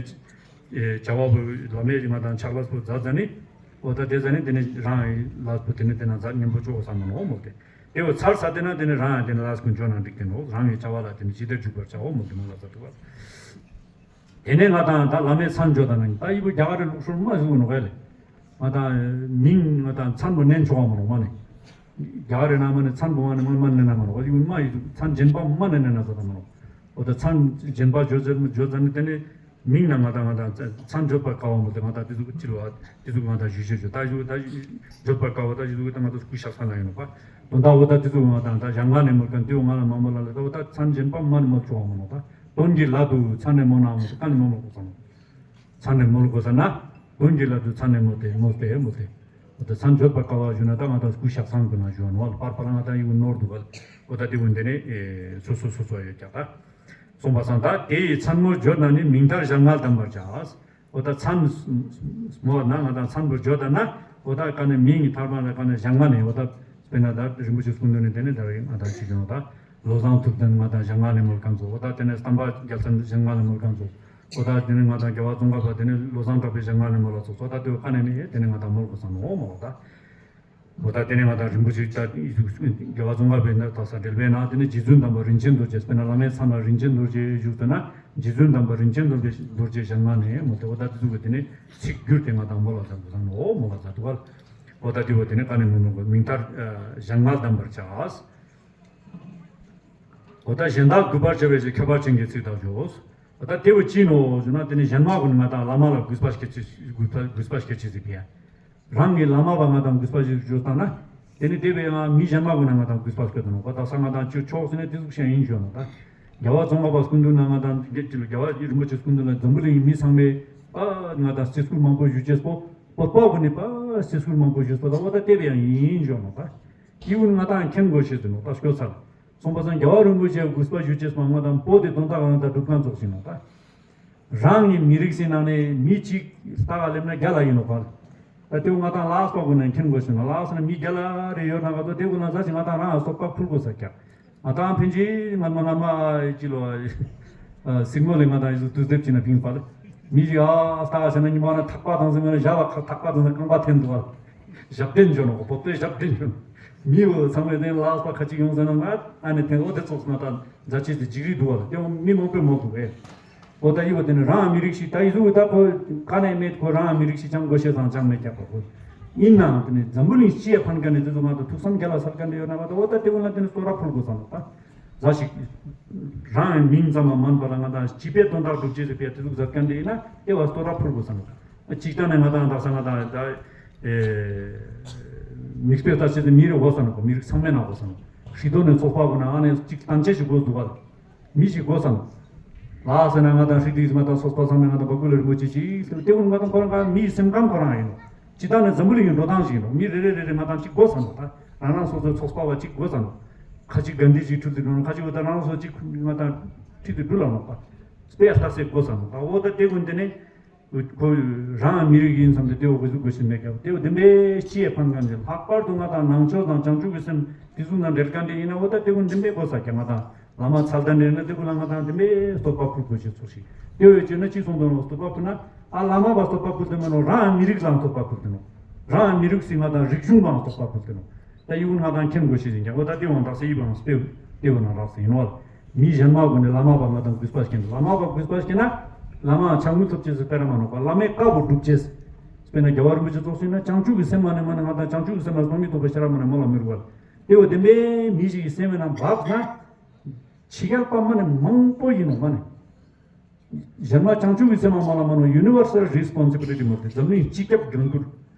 བྱ་བ་བོ་བླ་མའི་རིང་མ་དང་ཕྱག་ལ་སྤུ་ཛ་ཛ་ནི། འོ་ད་དེ་ཟ་ནི་དེ་ནི་རང་ལ་སྤུ་དེ་ནི་དེ་ན་ཛ་ཉིན་པོ་ཅོག་སང་མ་ནོ་མོལ་དེ། དེ་བོ་ཚར་ཚར་དེ་ན་དེ་ནི་རང་ཡང་དེ་ནི་ལ་སྐུ་འཇོག་ན་འགྲིག་དེ་ནོ། རང་གི་བྱ་བ་ལ་དེ་ནི་ཅི་སྟེར་འཇུག་པར་བྱའོ་མོལ་དེ་མོལ་ལ་ཛ་དུ་བ། དེ་ནས་ང་དང་ད་བླ་མའི་མཚན་བརྗོད་དང་ན་ད་ཡི་བོ་རྒྱ་གར་རི་ལུགས་སྲོལ་མ་ཞུ་ནོ་ག་ལེ། ང་དང་མིང་ང་དང་མཚན་པོ་ནན་ཆོག་མ་ནོ་མ་ནི། རྒྱ་གར་རི་ན་མ་ནི་མཚན་པོ་མ་ནི་མ་མ་ནན་ན་མ་ནོ་ཡི་བོ་མ་ཡི་མཚན་རྗེན་པ་མ་ནན་ན་ན་ཟ་ད་མ་ནོ། འོ་ད་མཚན་རྗེན་པ་བརྗོད་ཟེར་བརྗོད་ཟ་ནི་དེ་ནི་མིང་ན་ང་དང་ང་དང་མཚན་བརྗོད་པར་དཀའ་བ་མོ་དེ་ང་དང་དེ་ཚོ་ཅི་ལ་དེ་ཚོ་ང་དང་ཞུ་ཞུ་ཞུ་ད་ཞུ་ད་བརྗོད་པར་དཀའ་བ་ད་ཞུ་ད་ང་དང་སྐུ་ཤ་ས་ན་ཡིན་ནོ་པ། དོན་དག་འོ་ད་དེ་ཚོ་ང་དང་ད་ཞང་ང་ནས་མོལ་ག་འདི་འོ་ང་ལ་མ་མོལ་ལ་ལ་ད་འོ་ད་མཚན་རྗེན་པ་མ་ནི་མོལ་ཆོག་མ་ནོ་ད། དོན་གྱི་ལ་དུ་མཚན་ནས་མོལ་ན་མོལ་ཀ་ནས་མོལ་དགོས་ས་ནོ། མཚན་ནས་མོལ་དགོས་ས་ན། དོན་གྱི་ལ་དུ་མཚན་ནས་མོལ་ཏེ་མོལ་ཏེ་མོལ་ཏེ། འོ་ད་མཚན་བརྗོད་པ་དཀའ་བ་ཞུ་ན་ད་ང་ད་སྐུ་ཤ་ཚང་དགོས་ན་ཞུ་ནོ་པར་པར་ང་ད་ཡིན་ནོར་འདུག་ག་འོ་ད་དེ་འོ་འདི་ནས་སོ་སོ་སོ་སོ་ཡོད་ཀྱག་ད། གསུངས་པ་སང་ད་དེ་ཡི་མཚན་མོ་བརྗོད་ན་ནི་མིང་མཐར་ཞང་ང་གདམས་པར་བྱ། འོ་ད་མཚན་མོ་ན་ང་དང་མཚན་པོ་བརྗོད་ད་ན་འོ་ད་ཀ་ནས་མིང་གི་ཐར་མ་ལ་ཀ་ནས་ཞང་ང་ནས་འོ་ད་དཔེར་ན་ད་རིན་པོ་ཆེ་སྐུ་མདུན་ནས་དེ་ནས་ད་རེས་ང་དང་ཅི་ཡོང་ད་བློ་བཟང་ཐུབ་བསྟན་ང་དང་ཞང་ང་ནས་མོལ་གང་ཚོ་འོ་ད་དེ་ནས་བསྟན་པ་རྒྱལ་མཚན་ཞང་ང་ནས་མོལ་གང་ཚོ་འོ་ད་དེ་ནས་ང་དང་རྒྱལ་བ་ཙོང་ཁ་པ་དེ་ནས་བློ་བཟང་གྲགས་པའི་ཞང་ང་ནས་མོལ་ལ་ཚོགས་འོ་ད་དེ་ཀ་ནས་ནས་དེ་ནས་ང་དང་མོལ་དགོས་ས་ནོ་མོལ་ད། འོ་ད་དེ་ནས་ང་དང་རིན་པོ་ཆེ་ད་རྒྱལ་བ་ཙོང་ཁ་པའི་ནང་དག་ས་འགྲེལ་པའི་ནང་དེ་ནས་རྗེ་བཙུན་དམ་པ་རིན་ཆེན་རྡོ་རྗེ་དཔེར་ན་བླ་མའི་མཚན་ལ་རིན་ཆེན་རྡོ་རྗེ་བཞུགས་ཟེར་ན་རྗེ་བཙུན་དམ་པ་རིན་ཆེན་རྡོ་རྗེ་རྡོ་རྗེ་ཞང་ང་ནས་མོལ་ཏེ་འོ་ད་དེ་ཚོ་གི་དེ་ནས་ཚིག་བསྒྱུར་ཏེ་ང་དང་མོལ་ལ་ཟ་དགོས་ས་ནོ་མོལ་ལ་ཟ་དུ་བ། འོ་ད་དེ་བོ་དེ་ནས་ཀ་ནས་མོལ་ནོ་མིང་མཐར་ཞང་ང་གདམས་པར་བྱ། འོ་ད་གཞན་དག་གུས་པར་བྱ་བའི་ཕྱིར་ཁྱད་པར་ཅན་གྱི་ཚིག་དག་བརྗོད། འོ་ད་དེ་བོ་ཅི་ནོ་ཞུ་ན་དེ་ནི་གཞན་མ་གུན་ང་དང་བླ་མ་ལ་གུས་པ་སྐྱེ་ཅི་གུས་པ་གུས་པ་སྐྱེ་ཅི་ཟིག་ཕི་ཡ། རང་གི་བླ་མ་བ་ང་དང་གུས་པ་ཞིག་བརྗོད་བཏང་ན། དེ་ནི་དེ་བས་ཡང་མི་གཞན་མ་གུན་ང་དང་གུས་པ་སྐྱེ་དང་ནོ་པ་དག་ས་ང་དང་ཅི་ཆོག་ཟེར་ནས་དེ་ཟུག་བཤད་ཡིན་བརྗོད་ནོ་ད། རྒྱལ་བ་ཙོང་ཁ་པ་སྐུ་མདུན་ན་ང་དང་རྒྱལ་རྒྱལ་བ་རིན་པོ་ཆེ་སྐུ་མདུན་ལ་འཛམ་བུ་གླིང་མི་ཚང་མས་ཨ་ང་དང་རྩེ་སྐུལ་མང་པོ་ཞུ་ཅེས་པོ་པོ་པོ་གུན་ནི་པ་རྩེ་སྐུལ་མང་པོ་ཞུ་པ་དག་འོ་ད་དེ་བས་ཡང་ཡིན་བརྗོད་ནོ་ད། དེ་གུན་ང་དང་མཁྱེན་དགོས་ཤེས་ཟེར་ནོ་ད་སྐྱོ་ཚར། གསུངས་པ་སང་རྒྱལ་བ་རིན་པོ་ཆེ་གུས་པ་ཞུ་ཅེས་མང་མ་དང་པོ་དེ་དོན་དག་རང་དང་སྒྲུབ་ཁང་ཚོགས་ཤིང་ནོ་ད། རང་གི་མི་རིགས་སི་ནང་ནས་མི་གཅིག་ལྟ་ག་སླེབས་ན་རྒྱ་ལ་ཡིན་ནོ་ག་ལ། ད་དེ་ང་དང་ལགས་པ་གུན་ནས་མཁྱེན་དགོས་ཤེས་ནོ་ལགས་ན་མི་རྒྱ་ལ་རེ་ཡོད་ན་ག་ཏོ་དེ་གུན་ན་ཟ་ཞིག་ང་དང་རང་ལ་སོགས་པ་ཕུལ་དགོས་ས་ཀྱག་ང་དང་ཕན་ཆེ་ང་མ་ང་མ་ཅི་ལོ། སིང་མོ་ལས་ང་དང་ཡིས་དུས་དེབ་ཅི་ན་ཕིང་པ་ལ། མི་ཞིག་ཨ་ལྟ་ག་ཤ་ན་ཉི་མ་ན་ཐག་པ་དང་སིང་མོ་ན་ཞབས་ལ་ཐག་པ་དང་སིང་རྐང་པ་འཐེན་འདུག་ཨ། ཞབས་འདྲེན་བྱོས་ནོ་པོ་པོའི་ཞབས་འདྲེན་བྱོས་ནོ། མི་བོ་ཚང་མས་ནས་ལགས་པ་ཁ་ཅིག་ཡོང་ཟེར་ན་ང་ཨ་ནི་འཐེན་འོ་དེ་ཚོགས་ང་དང་མཛའ་ཆེ་དེ་འཇིགས་རིགས་འདུག་ཨ་ལ་དེ་མི་མང་པོས་མོ་འདུག་ཨེ། འོ་ད་ཡི་བོ་དེ་ནི་རང་མི་རིགས་ཤིག་ད་ཡི་ཟུ་ད་ཁོ་ག་ནས་མེད་ཁོ་རང་མི་རིགས་ཤིག་ཅང་དགོས་ཤེས་དང་ཅང་མེད་ཀྱག་པ་ཁོ། ཡིན་ནའང་དེ་ནི་འཛམ་བུ་གླིང་སྤྱི་ཡ་ཕན་མཁན་ནི་དེ་ཚོ་ང་དང་ཐུགས་བསམ་རྒྱ་ལ་སར་མཁན་དེ་ཡོད་ན་བ་ད་འོ་ད་དེ་བོ་ལ་དེ་ནི་གསོལ་ར་ཕུལ་དགོས་བསམ་ལ་ད། ཟ་ཞིག་རང་མིང་ཙམ་མ་མན་པ་ལ་ང་དང་སྤྱི་པའི་དོན་དག་སྒྲུབ་བྱེད་ཟེར་པའི་དེ་ཚོ་ཟ་མཁན་དེ་ཡིན་ན་དེ་བ་གསོལ་ར་ཕུལ་དགོས་བསམ་ལ། སྤྱིར་བཏང་ནས་ང་དང་དག་ས་ང་དང་ད། མིག་དཔེ་ལྟ་བྱེད་དུ་མི་རེ་འོ་ས་ནོ་གོ་མི་རིགས་ཚང་མས་ན་འོ་ས་ནོ། ཧྲི་དོ་ནས་ཚོགས་པ་གོ་ན་ཨ་ནས་གཅིག་གཏམ་བྱེད་ཞིག་དགོས་འདུག་བ། མི་ཞིག་དགོས་ས་ནོ། ལ་ཟེར་ན་ང་དང་ཧྲི་དུ་ཡིས་ང་དང་ཚོགས་པ་ཚང་མས་ང་དང་བ་ཀུ་ལ་རིན་པོ་ཆེ་ཞིག་ཟེར་དེ་བོ་ང་དང་ཁོ་རང་ག་མིའི་སེམས་ཁམས་ཁོ་རང་ཡིན་ནོ། སྤྱིར་བཏང་ནས་འཛམ་བུ་གླིང་གི་འགྲོ་སྟངས་ཤིག་ཡིན་ནོ། མི་རེ་རེ་རེ་རེ་ང་དང་གཅིག་དགོས་ས་ནོ་ད། རང་རང་སོ་སོའི་ཚོགས་པ་བ་གཅིག་དགོས་ས་ནོ། ཁ་ཅིག་གན་དྷི་ཞིག་ཁྲིད་དུ་འགྲོ་ནོ་ཁ་ཅིག་བ་ད་རང་སོ་གཅིག་ང་དང་ཁྲིད་དུ་འགྲུལ་ལ་ནོ་པ། དཔེ་ལྟ་སེ་དགོས་ས་ནོ་ད། འོ་ད་དེ་ཀུན་དེ་ནས། ཁོ་རང་མི་རིགས་ཡིན་བསམ་སྟེ་དེ་འོ་གོ་ཟུག་གོ་ཤེས་མེད་ཀྱང་དེ་འོ་བདེན་པའི་སྤྱི་ཡི་ཕན་ཁ་འདི་ལྷག་པར་དུ་ང་དང་ནང་ཆོས་དང་བྱང་ཆུབ་ཀྱི་སེམས་དེ་ཚོ་ནང་འབྲེལ་མཁན་དེ་ཡིན་ན་འོ་ད་དེ་ཀུན་བདེན་པའི་གོ་ས་ཀྱང་ང་དང་བླ་མ་ཚད་ལྡན་རེད་ན་དེ་ཀུན་ལ་ང་དང་བདེན་པའི་བསྟོད་པ་ཕུལ་དགོས་ཤེས་ཚོགས་ཤིག་དེ་འོ་བྱས་ན་ཅི་གསུངས་དོན་ལ་བསྟོད་པ་ཕུལ་ན་ཨ་བླ་མ་བ་བསྟོད་པ་ཕུལ་དེ་མ་ནོ་རང་མི་རིགས་ལའང་བསྟོད་པ་ཕུལ་དེ་ནོ། རང་མི་རིགས་སི་ང་དང་རིག་གཞུང་ལའང་བསྟོད་པ་ཕུལ་དེ་ནོ། ད་ཡིག་ང་དང་མཁྱེན་དགོས་ཤེས་ཡིན་ཀྱང་འོ་ད་དེ་བང་དག་ས་ཡིག་བང་སྤེལ་དེ་བོ་ན་རག་ས་ཡིན་བ། མི་གཞན་མ་གུན་ནི་བླ་མ་བ་ང་དང་གུས་པ་བསྐྱེད་བླ་མ་བ་གུས་པ་བསྐྱེད་ན་བླ་མ་ཕྱག་མུ་ཐོབ་ཅེས་སུ་སྤེ་ར་མ་ནོག་པ་བླ་མའི་བཀའ་བོ་སྒྲུབ་ཅེས། དཔེར་ན་རྒྱལ་བ་རིན་པོ་ཆེ་ཚོགས་སུ་ཡིན་ན་བྱང་ཆུབ་ཀྱི་སེམས་མ་ནི་མ་ནི་ང་དང་བྱང་ཆུབ་ཀྱི་སེམས་ལ་སྟོང་ཉིད་རྟོགས་པའི་ཤེས་རབ་མ་ནི་མོ་ལ་མི་རུ་བ། དེ་བོ་བདེན་པའི་མི་ཞིག་གི་སེམས་ན་བབས་ན། ཕྱི་རྒྱལ་པ་མ་ནི་མང་པོ་ཡིན་ནོ་མ་ནི། གཞན་མ་བྱང་ཆུབ་ཀྱི་སེམས་མ་མ་ལ་མ་ནོ་universal responsibility མོ་དེ་འཛམ་གླིང་སྤྱི་ཁྱབ་འགན་འཁུར།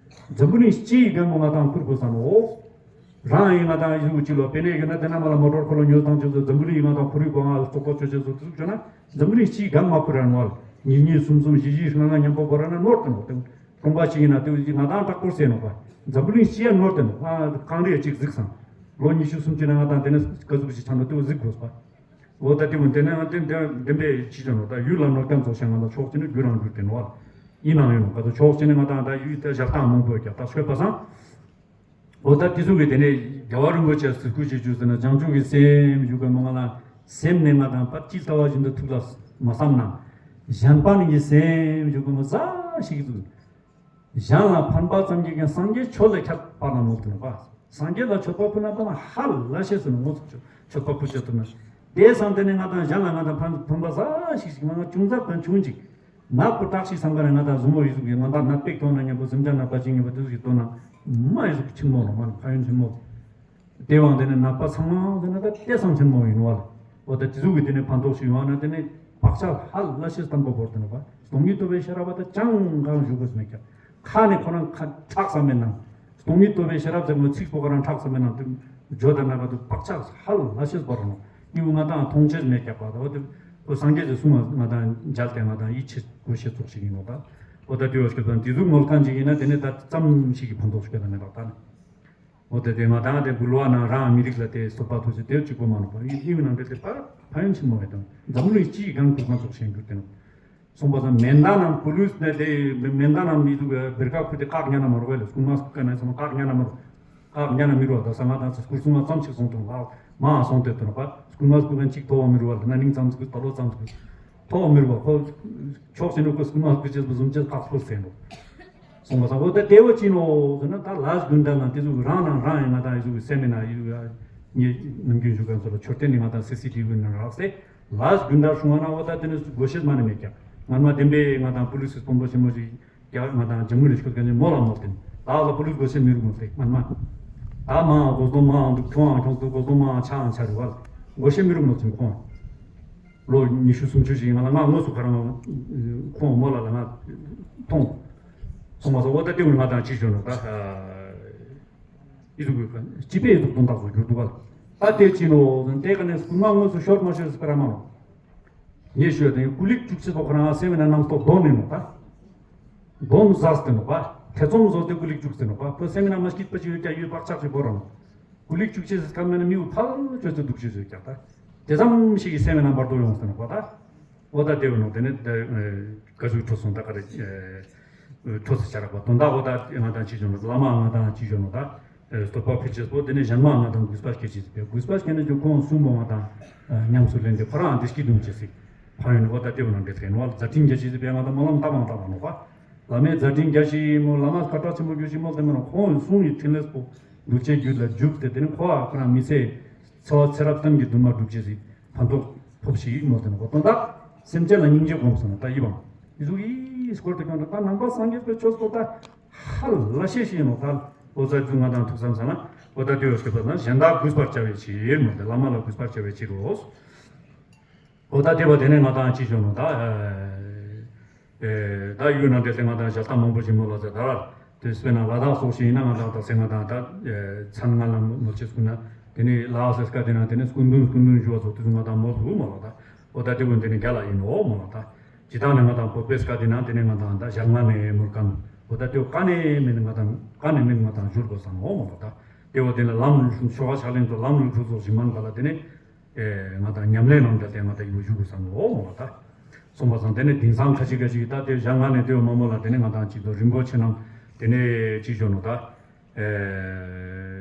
འཛམ་གླིང་སྤྱི་ཡི་འགན་མོ་ང་དང་འཁུར་དགོས་ས་ནོ། རང་ཡིན་ང་དང་ཡིན་གཅིག་ལོ་པེ་ནེ་ཡོད་ན་དེ་ན་མ་ལ་མོ་ཊོར་ཁོ་ལོ་ཉོ་དང་ཅེས་སོ་འཛམ་གླིང་ཡིན་ང་དང་ཁོར་ཡུག་གོ་ང་ལ་བཙོག་པ་ཆོ་ཅེས་སོ་དེ་ཚོ་ཆོ་ན་འཛམ་གླིང་སྤྱི་ཡི་འགན་མ་འཁུར་ར་ནོ། ཉིས་གཉིས་གསུམ་གསུམ་བཞི་བཞི་ལྔ་ལྔ་མཉམ་པོ་བོ་ར་ན་ནོར་དེ་ནོ་དེ། གྲོང་པ་ཞིག་ཡིན་ན་དེ་ང་དང་དྲག་པོར་ཟེར་ནོ་པ། འཛམ་གླིང་སྤྱི་ཡ་ནོར་དེ་ནོ་ཨ་གང་རེ་གཅིག་གཟིགས་སང་། ལོ་ཉི་ཤུ་སུམ་ཅུ་ན་ང་དང་དེ་ནས་སྐ་ཟུག་ཞིག་ཆགས་ནོ་དེ་བོ་གཟིགས་དགོས་པ། འོ་ད་དེ་མོ་དེ་ནས་ང་དེ་འདྲ་བདེན་པའི་ཕྱི་ཅང་ནོ་ད་ཡུལ་ལ་ནོར་ཀྱང་རྫོགས་ཤ་ང་ལ་ཕྱོགས་ཅི་ནས་རྒྱུ་རང་རྒྱུ་དེ་ནོ་བ། ཡིན་ནམ་ཡོང་ག་དུ་ཕྱོགས་གཅིག་ནས་ང་དང་ད་ཡུལ་དེ་ཞག་དང་མང་པོ་རྒྱབ་ད་ཤོད་པ་སང་། འོ་ད་དེ་ཚོ་གི་དེ་ནས་རྒྱལ་བ་རིན་པོ་ཆེ་ཟུར་བཀོད་བྱེད་རྒྱུ་ཟེར་ན་བྱང་ཆུབ་ཀྱི་སེམས་ཞུ་གི་མ་ང་ལ་སེམས་ནས་ང་དང་པར་ཅི་ལྟ་བ་བཞིན་དུ་ཐུགས་ལ་མ་བསམ་ན། གཞན་ཕན་གྱི་སེམས་ཞུ་གི་མ་ཟ་ཞིག་ཏུ། གཞན་ལ་ཕན་པ་ཙམ་གྱིས་ཀྱང་སངས་རྒྱས་ཆོས་ལས་ཁྱད་པར་ན་མོ་དུ་ནོ་པ། སངས་རྒྱས་ལ་མཆོད་པ་ཕུལ་ན་པ་ན་ཧ་ལ་ཤེས་སུ་ནོ་ངོ་ཚུགས་མཆོད་པ་ཕུལ་ཆོད་དུ་ན། དེ་སང་དེ་ནས་ང་དང་གཞན་ལ་ང་དང་ཕན་ཕན་པ་ཟ་ཞིག་ཞིག་ང་ང་ཅུང་ཟད་དང་ཆུང་ཅིག་ནག་པོ་བཀྲག་ཤིག་བསམ་ག་ན་ང་དང་གཟུགས་མོ་ཡི་གཟུགས་ཀྱི་ང་དང་ནག་པེག་ཐོག་ན་མཉམ་པོ་གཟིམ་ཅག་ནག་པ་ཅིག་ཉམ་པོ་དེ་ཟུག་ཅིག་ཐོག་ན་མ་ཡི་གཟུགས་ཆེན་མོ་ལ་མ་ན་ཕ་ཡོན་ཆེན་མོ། དེ་བང་དེ་ནས་ནག་པ་ཚང་མ་དེ་ན་ད་ལྟས་སང་ཆེན་མོ་ཡིན་བ་ལ། འོ་ད་དེ་ཟུག་གི་དེ་ནས་ཕན་ཐོགས་ཤིག་ཡོང་ན་དེ་ནས་བག་ཆགས་ཧ་ལ་ཤེས་སྟངས་པ་བོར་དེ་ནོ་པ། སྟོང་ཉིད་རྟོགས་པའི་ཤེས་རབ་པ་ད་ཅང་གང་ཞུ་དགོས་མེད་ཀྱང་། ཁ་ནས་ཁོ་རང་ཁ་ཁྲག་ཟ་མེད་ན། སྟོང་ཉིད་རྟོགས་པའི་ཤེས་རབ་ཟེར་མོ་ཚིག་པོ་ཁོ་རང་ཁྲག་ཟ་མེད་ན་དེ་བརྗོད་དང་ན་ག་དུ་བག་ཆགས་ཧ་ལ་ཤེས་པ་རང་ནོ། ཉིན་ང་དང་མཐོང་ཆེས་མེད་ཀྱང་པ་ད་འོ་དེ་ཁོ་སངས་རྒྱས་ཀྱི་གསུང་ང་དང་མཇལ་ཏེ་ང་དང་ཡིད་ཆེས་དགོས་ཤེས་ཚོགས་ཤིག་ཡིན་ནོ་ད། འོ་ད་དེ་བ་ཤེས་དང་དེ་ཟུག་ངོ་ལ་གང་ཅིག་ཡིན་ན་དེ་ནས་ད་ཙམ་ཞིག་གི་ཕན་ཐོགས་ཤིག་ད་མེད་པ་ད་ནི། འོ་དེ་དེ་ང་དང་དེ་འབུལ་བ་ན་རང་མི་རིགས་ལ་དེ་སོགས་པ་ཐུགས་སུ་དེ་གཅིག་པོ་མ་ནོ་པ་ཡིན་ཡིན་ནང་དེ་དེ་པར་ཕན་ཡོན་ཆེན་མོ་བས་དང་འཛམ་གླིང་སྤྱིའི་སྒང་ཁུག་ཁང་ཚོགས་ཤིང་གྱུར་ཏེ་ནོ། སོང་པ་སང་མེ་མདའ་ནང་ཀུ་ལུས་ནས་དེ་མེ་མདའ་ནང་མི་འདུག་བེར་ཀ་ཁུ་དེ་བཀག་ཉན་ན་མ་རུ་བས་ལ་སྐུ་མ་སྐུ་ཀ་ནས་སོང་བཀག་ཉན་ན་མ་རུ། བཀག་ཉན་ན་མི་རུ་བ་ད་ས་ང་དང་ཚོ་སྐུ་སྲུང་མ་ཙམ་ཞིག་སོང་དང་བཀག་མ་སོང་དེ་དོན་པ་སྐུ་མ་སྐུ་ཀ་གཅིག་ཐོ་བ་མི་རུ་བ་ལ་ན་ནིང་ཙམ་སྐུ་ད་ལོ་ཙམ་སྐུ་ཐོ་བ་མི་རུ་བ་ཁོ་ཕྱོགས་ཞིག་ནས་ཁོ་སྐུ་མ་སྐུ་ཅེས་པ་བཟུམ་ཅེས་བཀག་ཕུལ་ཟེར་འདུག་སོང་པ་སང་འོ་ད་ལྟེ་བ་ཅི་ནོ་ཟེར་ན་ད་ལས་དགུན་ད་ན་དེ་ཚོ་རང་ནང་རང་ཡིན་ང་དང་ཡི་ཚོ་སེམས་མེད་ན་ཡི་ཚོ་ངས་ནམ་རྒྱུན་ཞུ་ག་ཚོ་ལ་མཆོད་རྟེན་ནི་ང་དང་སི་སི་ཊི་ཝི་ནང་རག་སེ་ལས་དགུན་ད་སྲུང་བ་ན་འོ་ད་དེ་ནི་སྒོ་ཤེས་མ་ནི་མེད་ཀྱང་ང་མ་བདེན་པས་ང་དང་པུ་ལི་སི་དཔོན་པོ་ཆེན་མོ་ཞིག་ཀྱང་ང་དང་ཇམ་མུ་ལི་ཤོད་ག་ནི་མོ་ལ་མོ་བསྟན་ལག་ལ་པུ་ལི་སི་སྒོ་ཤེས་མི་རུ་མོ་བསྟན་ང་མ་ད་མ་སྒོ་སྟོང་མ་འདུག་ཁྱོང་ཁྱོང་འདུག་སྒོ་སྟོང་མ་ཆ་ཆ་རུ་བ་སྒོ་ཤེས་མི་རུ་མོ་བསྟན་ཁོང་། ལོ་ཉི་ཤུ་སུམ་ཅུ་ཞིག་ང་ལ་ང་དངོས་སུ་ཁ་རང་ཁོང་མོ་ལ་ལ་ང་མཐོང་། སོང་མ་སོང་འོ་ད་ལྟེ་བུ་ང་དང་ཅི་བྱོས་ནོ་ད། ཨི་ཟུག་གི་སྤྱི་པའི་ཟུག་དོན་དག་སུ་གྱུར་འདུག་ག་ད་ལྟེ་ཅི་ནོ་ཟན་ལྟེ་ག་ནས་སྐུ་ང་དངོས་སུ་ཤོར་མ་ཤོར་སི་པ་ར་མ་ནོ། ངས་ཤོད་དེ་ཀུ་ལིག་བཅུ་གཅིག་ཐོག་ཁ་རང་སེམས་ན་རྣམ་རྟོག་གདོན་ནི་ནོ་ད། གདོན་ཟ་སྟེ་ནོ་པ། ཐེ་ཚོམ་བཟོ་སྟེ་ཀུ་ལིག་བཅུག་སྟེ་ནོ་པ་ཁོ་སེམས་ན་མ་སྐྱིད་པ་ཅི་ཡོད་ཀྱང་ཡོད་བག་ཆགས་ཀྱི་བོ་རང་། ཀུ་ལིག་བཅུ་གཅིག་སི་ཁ་མེད་ན་མིའུ་ཕལ་ཆོས་ཚོ་སྡུག་ཆོས་ཚོ་ཀྱག་ད། དེ་ཙམ་ཞིག་གི་སེམས་ན་བར་དོ་ཡོང་སྟེ་ནོ་པ་ད། འོ་ད་དེ་བས་ནོ་དེ་ནི་ད་ག་ཟུག་འཕྲོ་སོང་ད་ག་རེ། འཕྲོ་སི་ཆ་རག་པ་དོན་དག་འོ་ད་ང་དང་ཅི་བྱུང་ནོ་བླ་མ་ང་དང་ཅི་བྱུང་ནོ་ད། སྟོབས་པ་ཕུལ་ཆེས་པོ་དེ་ནི་གཞན་མ་ང་དང་གུས་པ་སྐྱེ་ཆེས་པས་གུས་པ་སྐྱེ་ནི་ཅུང་ཁོང་གསུམ་པོ་ང་དང་ཉམས་སུ་ལེན་ཏེ་ཁོ་རང་འདི་སྐྱིད་སྡུག་ཆེ་སི། ཕ་ཡོན་འོ་ད་དེ་བས་ནོ་འདྲེ་ཐེ་ནོ་བ་ལ་མཛའ་འཕྲིན་རྒྱ་ཆེ་སི་པས་ང་དང་སྨོན་ལམ་ད་མང་ད་མང་ནོ་པ། བླ་མའི་མཛའ་འཕྲིན་རྒྱ་ཆེ་མོ་བླ་མ་སྐད་གྲགས་ཆེན་པོ་རྒྱུ་ཆེ་མོ་དེ་མ་ནོ་ཁོང་གསུང་ཡི་ཕྲིན་ལས་པོ། གདུལ་བྱའི་རྒྱུད་ལ་འཇུག་སྟེ་དེ་ནི་འཁོར་བ་ཁོ་རང་མི་ཚེ། འཚོ་བ་ཚེ་རབས་གཏམ་གྱི་འདུན་མ་སྒྲུབ་ཅེས་སི་ཕན་ཐོགས་ཕོབ་ཤིག་མོ་དེ་ནི་གོ་དོན་དག་སེམས་ཅན་ལ་སྙིང་རྗེ་སྒོམ་སོང་ན་ད་ཡིད་བང་། ཡི་ཟུག་ཡིས་སྐོར་དེ་གང་དུ་ད་ནང་པ་སངས་རྒྱས་པའི་ཆོས་སྐོར་ད་ཧ་ལ་ཤེས་ཤེས་ནོ་ད་ལོ་ཙཱ་རྫུན་ང་དང་ཐུགས་བསམ་ས་ན་འོ་ད་དེ་ཡོད་སྐད་པ་ན་གཞན་དག་གུས་པར་བྱ་བའི་ཕྱིར་མོ་དེ་བླ་མ་ལ་གུས་པར་བྱ་བའི་ཕྱིར་རོ། འོ་ད་དེ་བ་དེ་ནས་ང་དང་ཅི་བྱུང་ནོ་ད། ཨེ། ད་ཡུལ་ནང་དེ་སེ་ང་དང་ཞལ་ཏ་མང་པོ་ཞིག་མོ་ལ་ཟེར་ད་ར། དེ་སྤེར་ན་ལ་དྭགས་སོགས་ཤིག་ཡིན་ན་ང་དང་ད་སེ་ང་དང་ད། མཚན་ང་ལ་མོ་ཆེ་སྐུ་ན། དེ་ནས་ལ་དྭགས་སེ་སྐད་དེ་ན་དེ་ནས་སྐུ་མདུན་སྐུ་མདུན་ཞུ་བ་སོགས་དེ་ཚོ་ང་དང་མོ་ལུ་མོ་ལ་ད། འོ་ད་དེ་བུ་དེ་ནས་རྒྱ་ལ་ཡིན་ནོ་མོ་ལ་ད། ཇི་ལྟར་ནས་ང་དང་བོད་པའི་སྐད་དེ་ན་དེ་ནས་ང་དང་ད་ཞལ་ང་ནས་མོར་ཀ་ནོ། འོ་ད་དེ་བུ་ཀ་ནས་མེད་ནས་ང་དང་ཀ་ནས་མེད་ང་དང་བཞུར་དགོས་ས་ནོ་མོ་ལ་ད། དེ་བུ་དེ་ལ་ལམ་ལུགས་ཤོ་ག་ཕྱག་ལེན་དུ་ལམ་ལུགས་ཤོ་སོགས་ཞིག་མང་ག་ལ་དེ་ནས། ཨེ། ང་དང་ཉམས་ལེན་ནང་འབྲེལ་ཏེ་ང་དང་ཡུལ་བཞུགས་དགོས་ས་ནོ་མོ་ལ་ད། སོང་པ་སང་དེ་ནས་དེང་སང་ཁ་ཅིག་ཁ་ཅིག་ད་དེ་ཞག་ང་ནས་དེ་བུ་མ་མོ་ལ་དེ་ནས་ང་དང་ཅིག་ཏུ་རིན་པོ་ཆེ་ནང་དེ་ནས་ཅི་ཞོ་ནོ་ད། ཨེ།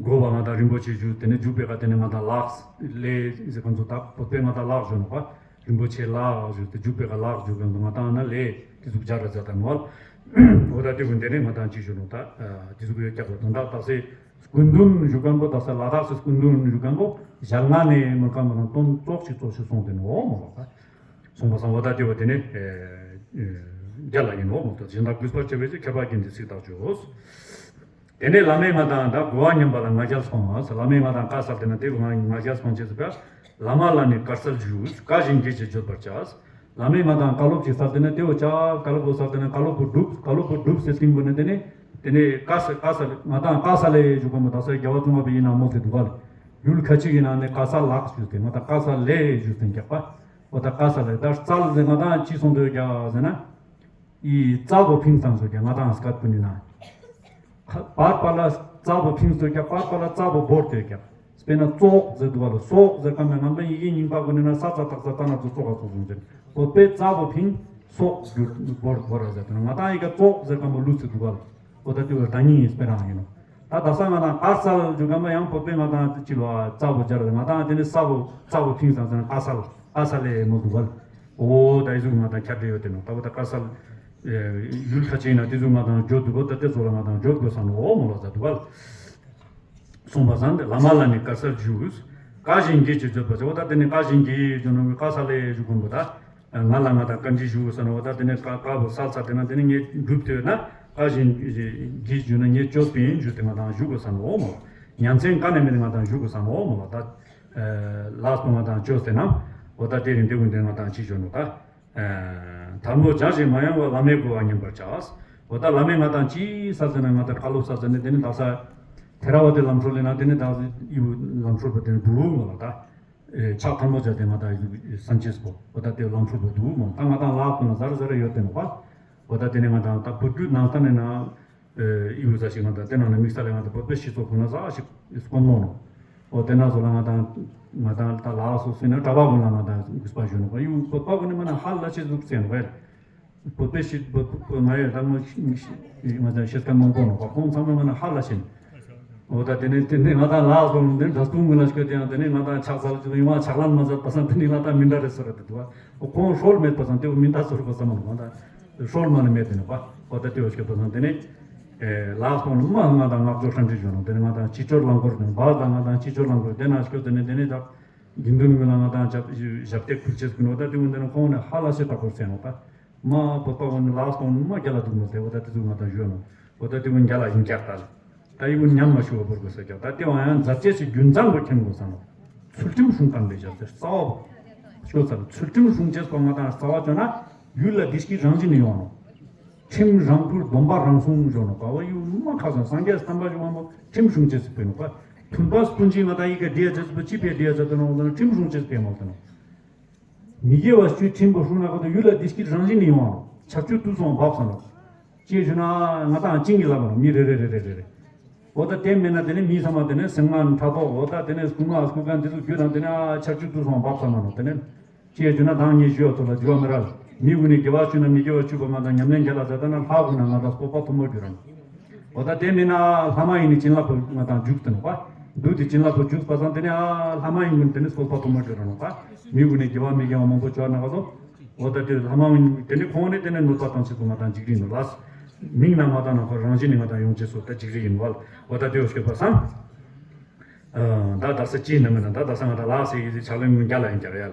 གོ་བ་ང་དང་རིན་པོ་ཆེ་བཞུགས་དེ་ནས་བཞུགས་པའི་ཁ་དེ་ནས་ང་དང་ལགས་ལས་ཟེར་གང་ཚོ་ད་བོད་པས་ང་དང་ལགས་ཞོ་ནོ་པ། རིན་པོ་ཆེ་ལགས་ཞུ་སྟེ་འཇུག་པའི་ཁ་ལགས་འཇུག་གང་དུ་ང་དང་ན་ལས་དེ་ཟུག་སྦྱར་ར་ཛ་དང་ནོ། འོ་ད་དེ་ཀུན་དེ་ནས་ང་དང་ཅི་ཞུ་ནོ་ད། དེ་ཟུག་ཡོད་ཀྱག་པ་དོན་དག་དག་སེ་སྐུ་མདུན་ཞུ་མཁན་པོ་དག་ས་ལ་དྭགས་སུ་སྐུ་མདུན་ཞུ་མཁན་པོ་ཞལ་སྔ་ནས་མོར་ཀ་མོ་རང་དོན་ཙོག་ཅིག་ཙོག་ཅིག་སོང་དེ་ནོ་མོ་ལ་ད། སོང་པ་སང་འོ་ད་དེ་བ་དེ་ནས་རྒྱ་ལ་ཡིན་ནོ་མོ་ད་སྦྱིན་བདག་གུས་པར་བྱ་བའི་ཚེ་ཁྱད་པར་ཅན་དེ་ཚིག་དག་བཅོས། དེ་ནས་བླ་མས་ང་དང་ད་གོ་བ་མཉམ་པ་ལ་ང་རྒྱལ་སྤང་བ། བླ་མས་ང་དང་བཀའ་སྩལ་ཏེ་ན་དེ་བས་ང་ང་རྒྱལ་སྤང་བྱེད་ཟེར་བ། བླ་མ་ལ་ནི་བཀའ་སྩལ་ཞུ། བཀའ་བཞིན་བགྱིད་ཅེས་བརྗོད་པར་བྱ། བླ་མས་ང་དང་བཀའ་སློབ་ཅིག་སྩལ་ཏེ་ན་དེ་བས་ཅག་བཀའ་སློབ་པོ་སྩལ་ཏེ་ན་བཀའ་སློབ་པོ་སྒྲུབ། བཀའ་སློབ་པོ་སྒྲུབ་ཟེར་སྟེང་པོ་ནས་དེ་ནས་དེ་ནས་བཀའ་སྩལ་བཀའ་སྩལ་ང་དང་བཀའ་སྩལ་ལེ་ཞུ་གོ་མོ་ད་ས་རྒྱལ་བ་ཙོང་ཁ་པའི་ཡིན་ན་མོ་ཟེར་འདུག་ག་ལ། ཡུལ་ཁ་ཅིག་ཡིན་ན་ནི་བཀའ་སྩལ་ལགས་ཞུ་སྟེ་ང་དང་བཀའ་སྩལ་ལེ་ཞུ་སྟེ་རྒྱག་པ། འོ་ད་བཀའ་སྩལ་ལེ་ད་སྩལ་ཟེར་ང་དང་ཅི་སོང་འདོད་རྒྱ་ཟེར་ན། ཨི་རྩ་བོ་ཕིང་སང་ཟེར་གྱི་ང་དང་སྐད་ཀུན་ནི་ན། བར་བར་ལ་རྩ་བོ་ཕིང་ཟེར་གྱི་བར་བར་ལ་རྩ་བོ་བོར་ཏེ་གྱི། དཔེར་ན་ཙོག་ཟེར་འདུག་བ་ལ་སོག་ཟེར་ག་མེད་ང་པའི་ཡི་གེ་རྙིང་པ་ཀུན་ནི་ན་ས་ཚ་ཐག་ཚ་ད་ན་ཚོ་ཙོག་ག་ཚོགས་སོང་ཟེར། བོད་པའི་རྩ་བོ་ཕིང་ སོག་བསྒྱུར་བོར་བོར་ར་ཟེར་དུས་ང་ཏང་ཡི་གེ་ཙོག་ཟེར་མཁན་པོ་ལུགས་སུ་འདུག་ག་ལ། འོ་ད་དེ་བས་ད་ཉིན་ཡིན་སྤེ་རང་ཡིན་ནོ། ད་ད་ས་ང་ཏང་ཀ་སལ་བསྒྱུར་མཁན་པོ་ཡང་བོད་པས་ང་ཏང་ཅི་ལོ་ཙ་བོ་སྦྱར་ང་ཏང་དེ་ནི་ས་བོ་ཙ་བོ་ཐིང་སང་ཟེར་ན་ཀ་སལ་ཀ་སལ་ལེ་མོ་འདུག་ག་ལ། འོ་ད་ཡི་ཟུག་ང་ཏང་ཁྱབ་བསྒྲགས་ཡོད་དེ་ནོ། ད་བོ་ད་ཀ་སལ་ཡུལ་ཁ་ཅིག་ན་དེ་ཟུག་ང་ཏང་བརྗོད་འདུག་གོ། ད་དེ་ཚོ་ལ་ང་ཏང་བརྗོད་དགོས་བསམ་ནོ། འོ་མོ་ལ་ཟ་འདུག་ག་ལ། གསུངས་པ་ཙམ་དེ་བླ་མ་ལ་ནི་དཀར་གསལ་ཞུ། བཀའ་བཞིན་གྱིས་ཅེས་བརྗོད་པ་ཅེས་པ་ད་དེ་ནི་བཀའ་བཞིན་གྱིས་ཞུ་ནོ། བཀའ་ས་ལས་ཞུ་དགོན་པོ་ད། ང་ལ་ང་དང་བཀའ་འདྲི་ཞུ་དགོས་ས་ནོ། ད་དེ་ནི་བཀའ་བཀའ་བོ་སལ་ཚར་དེ་ན་དེ་ནི་ངས་སྒྲུབ་ཐུབ་ན་བཀའ་བཞིན་གྱིས་ཞུ་ན་ངས་བཅོས་པིན་ཞུ་དེ་ང་དང་ཞུ་དགོས་ས་ནོ་མོ། ཉམས་ཚན་བཀའ་ནས་མེད་ང་དང་ཞུ་དགོས་ས་ནོ་མོ་ལ་ད། ལགས་སོ་ང་དང་བཅོས་ཟེར་ན། འོ་ད་དེ་རིང་འདི་ཀུན་དེ་ང་དང་ཅི་ཞུ་ནོ་ད། ཐལ་མོ་སྦྱར་ཞིང་མ་ཡེངས་པར་བླ་མའི་གོ་བ་ཉན་པར་བྱ། འོ་ད་བླ་མས་ང་དང་ཅི་ས་ཟེར་ན་ང་དང་བཀའ་སློབ་ས་ཟེར་ནས་དེ་ནི་དག་ས་ཐེ་ར་བ་ཏི་ལམ་སྲོལ་ལས་ན་དེ་ནི་དག་ས་ཡུ་ལམ་སྲོལ་པོ་དེ་ནི་འདུག་མོ་ལ་ད། ཕྱག་ཐལ་མོ་སྦྱར་ཏེ་ང་དང་ཡུ་སན་ཅེས་པོ་འོ་ད་དེ་ལམ་སྲོལ་པོ་འདུག་མོ། ད་ང་དང་ལག་ཁོ་ན་ཟ་ར་ཟ་ར་ཡོད་དེ་ནོ་པ། འོ་ད་དེ་ནི་ང་དང་ད་བུ་ཕྲུག་ནང་ས་ནས་ན། ཨེ་ཡུལ་ས་ཞིག་ང་དང་དེ་ནང་ནས་དམིགས་བསལ་ལས་ང་དང་བོད་པའི་སྤྱི་ཚོགས་ཁོ་ན་ས་ཞིག་སྐོམ་ནོ་ནོ། འོ་དེ་ན་སོ་ལ་ང་དང་ང་དང་ད་ལགས་སོ་ཟེར་ན་གྲྭ་པ་ཀུན་ལ་ང་དང་གུས་པ་ཞུ་ནོ་པ། ཡུལ་བོད་པ་ཀུན་ནི་མ་ན་ཧ་ལ་ཆེ་ཟུག་ཟེར་ནོ་པ། བོད་པའི་སྤྱི་བོད་བོད་ང་ཡོད་ད་ང་ང་དང་ཤེས་ཀ་མང་པོ་ནོ་པ། ཁོང་ཚང་མ་མ་ན་ཧ་ལ་ཆེ་ནོ། འོ་ད་དེ་ནས་དེ་ནས་ང་དང་ལགས་སོ་ནི་འདྲ་སྟོང་ངུ་ལ་ཤོད་དེ་ཡང་དེ་ནས་ང་དང་ཕྱག་འཚལ་ཡོང་བ་ཕྱག་ལན་མ་མཛད་པ་སང་དེ་ནས་ང་དང་མི་འདྲ་རེད་ཟེར་ར་དེ་འདུག་པ། ཁོང་ཧྲོལ་མེད་པ་སང་དེ་བོ་མི་འདྲ་ཟེར་བ་ཙམ་མ་ནོ་ང་དང་ཧྲོལ་མ་ནི་མེད་དེ་ནོ་པ། འོ་ད་དེ་བོ་ཤོད་པ་སང་དེ་ནས། ལགས་སོ་ནི་མ་ང་དང་ངག་སྐྱོར་ཧྲན་ཏི་ཞུ་ནོ། དེ་ནས་ང་དང་སྤྱི་སྤྱོད་རླངས་འཁོར་ནང་བར་དང་ང་དང་སྤྱི་སྤྱོད་རླངས་འཁོར་དེ་ན་སྐྱོད་དེ་ནས་དེ་ནས་ད་དགེ་འདུན་ཀུན་ལ་ང་དང་ཞབས་ཞབས་སྟེགས་ཕུལ་ཆེད་ཀུན་འོ་ད་དེ་ཀུན་དེ་ནས་ཁོང་ནས་ཧ་ལ་ཤེས་དྲག་པོ་ཟེར་ནོ་ད། མ་བོད་པ་ཀུན་ནས་ལགས་སོ་ནི་མ་རྒྱ་ལ་འདུག་མོ་དེ་འོ་ད་དེ་ཚོ་ང་དང་ཞུ་ནོ། འོ་ད་དེ་ཀུན་རྒྱ་ལ་ཡིན་རྒྱག་ད། ད་ཡི་ཀུན་ཉམས་མ་ཞུ་བ་བོར་དགོས་ས་རྒྱག་ད་དེ་བ་ཡང་མཛད་ཅེས་སུ་རྒྱུན་ཚང་པོ་མཁྱེན་དགོས་ས་ནོ། ཚུལ་ཁྲིམས་སྲུང་དམ་པའི་ཞབས་སྟེགས་རྩ་བ་བོ། ཤོད་ཚར་ཚུལ་ཁྲིམས་སྲུང་ཅེས་སོ་ང་དང་རྩ་བ་བཅོ་ན་ཡུལ་ལ་བདེ་སྐྱིད་རང་བཞིན་ནས་ཡོང་ནོ། ཁྲིམས་རང་བཀུར་སྡོམ་པ་རང་སྲུང་འཇོག་ནོ་ག་བ་ཡུལ་མ་ཁ་སང་སངས་རྒྱས་བསྟན་པ་བཞུགས་པ་མོ་ཁྲིམས་སྲུང་ཅེས་སུ་སྤེལ་ནོ་ག། མཐུན་པ་སྤུན་མཆེད་ང་དང་ཡི་གེ་བདེ་ཡ་ཅེས་སུ་ཅི་སྤེལ་བདེ་ཡ་ཅེས་དོ་ནོ་ཁྲིམས་སྲུང་ཅེས་སུ་སྤེལ་མོ་དོ་ནོ། མི་དགེ་བ་བཅུའི་ཁྲིམས་པོ་སྲུང་ན་ག་དོ་ཡུལ་ལ་བདེ་སྐྱིད་རང་བཞིན་ནས་ཡོང་བ་ནོ། ཆར་ཆུ་དུས་སོང་བབས་ས་ནོ། ཅེས་ཞུ་ན་ང་དང་ཅིང་གི་ལབ་པ་ནོ་མི་རེ་རེ་རེ་རེ་རེ་རེ། འོ་ད་དེ་མེད་ན་དེ་ནས་མི་ཚང་མ་དེ་ནས་སེམས་ངན་ཕྲག་དོག་འོ་ད་དེ་ནས་སྐུ་ངག་སྐུ་གན་དེ་ཚོ་རྒྱུ་དང་དེ་ནས་ཨ་ཆར་ཆུ་དུས་སོང་བབས་ས་མ་ནོ་དེ་ནས། ཅེས་ཞུ་ན་དང་ཉེ་ཞུ་ཡོད་ཚོ་ལ་འགྱུར་བ་མི་རལ། མི་ཀུན་ནས་དགེ་བ་བཅུ་དང་མི་དགེ་བ་བཅུ་པོ་ང་དང་ཉམས་ལེན་རྒྱ་ལ་མཛད་ད་ན་ལྷ་ཀུན་ན་ང་དང་སྤོབས་པ་ཐོན་མ་གྱུར་རམ། འོ་ད་དེ་མིན་ན་ལྷ་མ་ཡིན་ནི་བྱིན་རླབས་པོ་ང་དང་འཇུག་ཏུ་ནོ་པ། འདུག་དེ་བྱིན་རླབས་པོ་འཇུག་པ་སང་དེ་ནས་ཨ་ལྷ་མ་ཡིན་ཀུན་དེ་ནས་སྤོབས་པ་ཐོན་མ་གྱུར་ར་ནོ་པ། མི་ཀུན་ནས་དགེ་བ་མི་དགེ་བ་མང་པོ་བཅོ་ན་ག་ཚོ། འོ་ད་དེ་ལྷ་མ་ཡིན་དེ་ནས་ཁོང་ནས་དེ་ནས་ནོར་པ་དང་ཆེད་དུ་ང་དང་འཇིགས་རིགས་ནོ་ལ། མིང་ན་ང་དང་ན་ཁོ་རང་བཞིན་ནས་ང་དང་ཡོང་ཅེས་སོ་ད་འཇིགས་རིགས་ཡིན་བ། འོ་ད་དེ་འོ་སྐྱོད་པ་སང་། ད་དག་ས་ཅི་ནམ་ན་ད་དག་ས་ང་དང་ལགས་སེ་ཡི་ཟི་ཆག་ལེན་ངུ་རྒྱ་ལ་ཡིན་རྒྱ་ཡ།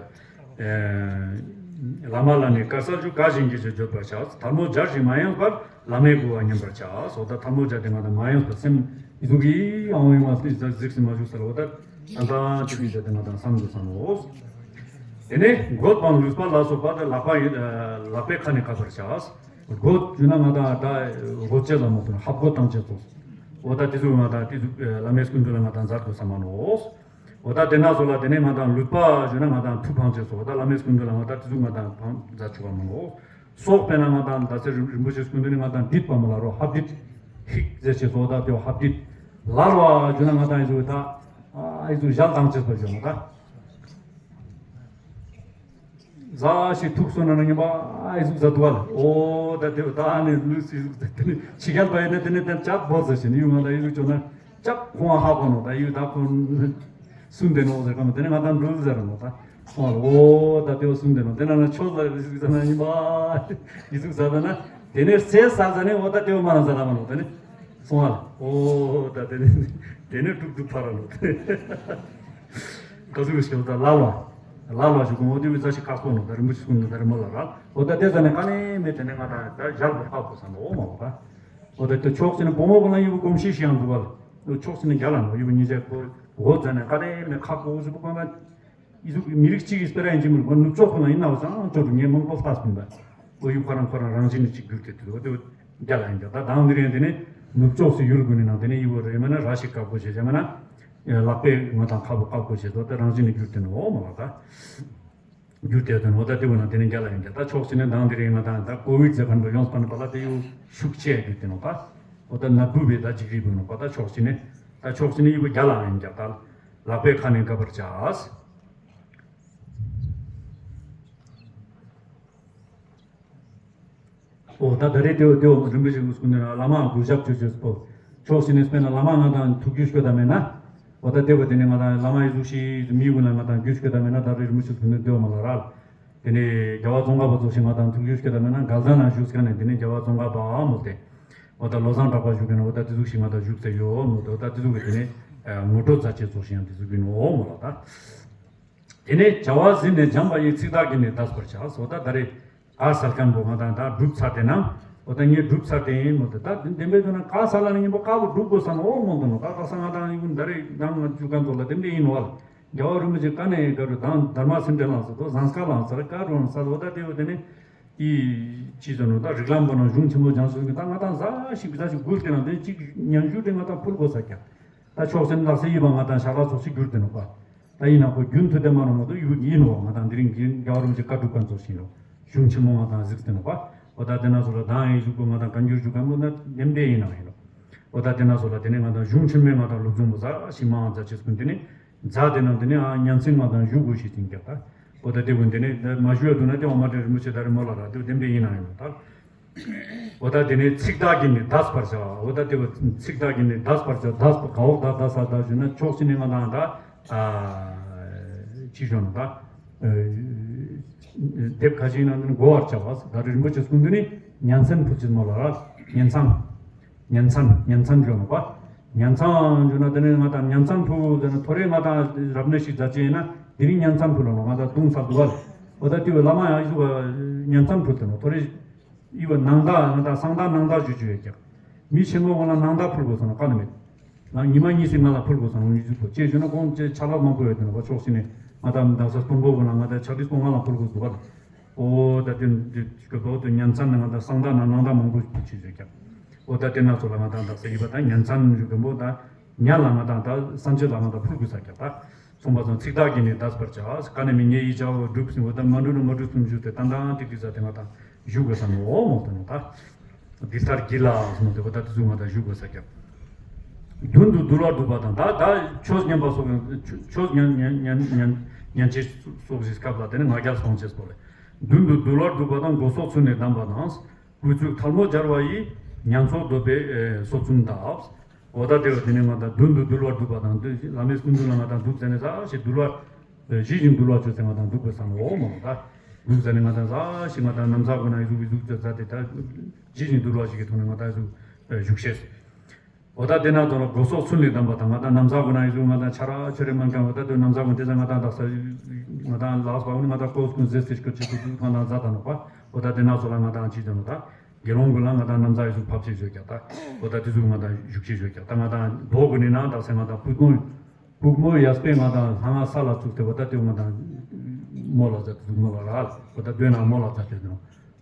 བླ་མ་ལ་ནི་དཀར་གསལ་ཞུ། བཀའ་བཞིན་གྱིས་ཀྱང་བརྗོད་པར་བྱ། ཐལ་མོ་སྦྱར་ཞིང་མ་ཡེངས་པར་བླ་མའི་གོ་བ་ཉན་པར་བྱ། སོ་ད་ཐལ་མོ་སྦྱར་ཏེ་ང་དང་མ་ཡེངས་པར་སེམས་ཡི་ཟུག་གིས་ཨང་ཡོང་བ་སྟེ་གཟིགས་སེ་མ་བཞུགས་ས་ལ་འོ་ད་ད་ལྟ་ཅི་གིས་བྱས་ཏེ་ང་དང་བསམ་དགོས་བསམ་ལོ། དེ་ནས་མགོ་དང་ལུས་པ་ལ་སོགས་པ་དེ་ལག་པ་ཡི་ལག་པའི་ཁ་ནས་བཀབ་པར་བྱ། སྒོ་བརྒྱུད་ན་ང་དང་ད་སྒོ་ཕྱེ་ལ་མོ་དང་ཧབ་སྒོ་བཏང་ཕྱེ་སོགས། འོ་ད་དེ་ཚོ་ང་དང་དེ་ཚོ་བླ་མའི་སྐུ་མདུན་ལ་ང་དང་མཛད་དགོས་ས་མ་ནོ། འོ་ད་དེ་ན་སོགས་ལ་དེ་ནས་ང་དང་ལུས་པ་བརྒྱུད་ན་ང་དང་ཐུགས་ཕང་ཕྱེ་སོགས་འོ་ད་བླ་མའི་སྐུ་མདུན་ལ་ང་དང་དེ་ཚོ་ང་དང་ཕང་མཛད་ཆོག་པ་མ་ནོ། སོགས་དཔེར་ན་ང་དང་ད་ཚེ་རིན་པོ་ཆེའི་སྐུ་མདུན་ནས་ང་དང་སྡིགས་པ་མོ་ལ་རོ་ཧབ་སྡིགས། ཧིག་ཟེར་ཕྱེ་སོགས་འོ་ད་དེ་ཧབ་སྡིགས། ལར་བ་བརྒྱུད་ན་ང་དང་ཨི་ཚོ་ད་ཨི་ཚོ་ཞལ་བཏང་ཕྱེ་སོགས་བརྒྱུད་ན་ད། ཟ་ཞིག་ཐུག་སོང་ན་ན་ཉི་མ་ཨ་ཨི་ཟུག་ཟ་འདུག་བ་ལ། འོ་ད་དེ་ད་ཨ་ནི་ལུས་སི་ཟུག་ཟ་དེ་ནི་ཕྱི་རྒྱལ་པ་ཡིན་ན་དེ་ནི་དེ་ལྕགས་བོ་ཟ་ཞིག་ནི་ཡུ་ང་ད་ཨི་ཟུག་ཅོ་ན་ལྕགས་ཁོང་ཧ་གོ་ནོ་ད་ཡུ་ད་ཁོང་སུན་དེ་ནོ་ཟེར་ག་མ་དེ་ནི་ང་ད་འགྲུལ་ཟེར་ནོ་ད་ཁོང་ལ་འོ་ད་དེ་བ་སུན་དེ་ནོ་དེ་ན་ན་ཆོ་ཟ་ཨི་ཟུག་ཟ་ན་ཉི་མ་ཨི་ཟུག་ཟ་ད་ན་དེ་ནི་སེ་ཟ་ཟ་ནི་འོ་ད་དེ་བ་མ་ན་ཟ་ད་མ་ནོ་དེ་ནི། སོང་ཨ། འོ་ད་དེ་ནི་དེ་ནི་ཀྲུག་ཀྲུག་ཕ་ར་ལོ། ག་ཟུག་ཞིག་ད་ལ་ལ། ལ་ལ་ཞིག་གོ་འོ་དེ་བི་ས་ཞིག་ཁ་སོ་ནོ་ད་རིན་པོ་ཆེ་སྐུ་ནོ་ད་རི་མོ་ལ་ར། འོ་ད་དེ་ཟ་ནས་ཀ་ནས་མེད་དེ་ནས་ང་ད་ད་ཞལ་པོ་ཧ་གོ་ས་ནོ་འོ་མ་བ། འོ་ད་དེ་ཕྱོགས་ཅི་ནས་བུ་མོ་གོ་ན་ཡི་བུ་གོམས་གཤིས་ཤིག་ཡང་འདུག་བ། ཕྱོགས་ཅི་ནས་རྒྱ་ལ་ནོ་ཡི་བུ་ཉི་ཟེར་གོ་འོ་ཟ་ནས་ཀ་ནས་མེད་ཁ་གོ་ཞིག་བུ་གོ་ན། ཨི་ཟུག་མི་རིགས་གཅིག་གི་སྤེ་ར་ཡིན་གཅིག་མིན་པ་ནུབ་ཕྱོགས་ཁོ་ན་ཡིན་ནའོ་ཅང་ཅོ་རུ་ངས་མང་པོ་ལྟ་སྤིན་པ། ཨོ་ཡུ་ཁོ་རང་ཁོ་རང་རང་བཞིན་ནི་གཅིག་གྱུར་ཏེ་དུ་ཨོ་དེ་རྒྱ་ལ་ཡིན་ཀྱང་ད་དང་དེ་རིང་དེ་ནི་ནུབ་ཕྱོགས་སུ་ཡུལ་དགོས་ནི་ནང་དེ་ནི་ཡི་བོ་རེ་མ་ན་ར་ཞིག་བཀབ་དགོས་བྱེད་བྱ་མ་ན། ལག་པས་ང་དང་ཁ་བོ་བཀབ་དགོས་བྱེད་དོ་དེ་རང་བཞིན་ནི་གྱུར་ཏེ་ནོ་ཨོ་མ་ལ་ད། གྱུར་ཏེ་དོན་ཨོ་ད་དེ་བོ་ན་དེ་ནི་རྒྱ་ལ་ཡིན་ཀྱང་ད་ཕྱོགས་ཕྱི་ནི་དང་དེ་རིང་ང་དང་ད་ཀོ་བིད་ཟེར་མཁན་པོ་ཡོངས་པ་ནི་པ་ལ་དེ་ཡུ་ཤུགས་ཆེ་གྱུར་ཏེ་ནོ་ད། ཨོ་ད་ན་བུ་བས་ད་འཇིགས་རིགས་དགོས་ནོ་པ་ད་ཕྱོགས་ཕྱི་ནི་ད་ཕྱོགས་ཕྱི་ནི་ཡི་བོ་རྒྱ་ལ་ཡིན་ཀྱང་ད་ལག་པས་ཁ་ནས་བཀབ་པར་བྱ། ཨོ་ད་ད་རེས་དེའོ་དེའོ་རིན་པོ་ཆེ་སྐུ་མདུན་ལ་བླ་མ་གུས་ཞབས་ཆོས་ཆོས་པོ། ཕྱོགས་ཞིག་ནས་དཔེར་ན་བླ་མ་ང་དང་ཐུགས་རྒྱུས་སྐྱོ་ད་མེད་ན། ཨོ་ད་དེ་བ་དེ་ནས་ང་དང་བླ་མ་ཡི་གཟུགས་ཤིག་མི་གུན་ལ་ང་དང་རྒྱུས་སྐྱོ་ད་མེད་ན་ད་རེས་རིན་པོ་ཆེ་སྐུ་མདུན་དེའོ་མ་ལ་ར། དེ་ནས་རྒྱལ་བ་ཙོང་ཁ་པ་ཚོ་ཞིག་ང་དང་ཐུགས་རྒྱུས་སྐྱོ་ད་མེད་ན་དགའ་ལྡན་ལ་བཞུགས་ཀ་ནས་དེ་ནས་རྒྱལ་བ་ཙོང་ཁ་པ་མོ་དེ། ཨོ་ད་བློ་བཟང་གྲགས་པ་བཞུགས་ཀ་ནས་ཨོ་ད་དེ་གཟུགས་ཤིག་ང་དང་བཞུགས་ཚེ་ཡོ་མོ་དེ་ཨོ་ད་དེ་གཟུགས་ཀྱི་དེ་ནས་ངོ་སྤྲོད་མཛད་ཅེས་ཚོ་ཞིག་ཡང་དེ་གཟུགས་ཀྱི་ནོ་མོ་ལ་ད། དེ་ནས་བྱ་བ་ཟིན་ནས་འཇམ་པ་ཡིས་ཚིག་དག་གིས་ནི་འདས་པར་བྱ། ཟོ་ད་ད་རེས་ག་ས་ཁམས་པོ་ང་དང་ད་སྒྲུབ་ཚར་དེ་ན། འོ་ད་ངས་སྒྲུབ་ཚར་དེ་ཡིན་མོ་དེ་ད་དེ་འདེམས་པའི་དོན་ན་ག་ས་ལ་ནི་ཉིན་པོ་ཀ་བོ་སྒྲུབ་དགོས་ས་ནོ་མོ་དོ་ནོ་ད་ག་ས་ང་དང་ཡིན་ད་རེས་དང་ང་བཅུ་ག་ཚོ་ལ་དེ་འདྲས་ཡིན་ནོ་བ་ལ། རྒྱལ་བ་རིན་པོ་ཆེ་ཀ་ནས་ག་རུ་དང་དར་མ་སེམས་ཅན་ལ་ཟེར་དོ་ཟངས་དཀར་ལ་ཟེར་ཀ་རུ་ཟེར་འོ་ད་དེ་བོ་དེ་ནས་ཡི་ཅི་ཟེར་ནོ་ད་རིགས་ལམ་པོ་ན་གཞུང་ཆེན་མོ་སྦྱང་སོང་གི་ད་ང་དང་ཟ་ཞིག་གི་ད་ཞིག་སྒུལ་དེ་ན་དེ་གཅིག་ཉམས་ཞུགས་དེ་ང་དང་ཕུལ་དགོས་ས་ཀྱང་། ད་ཕྱོགས་སེམས་ལག་སེ་ཡིན་པ་ང་དང་ཞག་ལ་ཚོགས་ཤིག་གྱུར་དེ་ནོ་པ། ད་ཡིན་ན་ཁོ་རྒྱུན་མཐུད་དེ་མ་རུང་མ་གཏོགས་ཡུལ་ཡིན་ནོ་ང་དང་འདི་རིང་གི་རྒྱལ་བ་རིན་པོ་ཆེ་བཀའ་སྒྲུབ་ཁང་ཚོགས་ཤིང་ལོ། གཞུང་ཆེན་མོ་ང་དང་གཟིགས་ཏེ་ནོ་པ། འོ་ད་དེ་ན་སོ་ལ་དང་ཡིན་གཟུགས་པོ་ང་དང་བཀའ་འགྱུར་བཞུགས་ཁང་པོ་ན་འདེམས་བསྡད་ཡིན་ནང་ཡིན་ནོ། འོ་ད་དེ་ན་སོ་ལ་དེ་ནས་ང་དང་གཞུང་ཆེན་མོའི་ང་དང་སློབ་སྦྱོང་པོ་ཟ་ཞིག་མང་ཙམ་བྱེད་སྐུན་དེ་ནས་མཛའ་དེ་ན་དེ་ནས་ཨ་ཉན་སེང་ང་དང་བཞུགས་དགོས་ཤིག་ཅིང་རྒྱབ་ད། འོ་ད་དེ་ཀུན་དེ་ནས་མ་ཞུ་ཡ་འདུག་ན་དེ་འོ་མ་དེ་རིན་པོ་ཆེ་ད་རེ་མོ་ལ་ར་དེ་འདེམས་བསྡད་ཡིན་ནང་ཡིན་ནོ་ད། འོ་ད་དེ་ནས་ཚིག་དག་གིས་ནི་འདས་པར་བྱ། འོ་ད་དེ་བ་ཚིག་དག་གིས་ནི་འདས་པར་བྱ། འདས་པ་གའོ་ད་ད་ས་ད་ཞུ་ན་ཕྱོགས་ཅི་ནས་ང་དང་ད་ཅི་ཞུ་ན་ད་དེབ་ཁ་ཅིག་ནང་ནས་གོ་བར་བྱ་བ་ད་རེ་རིན་པོ་ཆེ་སྐུ་མདུན་ནི་ཉན་ཚན་ཕུལ་ཅིག་མོ་ལ་ར་ཉན་ཚང་ཉན་ཚན་ཉན་ཚན་ཞུ་ན་པ་ཉན་ཚང་ཞུ་ན་དེ་ནས་ང་དང་ཉན་ཚན་ཕུལ་ཟེར་ན་ཐོ་རེ་ང་དང་རབ་གནས་ཤིག་མཛད་ཅི་ཡིན་ན་དེ་རིང་ཉན་ཚན་ཕུལ་ལ་ང་དང་དུང་ས་དུ་བ་ལ་འོ་ད་དེ་བས་བླ་མ་ཡང་ཡུ་ཉན་ཚན་ཕུལ་དེ་ནོ་ཐོ་རེ། ཡི་བ་ནང་ད་ང་ད་སང་ད་ནང་ད་ཞུ་ཞུ་ཡོད་ཀྱང་། མི་ཆེན་མོ་ང་ལ་ནང་ད་ཕུལ་དགོས་སོང་ན་བཀའ་ནི་མེད། ང་ཉི་མ་གཉིས་སི་ང་ལ་ཕུལ་དགོས་སོང་ན་མི་ཞུ་དགོས་ཅེས་ཞུ་ན་ཁོང་ཅེས་ཆ་ལག་མང་པོ་ཡོད་དེ་ན་བ་ཕྱོགས་ཤིག་ནས་ང་ད་མི་དག་ས་སྤུན་པོ་གོ་ན་ང་ད་ཆ་རིས་པོ་ང་ལ་ཕུལ་དགོས་འདུག་བ། ཨོ་ད་དེ་འདི་གོ་དུ་ཉན་ཚང་ནས་ང་ད་སང་ད་ན་ནང་ད་མང་པོ་ཕུལ་ཅེས་ཡོད་ཀྱང་། ཨོ་ད་དེ་ན་ཚོ་ལ་ང་ད་དག་ས་ཡི་བ་ད་ཉན་ཚང་ཞུ་གི་མོ་ད་ཉ་ལ་ང་ད་ད་སང་ཆེ་ལ་ང་ད་ཕུལ་དགོས་ས་ཀྱང་ད། གསུངས་པ་དང་ཚིག་དག་གིས་ནི་འདས་པར་བྱ། ཀ་ནས་མི་ཉེ་ཡི་བྱ་བ་སྒྲུབ་ཟིན་པ་དང་མ་འགྲུབ་ན་མ་འགྲུབ་གསུམ་ཞུ་སྟེ་ཏན་ཏན་ཏིག་ཏིག་ཟ་དེ་ང་དང་ཞུ་དགོས་ས་ནོ་འོ་མོ་དང་ནོ་ད། འདི་ལྟར་གྱིས་ལ་གསུངས་ཏེ་བ་ད་དེ་ཚོ་ང་དང་ཞུ་དགོས་ས་ཀྱང་། མདུན་དུ་འདུལ་བར་འདུག་པ་དང་ད་ད་ཆོས་ཉན་པ་སོགས་ཆོས་ཉན་ཉན་ཉན་ཉན་ཉན་ཉན་ཆེ་སོགས་ཀྱི་སྐབས་ལ་དེ་ནི་ང་རྒྱལ་སོང་ཆེས་པོ་ལས། མདུན་དུ་འདུལ་བར་འདུག་པ་དང་སྒོ་སོགས་ཚུལ་ནས་བསྡམས་པ་དང་། སྐུ་ཚུགས་ཐལ་མོ་སྦྱར་བ་ཡིས། ཉམས་ཚོགས་འདོད་པའི་སོ་བཙུན་བཏབ། འོ་ད་དེ་བ་དེ་ནས་ང་དང་མདུན་དུ་འདུལ་བར་འདུག་པ་དང་བླ་མའི་སྐུ་མདུན་ལ་ང་དང་འདུག་ཟེར་ནས་ཟ་ཞེས་འདུལ་བར་ཞི་ཞིང་འདུལ་བར་བྱོས་ཟེར་ང་དང་འདུག་པའི་བསམ་བློ་འོ་མ་ད་འདུག་ཟེར་ནས་ང་དང་ཟ་ཞེས་ང་དང་ནམ་ཟ་དགོས་ན་ཡི་ཟུག་ཡི་ཟུག་ཅོ་ཟ་དེ་ད་ཞི་ཞིང་འདུལ་བ་ཞིག་གི་ཐོག་ནས་ང་དང་ཡི་ཟུག་བཞུགས་ཤེས། འོ་ད་དེ་ན་དོ་ན་སྒོ་སོགས་ཚུལ་ནས་བསྡམས་པ་དང་ང་དང་ནམ་ཟ་དགོས་ན་ཡི་ཟུག་ང་དང་ཆ་ར་ཆོ་རེ་མན་ཀང་འོ་ད་དེ་ནམ་ཟ་དགོས་དེ་ཟ་ང་དང་དག་ས་ང་དང་ལགས་པ་འོ་ནི་ང་དང་ཀོ་སྐུ་ཟེར་ཟེར་ཞིག་ཅིག་ང་དང་ཟ་ད་ནོ་པ་འོ་ད་དེ་ན་ཚོ་ལ་ང་དང་ཅི་ཟེར་ནོ་ད། དགེ་སློང་ཀུན་ལ་ང་དང་ནམ་ཟ་ཡི་ཟུག་ཕབ་ཅེས་བརྗོད་ཀྱང་ད། འོ་ད་དེ་ཟུག་ང་དང་བཞུགས་ཅེས་བརྗོད་ཀྱང་ད་ང་དང་བོ་གུན་ནི་ནང་དག་ས་ང་དང་པུས་མོ། པུས་མོ་གཡས་པས་ང་དང་ལྷ་ང་ས་ལ་བཙུགས་ཏེ་འོ་ད་དེ་ང་དང་མོ་ལ་ཟ་དེ་ཟུག་མོ་ལ་ར་འོ་ད་དོན་ན་མོ་ལ་ཟ་དེ་ནོ།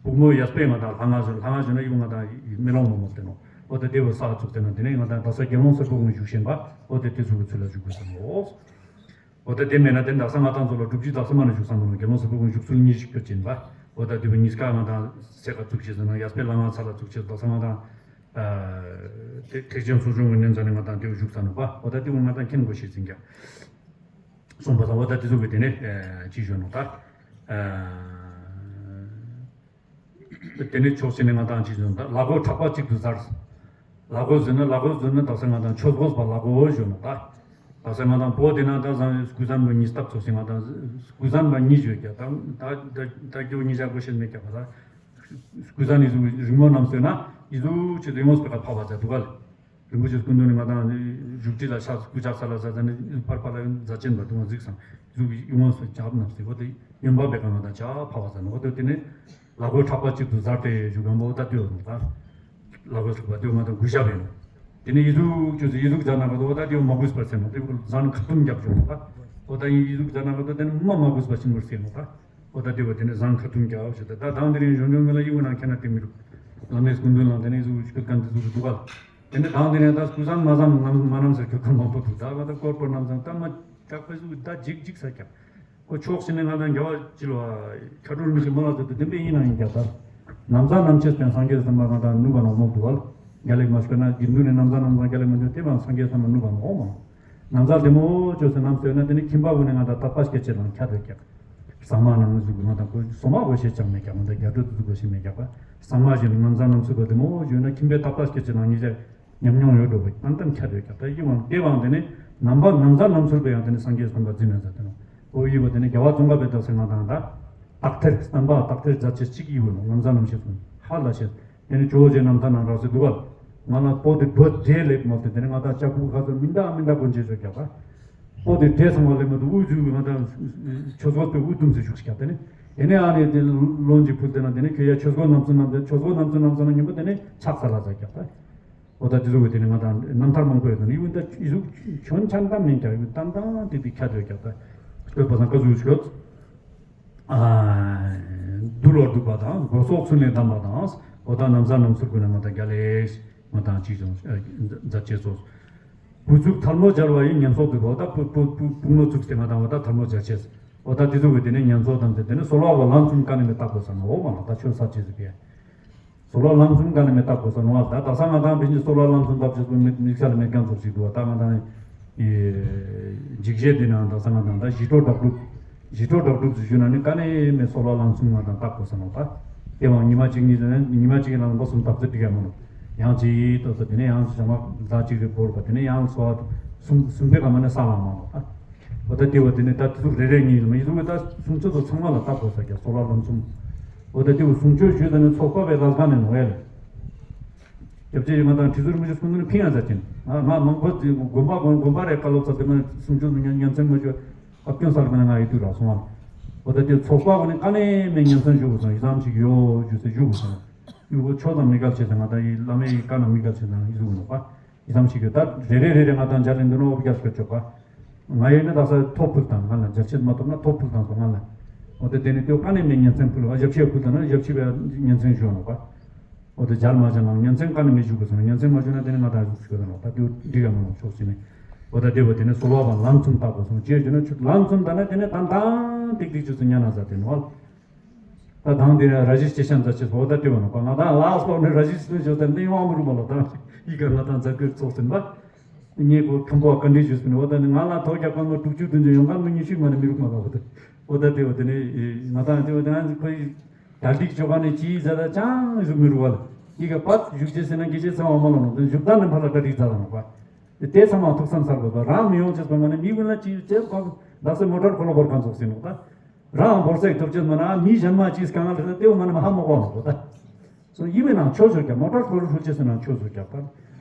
པུས་མོ་གཡས་པས་ང་དང་ལྷ་ང་ཟེར་ལྷ་ང་ཟེར་ན་ཡུ་ང་དང་མེ་ལོང་མོ་མོ་དེ་ནོ། འོ་ད་དེ་བོ་ས་ལ་བཙུགས་ཏེ་ན་དེ་ནས་ང་དང་དག་ས་དགེ་སློང་སེར་པོ་ཀུན་བཞུགས་བཞིན་པ་འོ་ད་དེ་ཟུག་གི་ཚུལ་ལ་བཞུགས་དགོས་ས་ནོ། འོ་ད་དེ་མེད་ན་དེ་འདྲ་ས་ང་དང་ཚོ་ལ་སྒྲུབ་བརྒྱུད་དག་ས་མ་ན་བཞུགས་ས་མ་ནོ་དགེ་སློང་སེར་པོ་ཀུན་བཞུགས་ཚུལ་གཉིས་ཤིག་ཁྱོད་ཅན་པ། འོ་ད་དེ་བོ་གཉིས་ཀ་ང་དང་སེ་ཀ་བཙུགས་ཤེས་ཟེར་ན་གཡས་པས་ལྷ་ང་ས་ལ་བཙུགས་ཤེས་དག་ས་ང་དང་། དེ་ཐེག་ཆེན་ཚོགས་ཆུང་གི་གནས་མཛད་ནས་ང་དང་དེ་བོ་བཞུགས་ས་ནོ་པ། འོ་ད་དེ་བོ་ང་དང་མཁྱེན་དགོས་ཤེས་ཟིན་ཀྱང་། གསུངས་པ་དང་འོ་ད་དེ་ཚོ་གི་དེ་ནས་ཅི་ཞུ་ནོ་ད། དེ་ནས་ཕྱོགས་གཅིག་ནས་ང་དང་ཅི་ཟེར་ན་ལ་གོ་ཕྲག་པ་གཅིག་ཏུ་ཟར། ལ་གོ་ཟེར་ན་ལ་གོ་ཟེར་ན་དག་ས་ང་དང་ཆོས་གོས་པ་ལ་གོ་འོ་ཞུ་ནོ་ད། དག་ས་ང་དང་བོ་དེ་ན་ད་བཟང་སྐུ་གཟན་པ་གཉིས་སྟབས་ཚོགས་ཤིང་ང་དང་སྐུ་གཟན་པ་གཉིས་ཡོད་ཀྱང་ད་ད་ད་སྐྱོ་གཉིས་བཞག་གོ་ཤེས་མེད་ཀྱང་བ་ད། སྐུ་གཟན་ཡི་ཟུག་རིང་མོ་རྣམས་ཟེར་ན་ཡི་ཟུག་ཆེད་དུ་ཡོངས་སུ་ཕར་བ་ཟེར་འདུག་ག་ལ། རིན་པོ་ཆེ་སྐུ་མདུན་ནས་ང་དང་བཞུགས་ཁྲི་ལ་ཕྱག་སྐུ་ཕྱག་ས་ལ་ཟ་ཟ་ནས་ཕར་ཕར་ལ་མཛད་ཆེན་པ་དུ་མ་གཟིགས་སམ་གཟུགས་ཡོངས་སུ་རྒྱབ་ནམ་སྲིད་པོ་དེ་ཡོན་པ་བེ་ག་ང་དང་ཕྱག་ཕ་བ་ཟ་ནོ་དེ་དེ་ནས་ལ་གོ་ཕྲག་པ་གཅིག་ཏུ་ཟར་ཏེ་བཞུགས་ཡོང་པོ་ད་ལྟོས་ཡོང་ད། ལ་གོ་ཕྲག་པ་དེ་ང་དང་གུས་ཞབས་ཡིན་ནོ། དེ་ནས་ཡི་ཟུག་ཆུ་ཚོད་ཡི་ཟུག་ཟ་ན་ག་དོ་ད་དེ་མ་གུས་པར་ཟེར་ནོ་དེ་ཟན་ཁ་ཐུམ་རྒྱབ་བྱུང་ད། འོ་ད་ཡི་ཟུག་ཟ་ན་ག་དོ་དེ་ནས་མ་མ་གུས་པ་ཕྱིན་མར་ཟེར་ནོ་ད། འོ་ད་དེ་བ་དེ་ནས་ཟན་ཁ་ཐུམ་རྒྱབ་བྱུང་ད་ད་དང་དེ་རིང་གཞོན་གཞོན་ངེད་ལ་ཡི་གུ་ནང་ཁྱེད་ན་དེ་མི་རུག་བླ་མའི་སྐུ་མདུན་ལ་དེ་ནས་ཡི་ཟུག་ཆུ་ཚོད་གང་དེ་ཟུག་འདུག་ག་ལ། དེ་ནས་དང་དེ་ནས་ད་སྐུ་གཟན་མ་བཟང་ནམ་མ་ནམ་ཟེར་ཁྱོད་ཁ་མང་པོ་འདུག་ད་ང་ད་སྐོར་པོ་ནམ་བཟང་ད་མ་དྲག་པོ་ཟུག་ད་འཇིགས་འཇིགས་ས་ཀྱང་། ཁོ་ཕྱོགས་ཕྱི་ནས་ང་དང་རྒྱལ་བ་སྤྱི་ལ་ཁ་དྲོ་རིན་པོ་ཆེ་མ་ལ་ཟེར་དུ་བདེན་པའི་ཡིན་ན་ཡིན་ཀྱང་ད། ནམ་བཟང་ནམ་ཆེས་པའི་སངས་རྒྱས་སམ་པ་ང་དང་ནུབ་པ་ནང་མོ་འདུག་བ། རྒྱལ་ལེགས་མ་ཤོད་ན་དགེ་འདུན་ནས་ནམ་བཟང་ནམ་བཟང་རྒྱལ་ལེགས་མ་འདུག་དེ་བ་སངས་རྒྱས་སམ་པ་ནུབ་པ་ནང་འོ་མ། ནམ་བཟང་བདེ་མོ་བཅོས་སེ་ནམ་སོས་ན་དེ་ནི་ཁྱིམ་པ་བུ་ནས་ང་དང་དག་པ་སྐད་ཆེ་ལང་ཁྱ་དོད་ཀྱང་། ཟངས་མ་ནང་བཞིན་ང་དང་ཁོ་སོ་མ་གོ་ཤེས་ཅང་མེད་ཀྱང་ང་དང་རྒྱ་གྲོ་དུ་གོ་ཤེས་མེད་ཀྱང་པ། ཟངས་མ་བཞིན་ནམ་བཟའ་ནམ་ཚུགས་པ་དེ་མོ་བཞིན་ན་ཁྱིམ་པའི་ཏག་ཏག་སྐད་ཅིག་ནང་ཉིད་ཅག་ཉམས་མྱོང་ཡོད་འགྲོ་བ་ཏན་ཏན་ཁྱད་ཡོད་ཀྱང་ད་ཡིན་ནའང་དེ་བའང་དེ་ནི་ནམ་པ་ནམ་བཟའ་ནམ་ཚུགས་པའི་ཡང་དེ་ནི་སངས་རྒྱས་བསྟན་པ་འཛིན་མེད་ཟེར་དེ་ནོ། ཨོ་ཡིན་པ་དེ་ནི་རྒྱལ་བ་ཙོང་ཁ་པའི་རྟགས་སེ་ང་དང་ད་དག་ཐེར་བསྟན་པ་དག་ཐེར་མཛད་ཅེས་གཅིག་ཡིན་པ་ནོ། ནམ་བཟའ་ནམ་ཤེས་སོང་ཧ་ལ་ཤེས། དེ་ནི་ཇོ་བོ་རྗེ་རྣམ་ཐར་ནང་རག་སེ་འདུག་ག་ང་ལ་པོ་དེ་འགྲོ་བདེ་ལེགས་མ་ཟེར་དེ་ནི་ང་དང་ལྕགས་ཕུག་ཁ་སང་མི་འདའ་མི་འདའ་དགོན་ཆེ་ཆོས་རྒྱག་པ། པོ་དེ་བྲེས་སོང་བ་ལས་མ་གཏོགས་དབུ་འཛུལ་བའི་ང་དང་ཆོས་སྐོར་པའི་དབུ་དུམ་ཟེར་བཞུགས་ཀྱང་དེ་ནི། དེ་ནས་ཨ་ནི་དེ་ལོན་གྱི་ཕུལ་དེ་ན་དེ་ནི་ཁྱོད་ཡ་ཆོས་སྐོར་རྣམ་གསུམ་རྣམས་དེ་ཆོས་སྐོར་རྣམ་གསུམ་རྣམས་ཟེར་ན་ཉིན་པོ་དེ་ནི་ཕྱག་འཚལ་ལ་ཟེར་ཀྱང་ད། འོ་ད་དེ་ཚོ་གི་དེ་ནི་ང་དང་རྣམ་ཐར་མང་པོ་ཡོད་དེ་ནི་ཡིན་ད་ཡི་ཟུག་ཁྱོན་ཆ་འདྲ་མིན་ཀྱང་ཡིན་ཏན་ཏན་དེ་དེ་ཁྱད་ཡོད་ཀྱང་ད། སྐྱོད་པ་སང་ཀ་ཟུག་ཤོད། ཨ། འདུལ་བར་འདུག་པ་དང་སྒོ་ཟོག་ཚུལ་ནི་བསྡམས་པ་དང་འོ་ད་ནམ་བཟའ་ནམ་ཚུགས་ཀུན་ནས་ང་དང་རྒྱ་ལས་ང་དང་ཅིག་ཀྱང་མཛད་ཅེས་སོ། བུ་ཚུགས་ཐལ་མོ་སྦྱར་བ་ཡི་ཉེན་སོགས་འདུག་པ་འོ་ད་བུ་བུ་བུ་བུ་མོ་ཚུགས་ཏེ་ང་དང་འོ་ད་ཐལ་མོ་སྦྱར་ཅེས། འོ་ད་དེ་ཚོ་གི་དེ་ནི་ཉེན་སོགས་དང་དེ་དེ་ནི་གསོལ་བ་བ་ལམ་གསུམ་ཀ་ནས་མི་རྟག་པོ་ཟེར་ན་འོ་མ་ལ་ད་ཆོས་ས་ཅེས་ཟེར་པས། གསོལ་བ་ལམ་གསུམ་ག་ནས་མི་རྟག་དགོས་ས་ནོ་བ་ད་དག་ས་ང་དང་ཕན་ཆད་གསོལ་བ་ལམ་གསུམ་བཏབ་ཅེས་པོ་མི་མིག་ས་ལ་མེད་མཁན་ཚོགས་ཤིག་འདུག་བ་ད་ང་དང་ཡི་འཇིགས་བྱེད་དེ་ནང་དག་ས་ང་དང་ད་ཞི་ཁྲོ་དྲག་སྒྲུབ་ཞི་ཁྲོ་དྲག་སྒྲུབ་ཟེར་ཞུ་ན་ནི་ཀ་ནས་མི་གསོལ་བ་ལམ་གསུམ་ང་དང་རྟག་དགོས་ས་ནོ་ད་དེ་བང་ཉི་མ་གཅིག་གཉིས་ཟེར་ན་ཉི་མ་གཅིག་གི་ནང་ལ་གསུམ་བཏབ་ཚེ་འགྲིག་ཡ་མ་ནོ་ཡང་ཅིག་ཏོ་ས་དེ་ནས་ཡང་ཞག་མ་ཟླ་གཅིག་རེ་བོར་བ་དེ་ནས་ཡང་གསོལ་བ་གསུམ་གསུམ་པའི་ཀ་མ་ནས་ས་ལ་མ་ནོ་ད། འོ་ད་དེ་བ་དེ་ནི་ད་དེ་ཚོ་རེ་རེ་གཉིས་ལ་མ་ཡིན་ཚོ་ད་གསུང་ཆོས་ཚོ་ཚང་མ་ལ་བཏགས་དགོས་ས་ཀྱང་གསོལ་བ་ལམ་གསུམ། འོ་ད་དེ་བ་གསུང་ཆོས་ཞུས་ད་ནི་ཚོགས་པ་བའི་ལ་ཁ་ནས་ནོ་ཡ་ལ། སྐྱབས་རྗེ་ཡི་ང་དང་ཁྲི་ཟུར་མི་ཞིག་སྐུ་མདུན་ཕིང་ཡ་ཟ་ཅིན་ང་ང་མང་པོ་དེ་དགོན་པ་དགོན་དགོན་པ་རེ་བཀའ་སློབ་ས་དེ་མ་གསུང་ཆོས་ཚོ་ཉན་ཉན་ཚན་མ་ཞུ་ཨབ་སྐྱོན་སར་མ་ང་ཡི་དུས་རག་སོང་བ། འོ་ད་དེ་ཚོགས་པ་གོ་ནི་ཀ་ནས་མེ་ཉན་ཚན་ཞུ་དགོས་སོང་ཡི་ཙམ་ཞིག་ཡོ་ཞུ་ས་ཞུ་དགོས་སོང་། ཡུ་གོ་ཆོས་དང་མི་འགལ་ཆེ་ས་ང་དང་ཡི་བླ་མའི་བཀའ་ནང་མི་འགལ་ཆེ་ས་ཡི་ཟུག་ནོ་པ། ཡི་ཙམ་ཞིག་ཡོད་ད་རེ་རེ་རེ་རེ་ང་དང་འཇར་ལིན་འདི་ནོ་བ་རྒྱབ་སྐྱོར་ཆོག་པ། ང་ཡོད་ན་ད་ས་ཐོ་ཕུལ་དང་ང་ལ་འཇར་ཆེད་མ་ཐོབ་ན་ཐོ་ཕུལ་དང་སོ་ང་ལ། འོ་དེ་དེ་ནི་ཏེ་ཀ་ནས་མེ་ཉན་ཚན་ཕུལ་བ་ཞབས་ཕྱི་ཕུལ་དང་ན་ཞབས་ཕྱི་བའི་ཉན་ཚན་ཞུ་ནོ་པ། འོ་དེ་འཇར་མ་ཅན་ལ་ཉན་ཚན་ཀ་ནས་མེ་ཞུ་དགོས་སོང་ཉན་ཚན་མ་ཞུ་ན་དེ་ནི་ང་དང་ཞུ་དགོས་ནོ་ད་དེ་འགྲིག་ཡ་མ་ནོ་ཕྱོགས་ཅི་ནས། འོ་ད་དེ་བ་དེ་ནི་གསོལ་བ་བ་ལམ་གསུམ་བཏགས་དགོས་སོང་ཅེས་ཞུ་ན་ཆུ་ལམ་གསུམ་ད་ན་དེ་ནི་དང་དང་ཏིག་ཏིག་ཅུ་ཚོ་ཉན་ན་ཟ་དེ་ནོ། ད་དང་དེ་ར་ར་ཞིག་སྐྱེ་ཤམ་ཟ་ཆེ་སོ་ད་དེ་བ་ནོ་པ་ང་དང་ལ་སོ་ནི་ར་ཞིག་སུ་ཞོ་ད་ནི་ཡོང་མི་རུ་མ་ལོ་ད་ཡི་ག་ང་དང་ཛ་ཀིར་ཚོགས་ཟིན་པ། ངེད་གོ་ཁམ་པོ་ཀ་འདྲི་ཞུ་སུ་ནི་འོ་ད་ནི་ང་ལ་ཐོ་རྒྱག་པ་ནོ་དྲུག་ཅུ་བདུན་ཅུ་ཡོང་ག་ནི་ཉི་ཤུ་མ་ནི་མི་རུ་མ་ལོ་ད་འོ་ད་དེ་བ་དེ་ནི་ང་དང་དེ་བ་དེ་ང་ཁོ་ཡི་ད་ལིག་ཆོ་ག་ནི་ཅི་ཟ་ད་ཅང་ཞུ་མི་རུ་བ་ལ་ཡི་ག་པ་བཞུགས་ཅེ་སེ་ན་གི་ཅེ་ཚང་བ་མ་ལོ་ནོ་ད་བཞུགས་ད་ནི་ཕ་ལ་ཀ་འདྲི་ཛ་ད་ནོ་པ། དེ་ཚང་མ་ཐུགས་བསམ་ཚར་དགོས་པ་རང་མི་ཡོང་ཅེས་པ་མ་ནི་མི་ཀུན་ལ་ཅིག་ཅེས་གང་ལག་སེ་མོ་ཊར་འཁོར་ལོ་བོར་གང་ཚོགས་ཟིན་ནོ་ད། རང་བོར་སེག་ཐོབ་ཅེས་མ་ན་མི་གཞན་མ་ཅིག་གང་ལ་དེ་མ་ནི་མ་ཧ་མོ་གོ་ནོ་ད། སོ་ཡིན་མིན་ནང་ཆོས་ཟོ་རྒྱབ་མོ་ཊར་འཁོར་ལོ་འཁྲུལ་ཅེས་སེ་ནང་ཆོས་ཟོ་རྒྱབ་པ།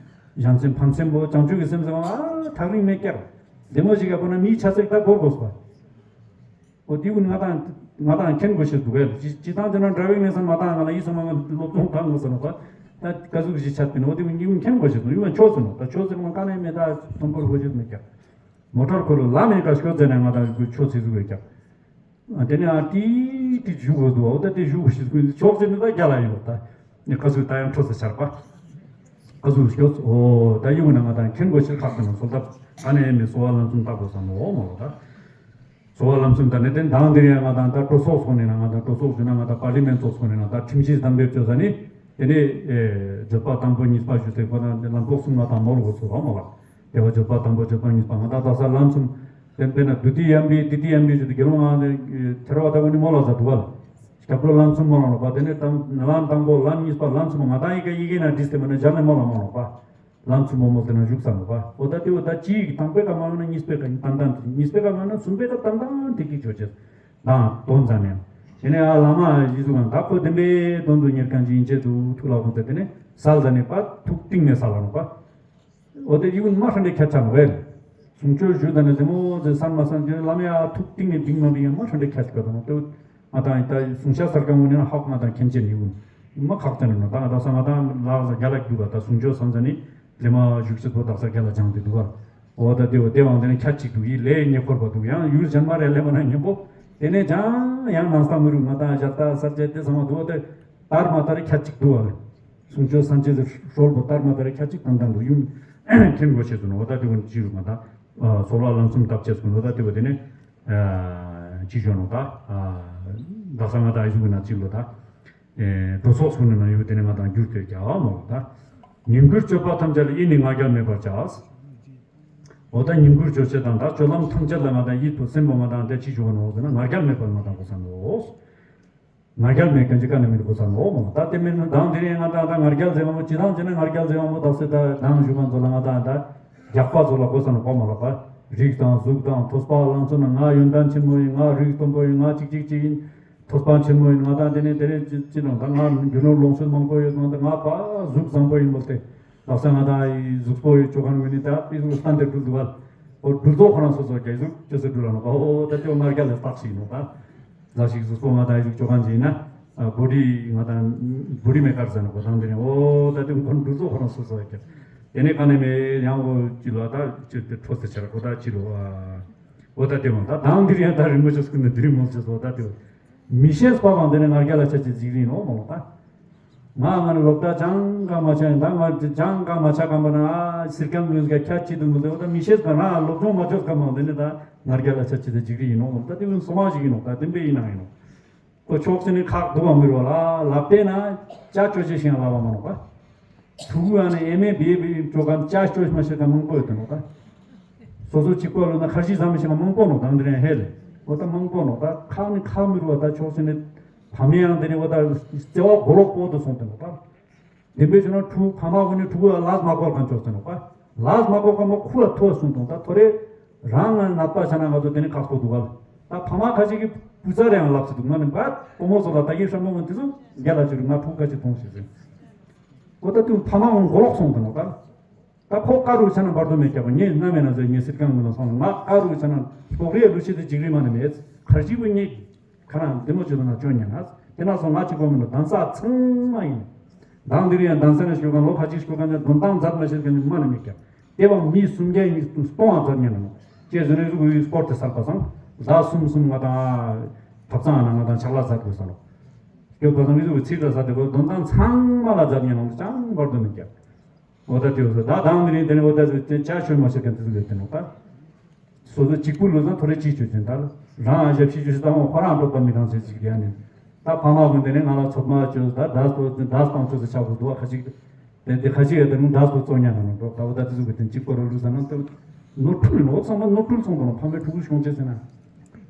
གཞན་སེམས་ཕམ་སེམས་པོ་བྱང་ཆུབ་ཀྱི་སེམས་སེ་བ་ཨ་ཐག་རིང་མེད་ཀྱག་བདེ་མོ་ཞིག་ཡག་པོ་ན་མིའི་ཆ་ཚིག་ད་བོར་དགོས་པ། འོ་དེ་ཀུན་ང་དང་ང་དང་མཁྱེན་དགོས་ཤེས་འདུག་གས་ཅི་ཅི་ཐང་དེ་ན་འདྲ་བའི་ངེས་སམ་མ་དང་ང་ལ་ཡིད་སམ་མ་ང་སློབ་སྦྱོང་དང་ངོ་ས་ན་པ། ད་ཀ་ཟུག་ཞིག་ཆད་པས་ན་འོ་དེ་ཀུན་ངེས་ཀུན་མཁྱེན་དགོས་ཤེས་འདུག་ཡིན་ན་ཆོས་ཟེར་ན་ཀ་ནས་མེད་ད་མཐོན་པོར་དགོས་ཤེས་མེད་ཀྱང་། མོ་ཊར་ཁོ་ལོ་ལ་མེད་ཀ་ཤོད་ཟེར་ནས་ང་དང་ཀུན་ཆོས་ཟེར་ཟུག་ཡོད་ཀྱང་། དེ་ནས་ཨ་ཏི་ཏི་བཞུགས་དགོས་འདུག་འོ་ད་དེ་བཞུགས་དགོས་ཤེས་ཀུན་ཆོག་ཟེར་ནས་ད་རྒྱ་ལ་ཡིན་ལོ་ད། ནི་ཀ་ཟུག་ད་ཡང་འཕྲོ་ས་ཆར་པ། ཀ་ཟུག་ཤོད་འོ་ད་ཡིན་ན་ང་དང་མཁྱེན་དགོས་ཤེས་ཁག་ཏུ་ན་སོ་ད་ཨ་ནས་མེད་གསོལ་བ་ལམ་གསུམ་བཏབ་དགོས་བསམ་ལོ་འོ་མ་ལོ་ད། གསོལ་བ་ལམ་གསུམ་དང་ནི་དེ་མདང་དེ་ཡང་ང་དང་ད་གྲོས་ཚོགས་སོགས་ནས་ན་ང་དང་གྲོས་ཚོགས་ཞུ་ན་ང་དང་པར་ལི་མེན་ཚོགས་སོགས་ནས་ན་ད་ཁྲིམས་གཞི་གཏན་འབེབས་བཅོས་ས་ནི་དེ་ནས་བརྗོད་པ་དང་པོ་གཉིས་པ་ཞུ་ཚེ་ཁོ་ན་ལམ་གྲོགས་གསུམ་ལ་དང་མོ་ལ་གོ་ཚུལ་རོ་མོ་ལ་དེ་བ་བརྗོད་པ་དང་པོ་བརྗོད་པ་གཉིས་པ་ང་དང་ད་ས་ལམ་གསུམ་དེ་དཔེར་ན་དུ་ཏི་ཡམ་པི་ཏི་ཏི་ཡམ་པི་ཞུ་དུ་དགེ་སློང་ང་ཐེ་ར་བ་ད་གོ་ནི་མོ་ལ་ས་དུ་བ་ལ་སྐྱབས་འགྲོ་ལམ་གསུམ་མོ་ལ་ལོ་པ་དེ་ནས་དང་ལམ་དང་པོ་ལམ་གཉིས་པ་ལམ་གསུམ་ང་དང་ཡི་གེ་ཡི་གེ་ན་བྲིས་ཏེ་མ་ནས་སྦྱར་ནས་མོ་ལ་མོ་ལོ་པ། ལམ་གསུམ་མོ་མོ་དེ་ན་བཞུགས་ས་མོ་པ། འོ་ད་དེ་འོ་ད་གཅིག་དང་པོའི་ཀ་མ་ཡོང་ན་གཉིས་པའི་ཀ་ཏན་ཏན་དེ་གཉིས་པའི་ཀ་མ་ཡོང་ན་གསུམ་པའི་ཀ་ཏན་ཏན་དེ་གཅིག་ཆོག་ཅེས་དང་དོན་ཙམ་ཡང་། དེ་ནས་ཨ་བླ་མ་ཡི་ཟུག་ང་ད་ཁོ་བདེན་པའི་དོན་དུ་གཉེར་མཁན་ཅིག་ཡིན་ཆེད་དུ་ཐུགས་ལ་དགོངས་ཏེ་དེ་ནས་སལ་ཟ་ནས་པ་ཐུགས་གཏིང་ནས་སལ་བ་ནོ་པ། འོ་དེ་ཡི་ཀུན་མ་ཧྲ་འདྲེ་ཁྱད་ཆ་ནོ་བས། གསུང་ཆོས་ཞུ་ད་ནས་དེ་མོ་དེ་སན་མ་སན་གྱི་བླ་མ་ཡ་ཐུགས་གཏིང་ནས་གཏིང་མ་འདི་ཡང་མ་ཧྲ་འདྲེ་ཁྱད་ཆ་ག་དང་དེ། ང་དང་ད་གསུང་ཤ་སར་གང་ངོ་ནས་ཧག་ང་དང་མཁྱེན་ཆེན་ཡིན། མ་ཁག་ཅན་ནོ་ད་ང་དང་ས་ང་དང་ལག་ས་རྒྱ་ལ་འདུག་ག་ད་གསུང་ཆོས་སང་ས་ནི་ལེ་མ་བཞུགས་སི་ཐོ་དག་ས་རྒྱ་ལ་སྦྱང་དེ་འདུག་ག་འོ་ད་དེ་འོ་དེ་བང་དེ་ནི་ཁྱ་གཅིག་འདུག་ཡིན་ལས་ཉེ་འཁོར་པ་འདུག་ཡང་ཡུལ་གཞན་མ་རེ་ལེ་མ་ན་ཉེ་པོ་དེ་ནས་ཅང་ཡང་ནང་ས་མི་རུ་ང་དང་ཞར་ད་སར་ཅེ་དེ་ཚང་མ་འདུག་འོ་དེ་དར་མ་དར་ཁྱ་གཅིག་འདུག་ག་གསུང་ཆོས་སང་ཅེ་ཟེར་ཧྲོལ་པོ་དར་མ་དར་ཁྱ་གཅིག་དང་དང་འདུག་ཡུམ་མཁྱེན་དགོས་ཤེས་སུ་ནོ་འོ་ད་དེ་འོ་ཅི་རུ་ང་དང་གསོལ་བ་ལམ་གསུམ་བཏབ་ཅེས་སུ་ནོ་འོ་ད་དེ་འོ་དེ་ནས། ཅི་ཞོན་ནོ་ད། དག་ས་ང་དང་ཨི་ཟུག་གི་ན་ཅིག་ལོ་ད། འགྲོ་སོགས་སུ་ནི་ན་ཡོད་དེ་ནི་ང་དང་རྒྱུད་དེ་རྒྱ་མོ་ད། ཉིན་གུང་སྤྱོད་པ་ཐམས་ཅད་ལ་ཡིད་ནི་ང་རྒྱལ་མེད་པར་བྱ། འོ་ད་ཉིང་ཁུར་བཅོ་བྱེད་དང་ད་སྤྱོད་ལམ་ཐམས་ཅད་ལ་ང་དང་ཡིད་དུ་སེམས་པོ་ང་དང་དེ་ཅི་བྱུང་བ་ནོ་ཟེར་ན་ང་རྒྱལ་མེད་པར་ང་དང་གོ་ས་ནོ། ང་རྒྱལ་མེད་མཁན་གྱི་ཀ་ནས་མི་འདུག་གོ་ས་ནོ་མོ། ད་དེ་མིན་ན་དང་དེ་རིང་ང་དང་ད་ང་རྒྱལ་ཟེར་བ་མོ་ཅི་དང་ཅི་ན་ང་རྒྱལ་ཟེར་བ་མོ་དག་སེ་ད་དང་ཞུ་མ་ཚོ་ལ་ང་དང་ད་རྒྱག་པ་ཚོ་ལ་གོ་ས་ནོ་གོ་མ་ལག་པ། རིགས་དང་གཟུགས་དང་ཐོས་པ་ལང་ཚོ་ན་ང་ཡོན་ཏན་ཆེན་མོ་ཡིན། ང་རིགས་མཐོན་པོ་ཡིན། ང་ཅིག་ཅིག་ཅིག་ཡིན། ཐོས་པ་ཆེན་མོ་ཡིན། ང་དང་དེ་ནས་དེ་རིང་ཅི་ཅི་དང་ད་ང་རྒྱུ་ནོར་ལོངས་སྤྱོད་མང་པོ་ཡོད། ང་དང་ང་པ་གཟུགས་བཟང་པོ་ཡིན་མོ་སྟེ། ལག་ས་ང་དང་ཡི་གཟུགས་པོ་ཡི་ཅོ་གང་མི་ནི་ད་པི་གཟུགས་སྟན་དེ་འགྲུལ་འདུག་བ། ཨོ་འགྲུལ་ཚོགས་ཁོ་རང་སོ་སོ་རྒྱ་གཟུགས་ཅོ་སེ་འགྲུལ་ལ་ནོ་ག་ཨོ་ད་ཅོ་ང་རྒྱལ་ལ་རྟགས་ཤིག་ནོ་ད། ཛ་ཞིག་གཟུགས་པོ་ང་དང་ཡི་གཟུགས་ཅོ་གང་ཅི་ཡིན་ན། བོ་ཌི་ང་དང་བོ་ཌི་མེ་ཀར་ཟེར་ནོ་གོ་དང་དེ་ནས་ཨོ་ད་དེ་འགྲུལ་ཚོགས་ཁོ་རང་སོ་སོ་རྒྱ། དེ་ནས་ག་ནས་མེ་ཡང་ཨོ་ཅི་ལོ་ད་ཅི་དེ་འཕྲོ་སེ་ཆ་ར་གོ་ད་ཅི་ལོ་ཨ། ཨོ་ད་དེ་མ་ད་དང་དེ་རིང་ད་རིན་པོ་ཆེ་སྐུ་ནས་དེ་རིང་མོ་ཅི་སོ་ད་དེ་མི་ཤེས་པ་བང་དེ་ནས་ང་རྒྱལ་ལ་ཆ་ཅི་ཟིག་རིང་ནོ་མོ་ད། ང་ང་ནི་སློབ་གྲྭ་ཅང་གང་མ་ཆགས་ཡིན། ད་ང་ཅང་གང་མ་ཆགས་གང་པ་ན་ཨ་སིར་ཀང་ངོས་ཀ་ཁྱད་ཅི་དུ་མི་འདུག་ད་མི་ཤེས་པ་ན་སློབ་སྦྱོང་མ་བྱོས་གང་པ་འདི་ནི་ད་ང་རྒྱལ་ལ་ཆ་ཅི་ད་འཇིགས་རི་ཡིན་ནོ། ད་དེ་ཀུན་སོ་མ་ཞིག་ཡིན་ནོ། ད་དེ་འབེ་ཡིན་ན་ཡིན་ནོ། ཁོ་ཕྱོགས་ཅི་ནི་ཁག་སྡུག་པ་མི་རོ་ལ་ལབ་པས་ན་ཅ་ཅོ་ཅི་ཤིང་ལབ་པ་མ་ནོ་པ། ཕྲུ་གུ་ཨ་ནི་ཨེ་མེ་བི་བི་ཅོ་གང་ཅ་ཅོ་མ་ཤེས་ཀ་མང་པོ་ཡོད་དེ་ནོ་ད། སོ་སོ་གཅིག་པོ་ལོ་ན་ཁར་ཅི་ཟམ་མི་ཤེས་ཀ་མང་པོ་ནོ་ད་འདི་རེན་ཧེ་ལེ། ཨོ་ད་མང་པོ་ནོ་ད་ཁག་ནི་ཁག་མི་རོ་ད་ཕྱོགས་ཅི་ནི། ཕ་མེས་ཡང་དེ་ནས་འོ་ད་བརྩེ་བ་མགོ་ལོག་པོ་དུ་སོང་དེ་ནོ་ད། དེ་འབད་བྱུང་ན་ཕྲུ་གུ་ཕ་མ་གུན་ནི་ཕྲུ་གུ་ལ་ལས་མ་བསྐོར་གང་ཆོག་ཟེར་ནོ་པ། ལས་མ་བསྐོར་གང་མ་ཁུ་ལ་ཐོ་སོང་དང་ད་ཐོ་རེ་རང་ང་ནད་པ་ཆ་ན་ང་ཚོ་དེ་ནི་ཁག་པོ་འདུག་ག་ལ། ད་ཕ་མ་ཁ་ཅིག་གི་བུ་ཚ་རེ་ཡང་ལབ་ཚེ་འདུག་ང་ནི་འབད་ཕོ་མོ་ཚོ་ལ་ད་ཡིན་ཧྲ་མོ་གུན་དེ་ཚོ་རྒྱ་ལ་བཅུར་ང་ཕྲུ་གུ་ཁ་ཅིག་ཐོང་ཞེས་ཟེར། ཨོ་ད་དུང་ཕ་མ་གུན་མགོ་ལོག་སོང་དང་ནོ་ད། ད་ཁོ་ཀ་རུ་ཆ་ན་བར་དུ་མེད་ཀྱག་པ་ངས་སྣ་མེད་ན་ཟེར་ངས་སྲིད་ཁང་ངུ་ལ་སོང་ང་ཀ་རུ་ཆ་ན་སྤོག་རེ་ལུ་ཤི་དེ་འཇིགས་རི་མ་ནི་མེད་ཁར་ཅི་བུ་ངས་ཁ་རང་འདི་མོ་ཅི་ལ་ང་ཅོ་ཉན་ན་དེ་ན་སོང་ང་ཅི་གོ་མི་ལ་གདན་ས་ཚང་མ་ཡིན། གདན་འདིར་ཡང་གདན་ས་ནས་ཞུ་གང་ལོ་ཁ་ཅིག་ཞུ་གང་ནས་དོན་ཏང་མཛད་མ་ཤེས་གང་ནས་མ་ནི་མེད་ཀྱག་དེ་བ་མི་སུམ་བརྒྱ་ཡིན་སྟོང་བ་མཛད་ཉན་ནོ་ཅེས་ཟེར་ནས་གཟུགས་ཡིས་སྤོར་ཏེ་སར་པ་སང་ཟླ་གསུམ་གསུམ་ང་དང་ཐབ་ཚང་ང་ན་ང་དང་ཕྱག་ལ་མཛད་དགོས་སང་ལོ། སྐྱོད་པ་སང་མི་གཟུགས་ཚིག་ལ་ཟ་དེ་གོ་དོན་ཏང་ཚང་མ་ལ་མཛད་ཉན་ནོ་ཅང་བར་དུ་མེད་ཀྱག་འོ་ད་དེ་འོ་ད་དང་དེ་རིང་དེ་ནས་འོ་ད་དེ་ཅ་ཆོས་མ་ཤེས་མཁན་དེ་ཚོ་ཡོད་དེ་ནོ་ད། སོ་སོ་གཅིག་པུ་ལོ་ཚང་ཐོ་རེ་གཅིག་ཆོས་ཅན་ད་ལ་རང་ཨ་ཞབས་ཕྱི་ཆོས་ཤི་དང་འོ་ཁོ་རང་འགྲོ་པ་མི་གང་ཚེ་གཅིག་ཡ་ནི། ད་ཕ་མ་ཀུན་དེ་ནས་ང་ལ་ཚོད་མ་ཆོས་ད་ད་སོ་ད་སྤང་ཆོས་སུ་ཆགས་དགོས་འདུག་ཨ་ཁ་ཅིག་དེ་དེ་ཁ་ཅིག་ཡ་དེ་རིང་ད་སོ་བཙོ་ཉ་ན་ནོ་འགྲོ་ད་འོ་ད་དེ་ཚོ་གི་དེ་གཅིག་པུ་རོ་ལུས་ས་ན་ད་ནོར་འཁྲུལ་ནོ་ཚང་མ་ནོར་འཁྲུལ་སོང་དང་ནོ་ཕ་མའི་ཕྲུ་གུ་ཤོང་ཆེ་ཟེར་ན།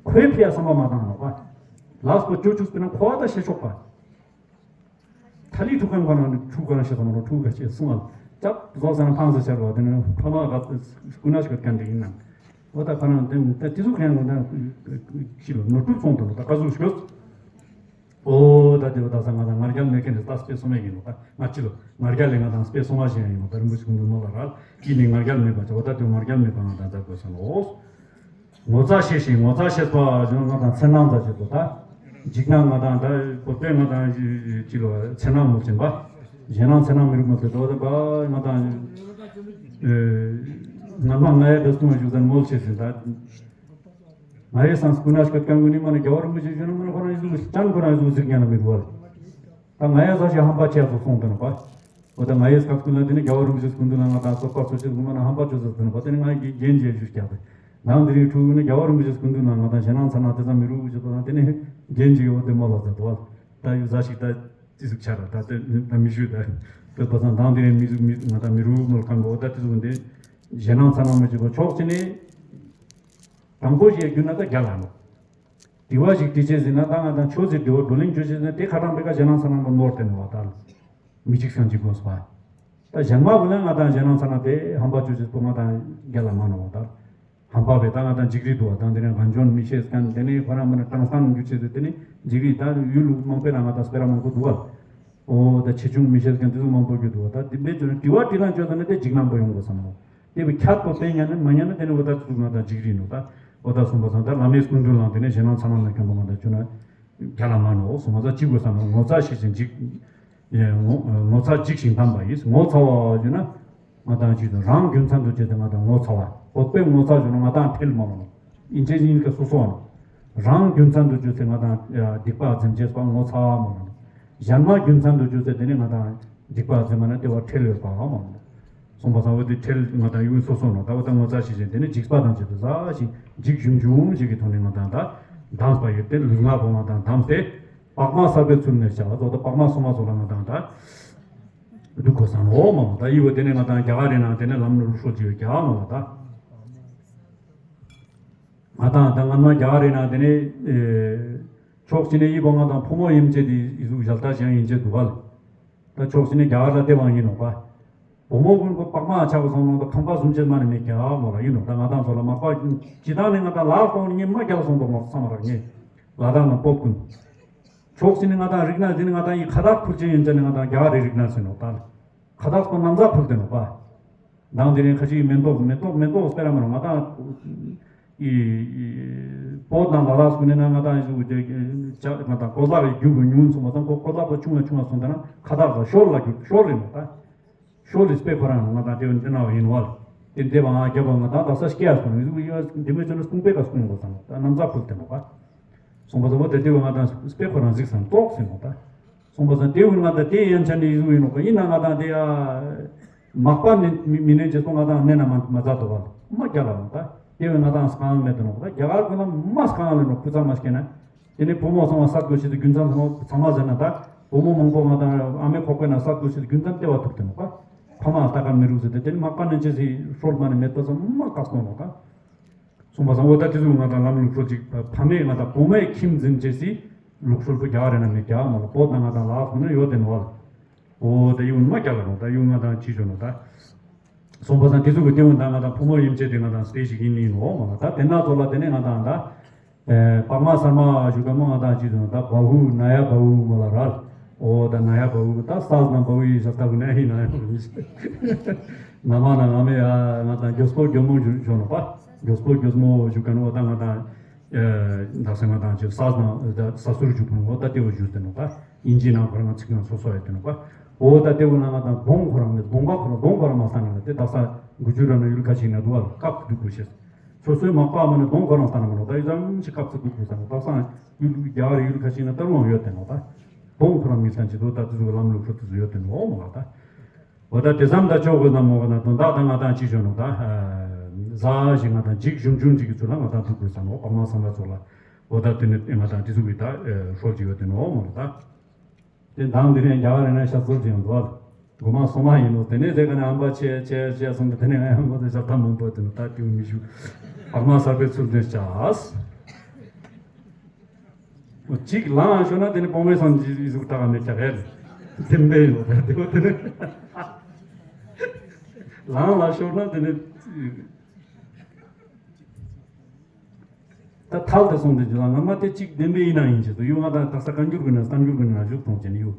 ཁོའི་ཕི་ཡ་བསམ་པ་མ་བཏང་ནོ་པ། ལགས་པོ་ཅོ་ཅུག་སྤེ་ན་ཁོ་བ་ད་ཤེས་ཆོག་པ། ཐ་ལི་ཐུག་ཁན་ཁོ་རང་ཐུག་ཁོ་རང་ཤེས་ཁ་མ་རོ་ཐུག་ག་ཆེ་སུང་ཨ། ཅབ་ཟོག་ས་ན་ཕང་ས་ཆར་བ་དེ་ནི་ཕ་མ་ག་སྐུ་ན་ཤོད་ཁན་དེ་ཡིན་ན། འོ་ད་ཁ་རང་དེ་ད་དེ་ཚོ་ཁན་ཁོ་ད་ཤི་ལོ་ནོར་འཁྲུལ་སོང་དང་ད་ག་ཟུག་ཤོད། འོ་ད་དེ་འོ་ད་ས་ང་དང་ང་རྒྱལ་མེད་ཁན་དེ་ད་སྤེ་སོང་མེད་ཡིན་ནོ་ད་ང་ཅི་ལོ་ང་རྒྱལ་ལས་ང་དང་སྤེ་སོང་མ་ཞེན་ཡིན་ནོ་ད་རིན་པོ་ཆེ་ཀུན་ཏུ་ནོ་ལ་ར་ཀི་ནི་ང་རྒྱལ་མེད་པ་ཅི་འོ་ད་དེ་ང་རྒྱལ་མེད་པ་ང་དང་ད་དགོས་ས་ནོ། ངོ་ཚ་ཤེས་ཤིང་ངོ་ཚ་ཤེས་པ་གཞན་ང་དང་འཚེར་སྣང་ཚ་ཞེས་པ་དང་། འཇིགས་སྣང་ང་དང་ད་བོད་པས་ང་དང་ཅི་ལོ་འཚེར་སྣང་ངོ་ཆེན་པ། གཞན་སྣང་འཚེར་སྣང་མི་རུག་མ་དེ་དོ་དེ་པ་ང་དང་། ང་མ་ང་ཡ་དེ་སྟོང་བཞུགས་ཟན་མོལ་ཤེས་ཟིན་ད། ང་ཡ་སང་སྐུ་ན་སྐད་ཀྱང་ངུ་ནི་མ་ནི་རྒྱལ་བ་རིན་པོ་ཆེ་གཞོན་ནུ་མ་ནི་ཁོ་རང་ཡི་ཟུག་ཅང་ཁོ་རང་ཡི་ཟུག་ཟིག་ཉན་ན་མི་རུ་བ། ད་ང་ཡ་ས་ཞིག་ཧམ་པ་ཆེ་སོ་སོང་དེ་ནི་པ། འོ་ད་ང་ཡི་སྐབས་ཀུན་ལ་དེ་ནི་རྒྱལ་བ་རིན་པོ་ཆེ་སྐུ་མདུན་ལ་ང་དང་སོགས་པ་སོ་ཆེ་སྐུ་མ་ན་ཧམ་པ་ཆོས་ཟེར་དེ་ནི་པ་དེ་ནི་ང་གི་རྒྱན་གྱི་ཡ་ཞུ་རྒྱག་པས། ནང་དེ་རིང་ཕྲུ་གུ་ནི་རྒྱལ་བ་རིན་པོ་ཆེ་སྐུ་མདུན་ལ་ང་དང་ཞེ་སྣང་ཚ་ན་དེ་ཙམ་མི་རུ་གུ་ཆེ་པ་དང་དེ་ནི་རྒྱན་གྱི་ཡོ་དེ་མོ་ལ་ཟེར་དོ། ད་ཡུ་ཟ་ཞིག་ད་ཅི་ཟིག་ཆ་ར་ད་དེ་ད་མི་ཞུ་ད་དེ་པ་སང་དང་དེ་རིང་མི་ཟུག་མི་ང་དང་མི་རུ་མོ་ཁང་གོ་ད་དེ་ཟུག་འདི་ཞེ་སྣང་ཚ་ན་མི་བྱེད་པ་ཕྱོགས་གཅིག་ནས་དང་པོ་ཞིག་རྒྱུ་ན་ད་རྒྱ་ལ་ནོ། དྲི་བ་ཞིག་དྲི་ཆེད་ཟིན་ན་ད་ང་དང་ཆོས་ཟེར་དྲི་བ་བགྲོ་གླེང་བྱོས་ཆེད་ཟིན་ན་དེ་ཁ་གྲངས་པའི་ཁ་ཞེ་སྣང་ཚ་ན་མ་ནོར་ཏེ་ནོ་བ་ད་མི་གཅིག་སང་གཅིག་དགོས་པ། ད་གཞན་མ་བུ་ལ་ང་དང་ཞེ་སྣང་ཚ་ན་དེ་ཧམ་པ་ཆོས་ཆེད་པོ་ང་དང་རྒྱ་ལ་མ་ནོ་བ་ད། ཧམ་པ་བས་ད་ང་དང་འཇིགས་རི་འདུག་བ་དང་དེ་ནས་གང་བྱོན་མི་ཤེས་མཁན་དེ་ནས་ཁོ་རང་མ་ནི་གྲངས་སྟངས་འགྱུར་ཆེད་དུ་དེ་ནས་འཇིགས་རི་ད་ཡུལ་ལུགས་མང་པོའི་ནང་ང་དང་སྤེ་ར་མང་པོ་འདུག་བ། ཨོ་ད་ཆེ་ཆུང་མི་ཤེས་མཁན་དེ་ཚོ་མང་པོ་གི་འདུག་བ་ད་དེ་འབད་བྱོས་ན་དྲི་བ་དྲི་ན་བྱོས་ཙང་ན་དེ་འཇིགས་སྣང་པོ་ཡོང་དགོས་བསམ་མོ། དེ་བས་ཁྱད་པོ་དེ་ཉན་ན་མ་ཉན་ན་དེ་ནི་འོ་ད་ཚུགས་ང་དང་འཇིགས་རི་ནོ་ད། འོ་ད་གསུངས་པ་སང་ད་བླ་མའི་སྐུ་མདུན་ལ་དེ་ནས་ཞེ་སྣང་ཚ་ན་མེད་མཁན་པོ་ང་དང་བྱོས་ན་རྒྱ་ལ་མ་ནོ་གསུངས་པ་སང་ཅི་དགོས་བསམ་མོ་ངོ་ཚ་ཤེས་ཤིང་འཇིགས། ངོ་ངོ་ཚ་འཇིགས་ཤིང་གདམས་པ་ཡིས་ངོ་ཚ་བ་བྱོས་ན། ང་དང་ཅི་དང་རང་རྒྱུ་མཚན་དུ་བྱས་ཏེ་ང་དང་ངོ་ཚ་བ་བོད་པའི་ངོ་ཚ་བྱོས་ན་ང་དང་ཁྲེལ་མ་ལོ། ཨིན་ཇི་ཨིན་ཇི་སོ་སོ་ཨ་ནོ། རང་རྒྱུ་མཚན་དུ་བརྗོད་ཚེ་ང་དང་སྡིག་པ་འཛེམ་བྱེད་པ་ངོ་ཚ་བ་མ་ནོ། གཞན་མ་རྒྱུ་མཚན་དུ་བརྗོད་ཚེ་དེ་ནི་ང་དང་སྡིག་པ་འཛེམ་མ་ན་དེ་བ་ཁྲེལ་ཡོད་པ་མ་ནོ། གསུངས་པ་སང་བོ་དེ་ཁྲེལ་ང་དང་ཡུན་སོ་སོ་ནོ་ད་བ་ད་ངོ་ཚ་ཞིག་ཅན་དེ་ནི་འཇིགས་པ་དང་བཅས་པའི་ཟ་ཞིང་འཇིགས་ཞུམ་ཞུམ་ཞིག་གི་ཐོག་ནས་ང་དང་ད་གདམས་པ་ཡོད་དེ་ལུས་ངག་པོ་ང་དང་གདམས་ཏེ་བག་མ་གསར་པའི་ཚུལ་ནས་བྱ་བ་ཚོ་ད་བག་མ་སོ་མ་ཚོ་ལ་ང་དང་ད། འདུག་གོ་ས་ནོ་མ་ད་ཡི་བོ་དེ་ནས་ང་དང་རྒྱ་གར་རི་ནང་དེ་ནས་ལམ་ནོར་ཧྲོ་ཅི་ཡོད་རྒྱ་མ་ད། ང་དང་ད་སྔན་མ་རྒྱ་གར་ཡིན་ན་དེ་ནས་ཕྱོགས་གཅིག་ནས་ཡི་བོ་ང་དང་ཕོ་མོ་ཡིན་ཅེས་དེ་ཡི་གཟུགས་ཞལ་ལྟ་ཞིག་ཡིན་ཅེས་འདུག་ག་ལ། ད་ཕྱོགས་གཅིག་ནས་རྒྱ་གར་ལ་དེ་བང་ཡིན་ནོག་པ། བུ་མོ་ཀུན་ཁོ་པགས་མ་ཆགས་སོང་ནོ་ད་ཁང་པ་བཟུང་ཅེས་མ་ནས་མེད་རྒྱ་མོ་ལ་ཡིན་ནོ། ད་ང་དང་ཚོ་ལ་མག་པ་ཇི་ལྟར་ནས་ང་དང་ལག་སོང་ནས་ངས་མ་རྒྱལ་སོང་འདུག་མོ་བསམ་མ་རག་ངས་ལ་དྭགས་ན་སྤོ་ཀུན། ཕྱོགས་གཅིག་ནས་ང་དང་རིག་ན་དེ་ནི་ང་དང་ཡི་ཁ་བཏགས་ཕུལ་ཅན་ཡིན་ཙང་ནི་ང་དང་རྒྱ་གར་རི་རིག་ན་ཟེར་ནོ་ད། ཁ་བཏགས་ཁོ་ན་བཟའ་ཕུལ་དེ་ནོ་པ། དང་དེ་ནས་ཁ་ཅིག་མེ་ཏོག་མེ་ཏོག་མེ་ཏོག་སྤེ་ར་མ་རུང་ང་དང་ཡི་བོད་དང་ལ་དྭགས་སུ་ནས་ན་ང་དང་ཡི་ང་དང་ཀོ་ལག་གི་རྒྱུ་གི་ཉུང་སོང་བ་དང་ཁོ་ཀོ་ལག་པ་ཆུང་བ་ཆུང་བ་སོང་དེ་ན་ཁ་བཏགས་ལ་ཤོར་ལ་རྒྱུ་ཤོར་རེད་ནོ་ད། ཤོ་ལི་སྤེ་ཁོ་རང་ང་དང་དེ་བ་འདི་ན་བ་ཡིན་བ་ལ། དེ་འདེབས་ང་རྒྱབ་ང་དང་ད་ས་སྐྱེ་ཡ་སོང་ཡུ་ཡུ་འདི་མོ་ཅོ་ན་སྟོང་པའི་ཀ་སྐུང་དགོས་ཙང་ད་ནམ་ཟ་ཕུལ་དེ་མོ་ག་སོང་པ་ཙམ་པོ་དེ་དེ་བ་ང་དང་སྤེ་ཁོ་རང་གཟིགས་སང་ཏོག་ཟིན་ནོ་ད། སོང་པ་ཙམ་དེ་བ་ང་དང་དེ་ཡན་ཆ་ནས་ཡུ་ཡིན་ནོ་ག་ཡིན་ན་ང་དང་དེ་ཡ། མག་པ་ནི་མི་ནས་རྗེས་སུ་ང་དང་གནས་ན་མ་མ་མཛའ་དོ་བ་ལ་མ་རྒྱ་ལ་མ་ད། དེ་བ་ང་དང་སྐང་མེད་དོ་ནོ་ག་རྒྱ་གར་ཁོ་ན་མ་སྐང་ལ་ནོ་ཁུ་ཚང་མ་སྐྱེ་ན། དེ་ནས་བུ་མོ་ཚང་མ་སད་དགོས་ཆེད་དུ་རྒྱུན་ཚང་ཚང་མ་ཚང་མ་ཟེར་ན་ད། བུ་མོ་མང་པོ་ང་དང་ཨ་མའི་ཁོག་པའི་ནང་སད་དགོས་ཆེད་དུ་རྒྱུན་ཚང་ལྟེ་བ་ཐུག་དེ་ནོ་པ། ཕ་མ་ལྟ་ག་མི་རུག་ཟེར་ཏེ་དེ་ནས་མག་པ་ནས་ཅི་ཟིག་ཧྲོལ་མ་ནས་མེད་པ་ཚང་མ་བཀག་སོང་ནོ་ད། སོང་པ་ཚང་འོ་ད་དེ་ཚོ་ང་དང་ལམ་ལུགས་སྲོལ་ཅིག་ཕ་མས་ང་དང་བུ་མོའི་ཁྱིམ་འཛིན་ཅེས་སི་ལུགས་སྲོལ་པོ་རྒྱ་གར་རེ་ན་མེད་རྒྱ་མ་ལ་བོད་ནང་ང་དང་ལ་དྭགས་ཁོ་ན་ཡོད་དེ་ནོ་བ་ལ། འོ་ད་ཡུན་མ་རྒྱ་ལ་ནོ་ད་ཡུན་ང་དང་ཅི་བྱོ་ནོ་ད། སོང་པ་སང་དེ་ཚོ་གི་ལྟེ་བ་ད་ང་དང་ཕོ་མོ་ཡིན་ཆེད་དེ་ང་དང་སྟེ་ཞིག་ཡིན་ཡིན་ནོ་མ་ལ་ད་དེ་ན་ཚོ་ལ་དེ་ནས་ང་དང་ད། པགས་མ་སར་མ་ཞུ་ག་མོ་ང་དང་ཅི་ཚོ་ད་བ་ཧུ་ན་ཡ་བ་ཧུ་མོ་ལ་ར། འོ་ད་ན་ཡ་བ་ཧུ་ད་སཱས་ན་བ་ཧུ་ཡི་ཞབས་ཏག་ན་ཡ་ཧི་ན་ཡ་བ་ཧུ་ན་མ་ན་ང་མེ་ཡ་ང་དང་གྱོས་པོ་གྱོ་མོ་ཞུ་ནོ་པ། གྱོས་པོ་གྱོས་མོ་ཞུ་ག་ནོ་ད་ང་དང་། ད་སེ་ང་དང་ཅི་སཱས་ན་ད་ས་སུར་ཞུ་ག་ནོ་ད་ལྟེ་བ་ཞུ་དེ་ནོ་པ། ཨིན་ཇི་ནང་ཁོ་རང་ཚིག་ནང་སོ་སོ་ཡོད་དེ་ནོ་པ། འོ་ད་ལྟེ་བ་ན་ང་དང་གདོང་ཁོ་རང་མེད་གདོང་པ་ཁོ་རང་གདོང་ཁོ་རང་མ་ས་ན་ལ་དེ་ད་ས་དགུ་ཅུ་ར་ན་ཡུལ་ཁ་ཅིག་ན་དུ་བ་ལ་སྐབས་དུ་དགུ་ཤེས། སོ་སོའི་མག་པ་མ་ནི་གདོང་ཁོ་རང་ལྟ་ན་མ་ནོ་ད་ཡུལ་ཙམ་ཞིག་སྐབས་སུ་དགོས་དགོས་ས་ནོ་ད་སང་ཡུལ་རྒྱ་གར་ཡུལ་ཁ་ཅིག་ན་ལྟ་རུང་ཡོད་དེ་ནོ་ད། གདོང་ཁོ་རང་མི་ལྟ་ཅི་དོ་ད་དེ་ཚོ་གི་ལམ་ལུགས་ཁྲོད་དུ་ཡོད་དེ་ནོ་མ་ལ་ད། འོ་ད་དེ་ཙམ་ད་ཆོག་གི་ན་མོ་གི་ན་དོན་དག་ད་ང་དང་ཅི་ཞོ་ནོ་ད། ཟ་ཞིག་ང་དང་འཇིག་གཞུང་ཆུང་འཇིག་གི་ཚུལ་ལ་ང་དང་ཐུག་དགོས་ས་ནོ་པ་མ་བསམ་པ་ཚོ་ལ། འོ་ད་དེ་ནི་ང་དང་དེ་ཚོ་གི་ད་ཧྲོལ་གྱི་ཡོད་དེ་ནོ་མ་ལ་ད། དེ་དང་དེ་རིང་རྒྱ་གར་ཡིན་ན་ཤ་ཚུར་ཅིག་ཡོང་འདུག་ཨ། སྒོ་མ་སོ་མ་ཡིན་ནོ་དེ་ནས་དེ་ག་ནས་ཨམ་པ་ཆེ་ཆེ་ཆེ་སོང་དེ་ནས་ང་ཡང་མོ་དེ་ཞབས་ཐ་མང་པོ་དེ་ནོ་ད་དེའུ་མི་ཞུ། པགས་མ་གསར་པའི་ཚུལ་དེ་བྱ། འོ་གཅིག་ལངས་ཤོར་ན་དེ་ནས་པོང་བའི་སང་གི་གཟུགས་དག་མེད་ཀྱག་ཧེ། དེ་འདྲ་ཡོད་རེད་དེ་འོ་དེ་ནས་ལངས་ལ་ཤོར་ན་དེ་ནས། ད་ཐལ་དུ་སོང་དུས་ཀྱི་ལ་ང་མ་དེ་གཅིག་བདེན་པའི་ཡིན་ན་ཡིན་ཅེས་དུ་ཡོད་ང་དང་དག་ས་བཀའ་འགྱུར་གྱི་ནང་བཀའ་འགྱུར་གྱི་ནང་བཞུགས་གཏོང་བྱས་ནས་ཡོད།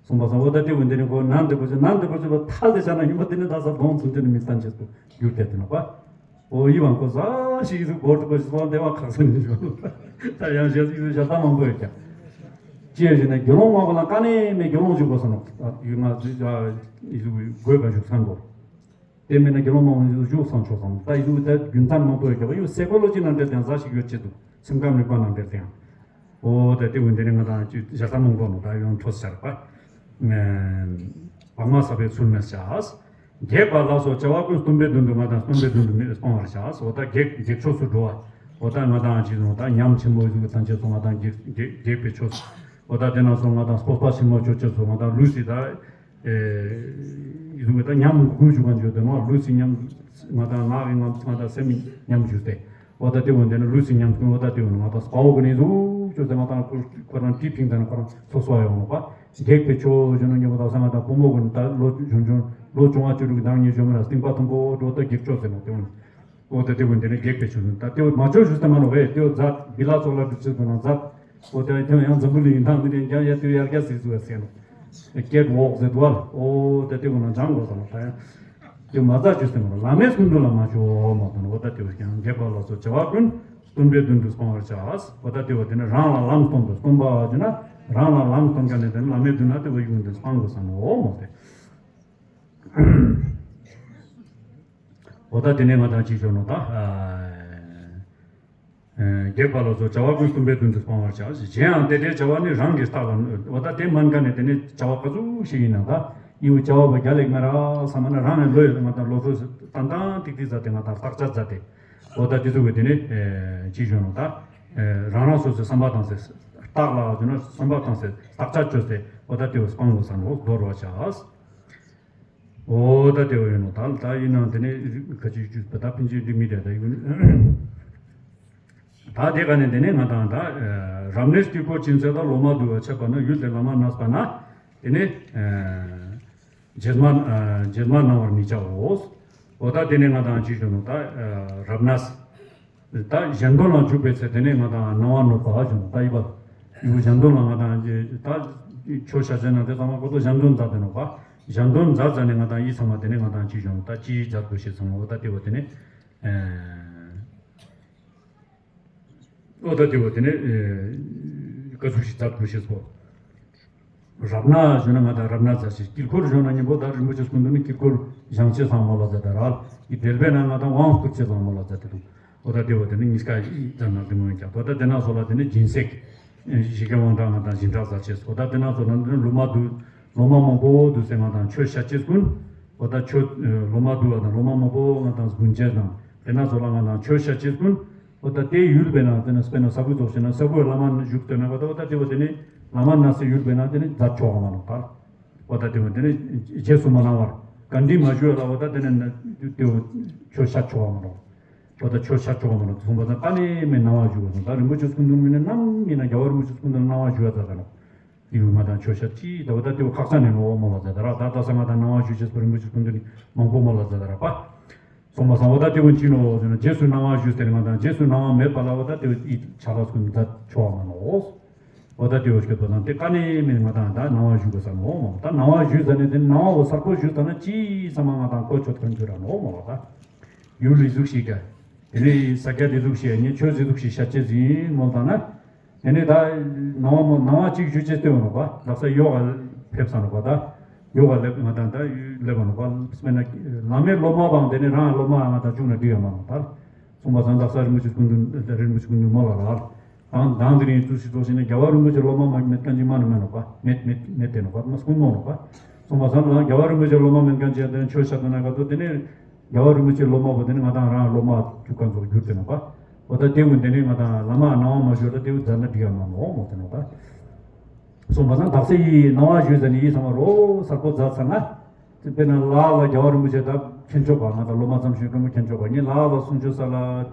སོང་པ་སང་འོ་ད་དེ་འོ་འདི་ནི་ཁོ་ནང་དུ་གོ་ཆེ་ནང་དུ་གོ་ཆེ་ལ་ཐལ་དུ་ཆ་ན་ཡུམ་པ་དེ་ནི་ད་ས་གདོང་ཚུན་ཆད་ནི་མི་སྟན་ཅེས་དུ་འགྱུར་ཏེ་དུ་ནོ་པ། འོ་ཡི་བང་ཁོ་ས་ཞིག་གི་སྒོར་དུ་གོ་ཆེ་སོང་དེ་བ་ཁག་ས་ནི་བཞུགས། ད་ཡང་ཞེས་ཞིག་ཞེ་ས་མང་པོ་ཡོད་ཀྱང་། ཅི་ཡོད་ཞེ་ན་དགེ་སློང་མང་པོ་ལ་དཀའ་གནད་མེད་དགེ་སློང་བཞུགས་གོ་ས་ནོ། ཡུལ་ང་ཚོའི་ཡི་གོས་པ་བཞུགས་ས་འགོ། དེ་མིན་ན་དགེ་སློང་མང་པོ་བཞུགས་སང་ཆོག་སང་ད་ཡུལ་དེ་རྒྱུ་མཚན་མང་པོ་ཡོད་ཀྱང་ཡུལ་སའི་ཀོ་ལོ་ཇི་ནང་འབྲེལ་ཏེ་ཟ་ཞིག་ཡོད་ཆེད་དུ་སེམས་ཁམས་རིག་པ་ནང་འབྲེལ་ཏེ་ཡང་། འོ་ད་དེ་འོན་ཏེ་ནི་ང་དང་ཅི་ཞེ་ས་མང་པོ་ནོ་ད་ཡང་འཕྲོ་ཤར་པ། པགས་མ་གསར་པའི་ཚུལ་མེད་བྱ། སྒེག་པ་ལ་སོགས་བྱ་བ་ཀུན་སྟོན་པའི་མདུན་དུ་ང་དང་སྟོན་པའི་མདུན་དུ་མི་སྤང་བར་བྱ། འོ་ད་སྒེག་སྒེག་ཕྱོགས་སུ་འགྲོ་བ། འོ་ད་ང་དང་ཅི་ནོ་ད་ཉམས་ཆེན་མོ་ཡོད་ཀྱི་ཐམས་ཅད་སོ་ང་དང་སྒེག་སྒེག་སྒེག་པའི་ཕྱོགས་སུ། འོ་ད་དེ་ན་སོ་ང་དང་སྤོབས་པ་ཆེན་མོ་ཅོ་ཅེས་སོ་ང་དང་ལུས་སི་ད། ཡིད་འོང་གི་ད་ཉམས་དགུ་ཞུ་ག་འཇོག་དེ་ནོ་ལུས་སི་ཉམས། ང་དང་ངག་གི་ཉམས་ང་དང་སེམས་ཉམས་ཞུ་སྟེ། འོ་ད་དེ་འོན་ཏེ་ན་ལུས་སི་ཉམས་ཀུན་འོ་ད་དེ་འོན་ང་དང་དཔའ་བོ་གི་ནི་ཟུག་ཅོ་སྟེ་ང་དང་ཁོ་ཁོ་རང་དྲི་ཕིང་དང་ཁོ་རང་སོ་སོ་ཡོང་ནོ་པ། སྒེག་པའི་ཆོས་ཞུ་ནོ་ཉོ་ག་ད་ས་ང་དང་བུ་མོ་གི་ནི་ད་ལོ་གཞོན་གཞོན་ལོ་བཅོ་ལྔ་བཅུ་དྲུག་གི་ནང་ཉེ་ཞོ་མི་ལ་སྟིང་པ་ཐུང་པོ་འགྲོ་ད་སྒེག་ཅོ་ཟེར་ནོ་དེ་འོན། འོ་ད་དེ་འོན་ཏེ་ན་སྒེག་པའི་ཆོས་ད་དེ་འོ་མ་ཅོ་ཞུ་སྟེ་མ་ནོ་བས་དེ་འོ་མཛད་བི་ལ་ཚོགས་ལ་སྒྲུབ་ཚུལ་དུ་ན་མཛད། འོ་དེ་ཡང་ཡང་འཛམ་བུ་གླིང་ཡིན་ཐང་མི་དེ་ཡང་ཡ་དེ་ཡར་རྒྱ་སི་ཟུ་ཡ་སེ་ནོ། སྐད་འོག་ཟེར་དུ་བ་ལ་འོ་ད་དེ་འོ་ན་འཇང་གོ་ས་ནོ་ད་ཡང་། དེ་མ་རྩ་ཅུ་སེ་མ་ལ་མེ་སུན་དུ་ལ་མ་ཅོ་མ་དོ་ནོ་འོ་ད་དེ་འོ་ཀྱང་སྒེག་པ་ལ་སོགས་བྱ་བ་ཀུན་སྟོན་པའི་མདུན་དུ་སྤང་བར་བྱ། འོ་ད་དེ་འོ་དེ་ནི་རང་ལ་ལམ་སྟོན་དུ་སྟོན་པ་བ་ཅུ་ན་རང་ལ་ལམ་སྟོན་མཁན་ནི་དེ་ནི་བླ་མའི་མདུན་ན་དེ་འོ་ཡུན་དུ་སྤང་དགོས་ས་ནོ་འོ་མོ་དེ། འོ་ད་དེ་ནས་ང་དང་ཅི་ཞོ་ནོ་ད། སྒེག་པ་ལ་སོགས་བྱ་བ་ཀུན་སྟོན་པའི་མདུན་དུ་སྤང་བར་བྱ། གཞན་ཡང་དེ་འདྲའི་བྱ་བ་ནི་རང་གིས་བརྟགས་ལ་འོ་ད་དེ་མན་ག་ནས་དེ་ནས་བྱ་བ་ག་ཚོད་ཞིག་ཡིན་ན་ད་ཡིའུ་བྱ་བ་བ་རྒྱ་ལེགས་མ་ར་བསམ་ན་རང་ནས་ལོས་ང་དང་ལོ་ཚོད་ཏན་ཏན་ཏིག་ཏིག་མཛད་དེ་ང་དང་བརྟག་དཔྱད་མཛད་དེ་འོ་ད་དེ་ཚོ་གི་དེ་ནས་ཅི་ཞོ་ནོ་ད། རང་རང་སོ་སོའི་བསམ་པ་བཏང་སེ་བརྟགས་ལ་ཞུ་ན་བསམ་པ་བཏང་སེ་བརྟག་དཔྱད་བཅོས་སེ་འོ་ད་དེ་བ་སྤང་དགོས་ས་ནོ་དོར་བར་བྱ། འོ་ད་དེ་བ་ཡིན་ནོ་ད་ད་ཡིན་ནང་དེ་ནས་ཁ་ཅིག་ཅུ་པ་ད་ཕིན་ཅི་འདི་མི་དེ་ད་ཡིན། ད་དེ་ག་ནས་དེ་ནས་ང་དང་ད་རབ་གནས་དཀྱིལ་འཁོར་ཅན་ཚེ་ད་ལོ་མ་བསྡུ་བ་ཆད་པ་ན་ཡུལ་དེ་བླ་མ་གནས་པ་ན་དེ་ནས་རྗེས་མ་རྗེས་མ་གནང་བར་མི་བྱའོ། འོ་ད་དེ་ནས་ང་དང་ཅི་ཞུ་ནོ་ད་རབ་གནས། ད་གཞན་དོན་ལ་འཇུག་པའི་ཚེ་དེ་ནས་ང་དང་གནང་བ་ནོར་བ་བྱུང་ད་ཡིན་པ། ཡུལ་གཞན་དོན་ལ་ང་དང་ད་ཆོས་བཤད་ཟེར་ན་དེ་ཚང་མ་ཁོ་ཚོ་གཞན་དོན་མཛད་དེ་ནོར་བ། གཞན་དོན་མཛད་ཙ་ནས་ང་དང་ཡིད་ཚང་མ་དེ་ནས་ང་དང་ཅི་བྱུང་ད་ཅི་མཛད་དགོས་ཤེས་ཚང་མ་འོ་ད་དེ་བ་དེ་ནས་འོ་ད་དེ་བ་དེ་ནས་བཀའ་ཚུགས་ཤིག་མཛད་དགོས་ཤེས་པོ། རབ་གནས་ཞུ་ན་ང་དང་རབ་གནས་མཛད་ཅེས། དཀྱིལ་འཁོར་ཞུ་ན་སྙིང་པོ་ད་རིན་པོ་ཆེ་སྐུ་མདུན་ནི་དཀྱིལ་འཁོར་བཞེངས་ཅེས་ཚང་མ་ལ་མཛད་དེ་ར། ཡི་འབྲེལ་པས་ན་ང་དང་དབང་བསྐུར་ཅེས་ཚང་མ་ལ་མཛད་དེ་འདུག་འོ་ད་དེ་བ་དེ་ནི་གཉིས་ཀ་ཡིག་ཙམ་ན་དེ་མོ་ཡིན་ཀྱང་འོ་ད་དེ་ན་སོ་ལ་དེ་ནི་སྦྱིན་སྲེག་ཞི་རྒྱས་དབང་དྲག་ང་དང་སྦྱིན་སྲེག་མཛད་ཅེས། འོ་ད་དེ་ན་སོ་ལ་དེ་ནི་ལོ་མ་བསྡུ་ལོ་མ་མང་པོ་བསྡུ་ཟེར་ང་དང་ཆོས་བཤད་ཅེས་ཀུན། འོ་ད་ཆོས་ལོ་མ་བསྡུ་བ་དང་ལོ་མ་མང་པོ་ང་དང་སྦྱིན་ཅེས་དང་དེ་ན་སོ་ལ་ང་དང་ཆོས་བཤད་ཅེས་ཀུན། འོ་ད་དེ་ཡུལ་བས་ན་དེ་ན་དཔེར་ན་ས་ཁུལ་ཚོགས་ཤིག་ན་ས་ཁུལ་བླ་མ་བཞུགས་དེ་ན་ག་ད་འོ་ད་དེ་བ་དེ་ནི་བླ་མ་ན་སའི་ཡུལ་བས་ན་དེ་ནི་མཛད་ཆོག་ག་མ་ནོ་ད། འོ་ད་དེ་བ་དེ་ནི་རྗེས་སུ་མ་གནང་བར་བཀའ་འདྲི་མ་ཞུ་བ་ལ་འོ་ད་དེ་ནི་དེ་བ་ཆོས་བཤད་ཆོག་ག་མ་ནོ། འོ་ད་ཆོས་བཤད་ཆོག་ག་མ་ནོ་གསུངས་པ་དང་ཀ་ནས་མེད་གནང་བ་ཞུ་བ་དང་ད་རིན་པོ་ཆེ་སྐུ་མདུན་མིན་ན་ནམ་ཡིན་ན་རྒྱལ་བ་རིན་པོ་ཆེ་སྐུ་མདུན་གནང་བ་ཞུ་བ་ད་ད་ནོ། ཡིན་མ་དང་ཆོས་བཤད་ཅི་ད་འོ་ད་དེ་བ་ཁག་ཅན་ནས་ནོ་མོ་ལ་ཟེར་ད་ར་ད་ད་ས་ང་དང་གནང་བ་ཞུ་ཅེས་པ་རིན་པོ་ཆེ་སྐུ་མདུན་ནི་མང་པོ་མོ་ལ་ཟེར་ད་ར་པ། སོང་པ་སང་འོ་ད་དེ་ཀུན་ཅི་ནོ་ཟེར་ན་རྗེས་སུ་གནང་བ་ཞུས་ཟེར་ང་དང་རྗེས་སུ་གནང་བ་མེད་པ་ལ་འོ་ད་དེ་ཡི་ཆ་ལག་ཀུན་མཛད་ཆོག་མ་ནོ། འོ་ད་དེ་བ་ཞུས་པ་དང་དེ་ཀ་ནས་མིན་ང་དང་ད་གནང་བ་ཞུ་དགོས་ས་ནོ་མོ་ད་གནང་བ་ཞུས་ཟེར་ནས་དེ་གནང་བ་བོ་གསར་པོ་ཞུས་ཟེར་ན་ཅི་ས་མ་ང་དང་གོ་ཆོད་ཁན་ཚུ་ར་ནོ་མོ་ད། ཡུལ་ལི་ཟུག་ཞིག་ག་དེ་ནས་ས་སྐྱ་དེ་ཟུག་ཞིག་ངས་ཆོས་ཟི་ཟུག་ཞིག་བཤད་ཅེས་ཟིན་མོ་ད་ན། དེ་ནས་ད་ནང་བ་མོ་ནང་བ་གཅིག་ཞུ་ཅེས་སྟོན་ནོ་པ་ལག་ས་ཡོ་ག་ཕེབས་ས་ནོ་པ་ད། ཡོ་ག་ལེབ་ང་དང་ད་ལེབ་ནོ་པ་སྨན་ན་བླ་མའི་སློབ་མ་བང་དེ་ནས་རང་སློབ་མ་ང་དང་བཅུག་ན་འགྲིག་ཡ་མ་ནོ་ད། སོང་པ་སང་ད་ས་རིན་པོ་ཆེ་སྐུ་མདུན་རིན་པོ་ཆེ་སྐུ་མདུན་མོ་ལ་ར། དང་དང་དེ་རིང་ཚུལ་ཞིག་ཚོགས་ཤིག་ནས་རྒྱལ་བ་རིན་པོ་ཆེ་སློབ་མ་མ་མེད་མཁན་ཅིག་མ་ནི་མེད་ནོ་པ་མེད་མེད་མེད་དེ་ནོ་པ་མ་སྐུ་མོ་ནོ་པ། སོང་པ་སང་ལ་རྒྱལ་བ་རིན་པོ་ཆེ་སློབ་མ་མེད་མཁན་ཅིག་དེ་ནས་ཆོས་བཤད་དོན་ན་ག་དོ་དེ་ནས། རྒྱལ་བ་རིན་པོ་ཆེའི་སློབ་མ་བོ་དེ་ནི་ང་དང་རང་སློབ་མ་བཅུག་ག་ཚོགས་གྱུར་ཏེ་ནོ་པ། འོ་ད་དེ་ཀུན་དེ་ནི་ང་དང་བླ་མ་གནང་བ་མ་ཞུ་ད་དེ་ཀུན་མཛད་ན་འགྲིག་ཡ་མ་ནོ་མོ་དེ་ནོ་པ། སོང་པ་སང་དག་ས་ཡི་གནང་བ་ཞུས་ཟེར་ནི་ཡིད་ཚང་མ་རོ་གསར་པོ་མཛད་ཚར་ན། དེ་དཔེར་ན་ལ་ལ་རྒྱལ་བ་རིན་པོ་ཆེ་ད་མཁྱེན་ཆོག་པ་ང་དང་སློབ་མ་ཙམ་ཞུས་ཀ་མོ་མཁྱེན་ཆོག་པ་ངས་ལ་ལ་གསུང་ཆོས་ས་ལ་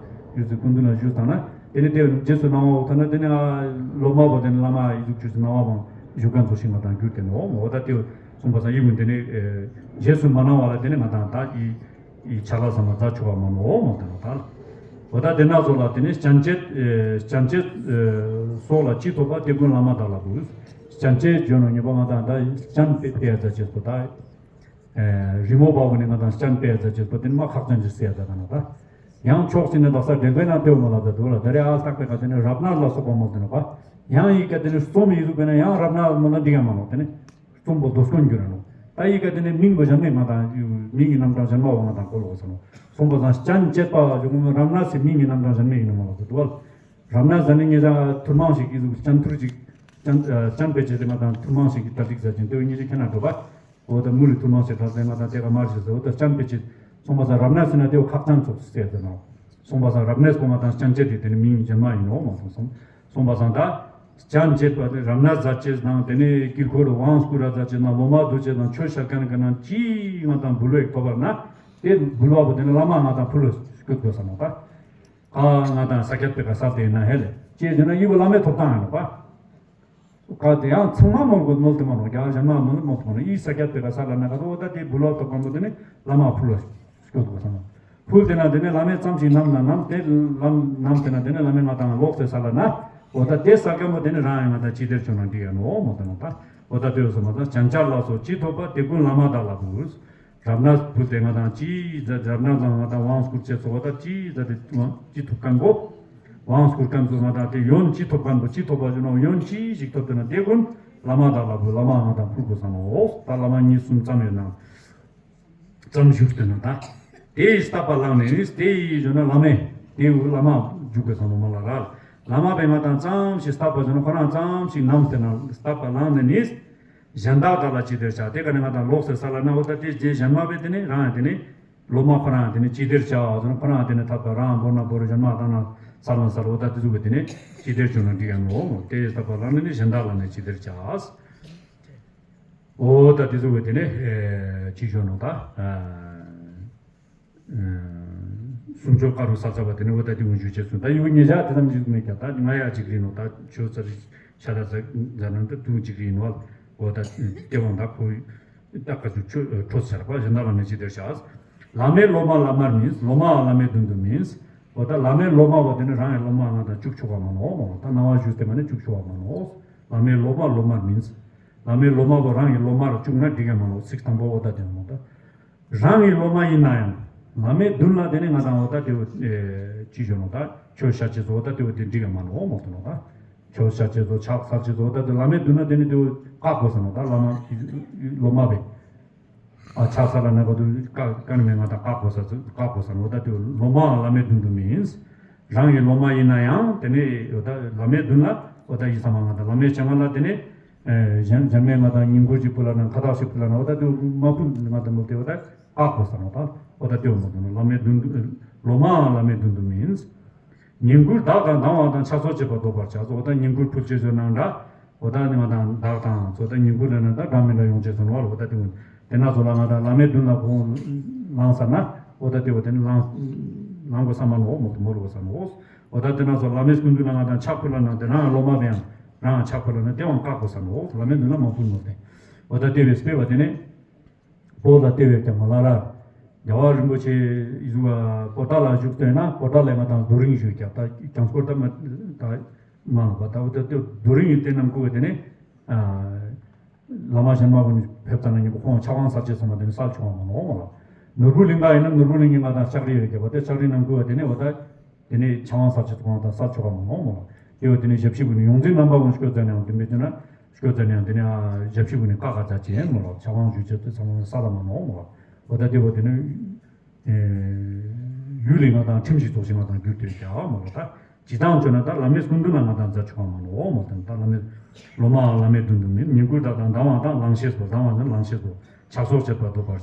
ཡུལ་ཚོའི་སྐུ་མདུན་ལ་ཞུས་ཚར་ན་དེ་ནི་དེ་རྗེས་སུ་གནང་བ་འོ་ཐ་ན་དེ་ནི་སློབ་མ་བོ་དེ་ནི་བླ་མ་ཡི་ཟུག་ཆོས་སུ་གནང་བ་མང་ཞུ་ག་ཚོགས་ཤིག་ང་དང་གྱུར་ཏེ་ནོ་མོ་འོ་ད་དེ་སོང་པ་སང་ཡིད་ཀུན་དེ་ནི་རྗེས་སུ་མ་གནང་བ་ལ་དེ་ནི་ང་དང་ད་ཡི། ཡི་ཆ་ལག་ཚང་མ་ད་ཆོག་པ་མ་ནོ་མོ་དེ་ནོ་ད། འོ་ད་དེ་ན་ཚོ་ལ་དེ་ནི་སྤྱན་བཅད་སྤྱན་བཅད་སོགས་ལ་ཅི་ཐོབ་པ་དེ་ཀུན་བླ་མ་དག་ལ་འབུལ། སྤྱན་བཅད་བརྗོད་ནོ་ཉེས་པ་ང་དང་ད་སྤྱན་དཔེ་དཔེ་ཡ་ཛ་ཅེས་པོ་ད། རི་མོ་པ་བོ་ནི་ང་དང་སྤྱན་དཔེ་ཡ་ཛ་ཅེས་པོ་དེ་ནི་མ་ཁག་ཅན་ཅིག་སེ་ཡ་ཛ་ད་ནོ་ད། ཡང་ཕྱོགས་གཅིག་ནས་དག་ས་འགྲེལ་པའི་ནང་དེ་བོ་མ་ལ་ཛ་འདུག་ལ་ད་རེ་ཨ་སྟག་པའི་ཀ་དེ་ནི་རབ་གནས་ལ་སོགས་པ་མོ་དེ་ནོ་པ། ཡང་ཡི་ག་དེ་ནི་རྩོམ་ཡི་ཟུག་པས་ན་ཡང་རབ་གནས་མོ་ན་འགྲིག་ཡ་མ་ནོ་དེ་ནི། རྩོམ་པོ་རྡོ་སྐོན་འགྱུར་ར་ནོ། ད་ཡི་ག་དེ་ནས་མིང་གོ་གཞན་མེད་ང་དང་མིང་གི་རྣམ་གྲངས་གཞན་མ་བ་ང་དང་གོ་ལོ་གོ་ས་ནོ། སོང་པ་སང་སྤྱན་བཅད་པ་ཞུ་གོ་མོ་རབ་གནས་སི་མིང་གི་རྣམ་གྲངས་གཞན་མེད་ཡིན་ནོ་མ་ལ་དུ་དུ་བ། རབ་གནས་ཟ་ནི་ངེད་ཅག་ཐུར་མང་ཞིག་གི་ཟུག་སྤྱན་ཐུར་ཅིག་སྤྱན་སྤྱན་པེ་ཅེ་དེ་ང་དང་ཐུར་མང་ཞིག་གི་ད་ལིག་ཟ་ཅན་དེ་བ་ངེད་ཅག་ཁྱེད་ན་འགྲོ་པ། འོ་ད་མུ་ལི་ཐུར་མང་ཞིག་ད་ཟེ་ང་དང་དེ་ག་མར་ཞིག་ཟེ་འོ་ད་སྤྱན་པེ་ཅེ། སོང་པ་སང་རབ་གནས་སི་ན་དེ་བ་ཁག་ཅན་ཚོགས་སི་ཟེ་ཟེ་ནོ། སོང་པ་སང་རབ་གནས་པོ་ང་དང་སྤྱན་བཅད་དེ་དེ་ནི་མིང་གཞན་མ་ཡིན་ནོ་མ་སོང་སོང་། སོང་པ་སང་ད། སྤྱན་བཅད་པ་དེ་རབ་གནས་ཛ་ཅེས་དང་དེ་ནས་དཀྱིལ་འཁོར་དབང་བསྐུར་ར་ཛ་ཅེས་དང་ལོ་མ་བསྡུ་ཅེས་དང་ཆོས་བཤད་མཁན་གྱི་ནང་ཅི་ང་དང་འབུལ་བའི་ཐོབ་པར་ན་དེ་འབུལ་བ་པོ་དེ་ནི་བླ་མ་ང་དང་ཕུལ་བ་སྐྱོད་དགོས་ས་མ་པ། ཁ་ང་དང་ས་ཁྱད་པའི་ཁ་ས་དེ་ན་ཧེ་ལེ་ཅེས་ཟེར་ན་ཡི་བོ་བླ་མའི་ཐོབ་ཐང་ཡིན་ནོ་པ། ཁ་དེ་ཡང་ཚང་མ་མོལ་དགོས་མོལ་དེ་མ་ནོ་རྒྱ་གར་གཞན་མ་མོལ་མོལ་དེ་མ་ནོ་ཡི་ས་ཁྱད་པའི་ཁ་ས་ལ་ན་ཁ་དོ་ད་དེ་འབུལ་བ་ཐོབ་མཁན་པོ་དེ་ནི་བླ་མ་ཕུལ་བ་སྐྱོད་དགོས་ས་མ། ཕུལ་དེ་ན་དེ་ནས་བླ་མས་ཙམ་ཞིག་གནང་ན་གནང་དེ་ལམ་གནང་དེ་ན་དེ་ནས་བླ་མས་ང་དང་ལོག་སྟེ་ས་ལ་ན། འོ་ད་དེ་ས་སྐམ་པོ་དེ་ནས་རང་ཡང་ང་དང་ཅི་དེར་བྱུང་ན་འགྲིག་ཡ་ནོ་མོ་དེ་ན་ད། འོ་ད་དེ་བས་སོ་མ་ད་སྤྱན་ཆ་ལ་སོགས་ཅི་ཐོབ་པ་དེ་ཀུན་བླ་མ་དག་ལ་འབུལ། རབ་གནས་ཕུལ་དེ་ང་དང་ཅི་ཛ་རབ་གནས་ལ་ང་དང་དབང་བསྐུར་བྱེད་ཚོ་འོ་ད་ཅི་ཛ་དེ་དབང་ཅི་ཐོབ་མཁན་པོ། དབང་བསྐུར་མཁན་ཚོ་ང་དང་དེ་ཡོན་ཅི་ཐོབ་མཁན་པོ་ཅི་ཐོབ་པ་བཞིན་ནོ་ཡོན་ཅི་ཞིག་ཐོབ་དེ་ན་དེ་ཀུན་བླ་མ་དག་ལ་འབུལ་བླ་མ་ང་དང་ཕུལ་དགོས་ས་ནོ་འོ་ད་བླ་མ་གཉིས་གསུམ་ཙམ་ཡོད་ན། ཙམ་བཞུགས་ཏེ་ན་ད། དེ་ཡི་བསྟབས་པ་བླངས་ནས་ནི་དེ་ཡི་ཞུ་ན་བླ་མས་དེ་ཡི་བླ་མ་བཞུགས་པའི་ས་ནོ་མ་ལ་ར། བླ་མ་པས་ང་དང་ཙམ་ཞིག་བསྟབས་པ་ཞུ་ན་ཁོ་རང་ཙམ་ཞིག་ནམ་སྟེ་ན་བསྟབས་པ་བླངས་ནས་ནི། གཞན་དག་དག་ལ་ཅི་དེར་བྱ་དེ་ག་ནས་ང་དང་ལོག་སྟེ་ས་ལ་ན་འོ་ད་དེ་རྗེས་གཞན་མ་པས་དེ་ནི་རང་ཡང་དེ་ནི། སློབ་མ་ཁོ་རང་ཡང་དེ་ནི་ཅི་དེར་བྱ་ཞུ་ན་ཁོ་རང་ཡང་དེ་ནི་ཐབས་དང་རང་བོར་ན་བོར་གཞན་མ་དང་ན་ས་ལ་ས་ལ་འོ་ད་དེ་ཚུགས་པས་དེ་ནི་ཅི་དེར་བྱུང་ན་འགྲིག་ཡ་ནོ་དེ་ཡི་བསྟབས་པ་བླངས་ནས་ནི་གཞན་དག་ལ་ནི་ཅི་དེར་བྱ། འོ་ད་དེ་ཚོ་བས་དེ་ནས་ཅི་ཞོན་ནོ་ད། ཨ་ཨ་ སུམ་ཅུ་སྐོར་རུ་ས་ཚ་བ་དེ་ནི་འོ་ད་དེ་འུ་འཇུ་བྱས་སོང་། ད་ཡུ་ཉེ་ཞག་དེ་ཙམ་ཞིག་མེད་ཀྱང་ད་ང་ཡ་ཅིག་རིན་ནོ། ད་ཆོས་ཚར་ཤ་ད་ཚ་ཛ་ནང་ད་དུ་ཅིག་རིན་ནོ། འོ་ད་དེ་བང་ད་ཁོ་ད་ག་ཚུ་ཆོས་ཁྲོ་ཚར་པ་གཞན་དག་ལ་མེད་ཅི་དེར་བྱ། བླ་མའི་སློབ་མ་བླ་མར་མིན། སློབ་མའང་བླ་མའི་མདུན་དུ་མིན། འོ་ད་བླ་མའི་སློབ་མ་བ་དེ་ནི་རང་གི་སློབ་མ་ང་དང་བཅུག་ཆོག་ག་མ་ནོ་མོ། ད་སྣང་བ་ཞུས་ཏེ་མ་ནི་བཅུག་ཆོག་ག་མ་ནོ། བླ་མའི་སློབ་མ་སློབ་མར་མིན། བླ་མའི་སློབ་མ་བ་རང་གི་སློབ་མར་བཅུག་ན་འགྲིག་ག་མ་ནོ། ཚིག་དང་པོ་འོ་ད་དེ་མོ་ད། རང་གི་སློབ་མ་ཡིན་ན་ཡང་བླ་མའི་མདུན་ལ་དེ་ནི་ང་དང་འོ་ད་དེ་བོ་ཅི་ཞོ་ནོ། ད་ཆོས་བཤད་ཅེས་སོ་འོ་ད་དེ་བོ་དེ་འགྲིག་ག་མ་ནོ་མོ་ད་ནོ། ད་ཆོས་བཤད་ཅེས་སོ་ཕྱག་འཚལ་ཅེས་སོ་འོ་ད་དེ་བླ་མའི་མདུན་ལ་དེ་ནི་དེ་བོ་བཀག་དགོས་ས་ནོ། ད་བླ་མ་སློབ་མ་བས། ཨ་ཕྱག་འཚལ་ལ་ནི་ག་དུ་བཀག་ཀ་ནི་མེད་ང་དང་བཀག་དགོས་ས་བཀག་དགོས་ས་ནོ། འོ་ད་དེ་བོ་སློབ་མའང་བླ་མའི་མདུན་དུ་མིན། རང་གི་སློབ་མ་ཡིན་ན་ཡང་དེ་ནི་འོ་ད་བླ་མའི་མདུན་ལ་འོ་ད་ཡིན་ས་མ་ང་དང་བླ་མའི་བྱ་ང་ལ་དེ་ནི། གཞན་གཞན་མའི་ང་དང་བསྙེན་བཀུར་ཅིག་ཕུལ་ལ་ན་ཁ་བཏགས་ཤིག་ཕུལ་ལ་ན་འོ་ད་དེ་མ་ཕུལ་ང་དང་མོ་དེ་འོ་ད་བཀག་དགོས་ས་ནོ། ད་འོ་ད་དེ་འོ་མོ་དེ་ནོ་བླ་མའི་མདུན་དུ་སློབ་མའང་བླ་མའི་མདུན་དུ་མིན། བསྙེན་བཀུར་བདག་དང་སྡང་བ་དང་ཕྱག་སོར་བྱེད་པ་བཟློག་པར་བྱ། འོ་ད་བསྙེན་བཀུར་ཕུལ་ཅེས་སོ་ནང་འདྲ། འོ་ད་ནི་ང་དང་བདག་དང་འོ་ད་བསྙེན་བཀུར་ལ་ན་ད་འདྲ་མི་འདྲ་ཡོང་ཅེས་སོ་ནོ་བ་འོ་ད་དེ་འོ་དེ་ན་ཚོ་ལ་ང་དང་བླ་མའི་མདུན་ལ་ཁོང་ལངས་ས་ན་འོ་ད་དེ་འོ་དེ་ནི་ལངས་ལངས་དགོས་ས་མ་ནོ་མོ་དེ་མོ་རུ་དགོས་ས་ནོ། འོ་ད་དེ་ན་ཚོ་བླ་མའི་སྐུ་མདུན་ལ་ང་དང་ཕྱག་ཕུལ་ལ་ན་དེ་ན་སློབ་མ་བས་ཡང་རང་ཕྱག་ཕུལ་ལ་ན་དེ་བང་བཀག་དགོས་ས་ནོ། བླ་མའི་མདུན་ལ་མ་ཕུལ་ནོ་དེ། འོ་ད་དེ་བས་སྤེལ་བ་དེ་ནི། པོ་ལ་ལྟེ་བའི་ཀྱང་མ་ལ་ར། རྒྱལ་བ་རིན་པོ་ཆེ་ཡི་བ་པོ་ཏཱ་ལ་བཞུགས་ཏེ་ན་པོ་ཏཱ་ལའི་ང་དང་རྡོ་རིང་བཞུགས་ཀྱང་ད་གྱང་སྐོར་ད་མ་ད་མ་ལ་བ་ད་འོ་ད་རྡོ་རིང་ཡི་དེ་རྣམས་བཀུར་བ་དེ་ནི། བླ་མ་གཞན་མ་ཀུན་ཕེབས་ཙ་ན་ཉིན་པོ་ཁོང་ཕྱག་དབང་ས་ཆེ་ཚང་མ་དེ་ནི་སལ་ཆོག་མ་ནོ་མ་ལ། ནོར་བུ་གླིང་ག་ཡིན་ན་ནོར་བུ་གླིང་གི་ང་དང་ལྕགས་རི་ཡོད་ཀྱང་བ་དེ་ལྕགས་རི་རྣམས་བཀུར་བ་དེ་ནི་འོ་ད། དེ་ནས་ཕྱག་དབང་ས་ཆེ་ཚོགས་དང་ས་ཆོག་ག་མ་ནོ་མོ། དེ་བ་དེ་ནས་ཞབས་ཕྱི་ཀུན་ནས་ཡོངས་འཛིན་རྣམ་པ་ཀུན་སྐྱོད་མཛད་ནའང་དེ་མེད་དེ་ན་སྐྱོད་མཛད་ནའང་དེ་ནས་ཞབས་ཕྱི་ཀུན་ནས་བཀའ་བཀའ་རྒྱ་ཅན་མོ་ལ་ཕྱག་དབང་ཞུ་ཆེད་དུ་ཚང་མ་ས་ལ་མ་ནོ་མོ་ལ། འོ་ད་དེ་བ་དེ་ནས་ཡུལ་ལས་ང་དང་ཁྲིམས་ཤིག་ཚོགས་ཤིག་ང་དང་བསྒྱུར་ཏེ་རྒྱ་མོ་ལ་ད་ཇི་ལྟར་བྱོན་ན་ད་བླ་མའི་སྐུ་མདུན་ལ་ང་དང་མཛད་ཆོག་ག་མ་ནོ་མོ། དེ་ད་བླ་མའི་སློབ་མ་བླ་མའི་མདུན་དུ་མིན། བསྙེན་བཀུར་དག་དང་སྡང་བ་དང་བླང་ཤེས་སོ། སྡང་བ་ནི་བླང་ཤེས་སོ། ཕྱག་སོར་བྱེད་པ་བཟློག་པར་བྱ།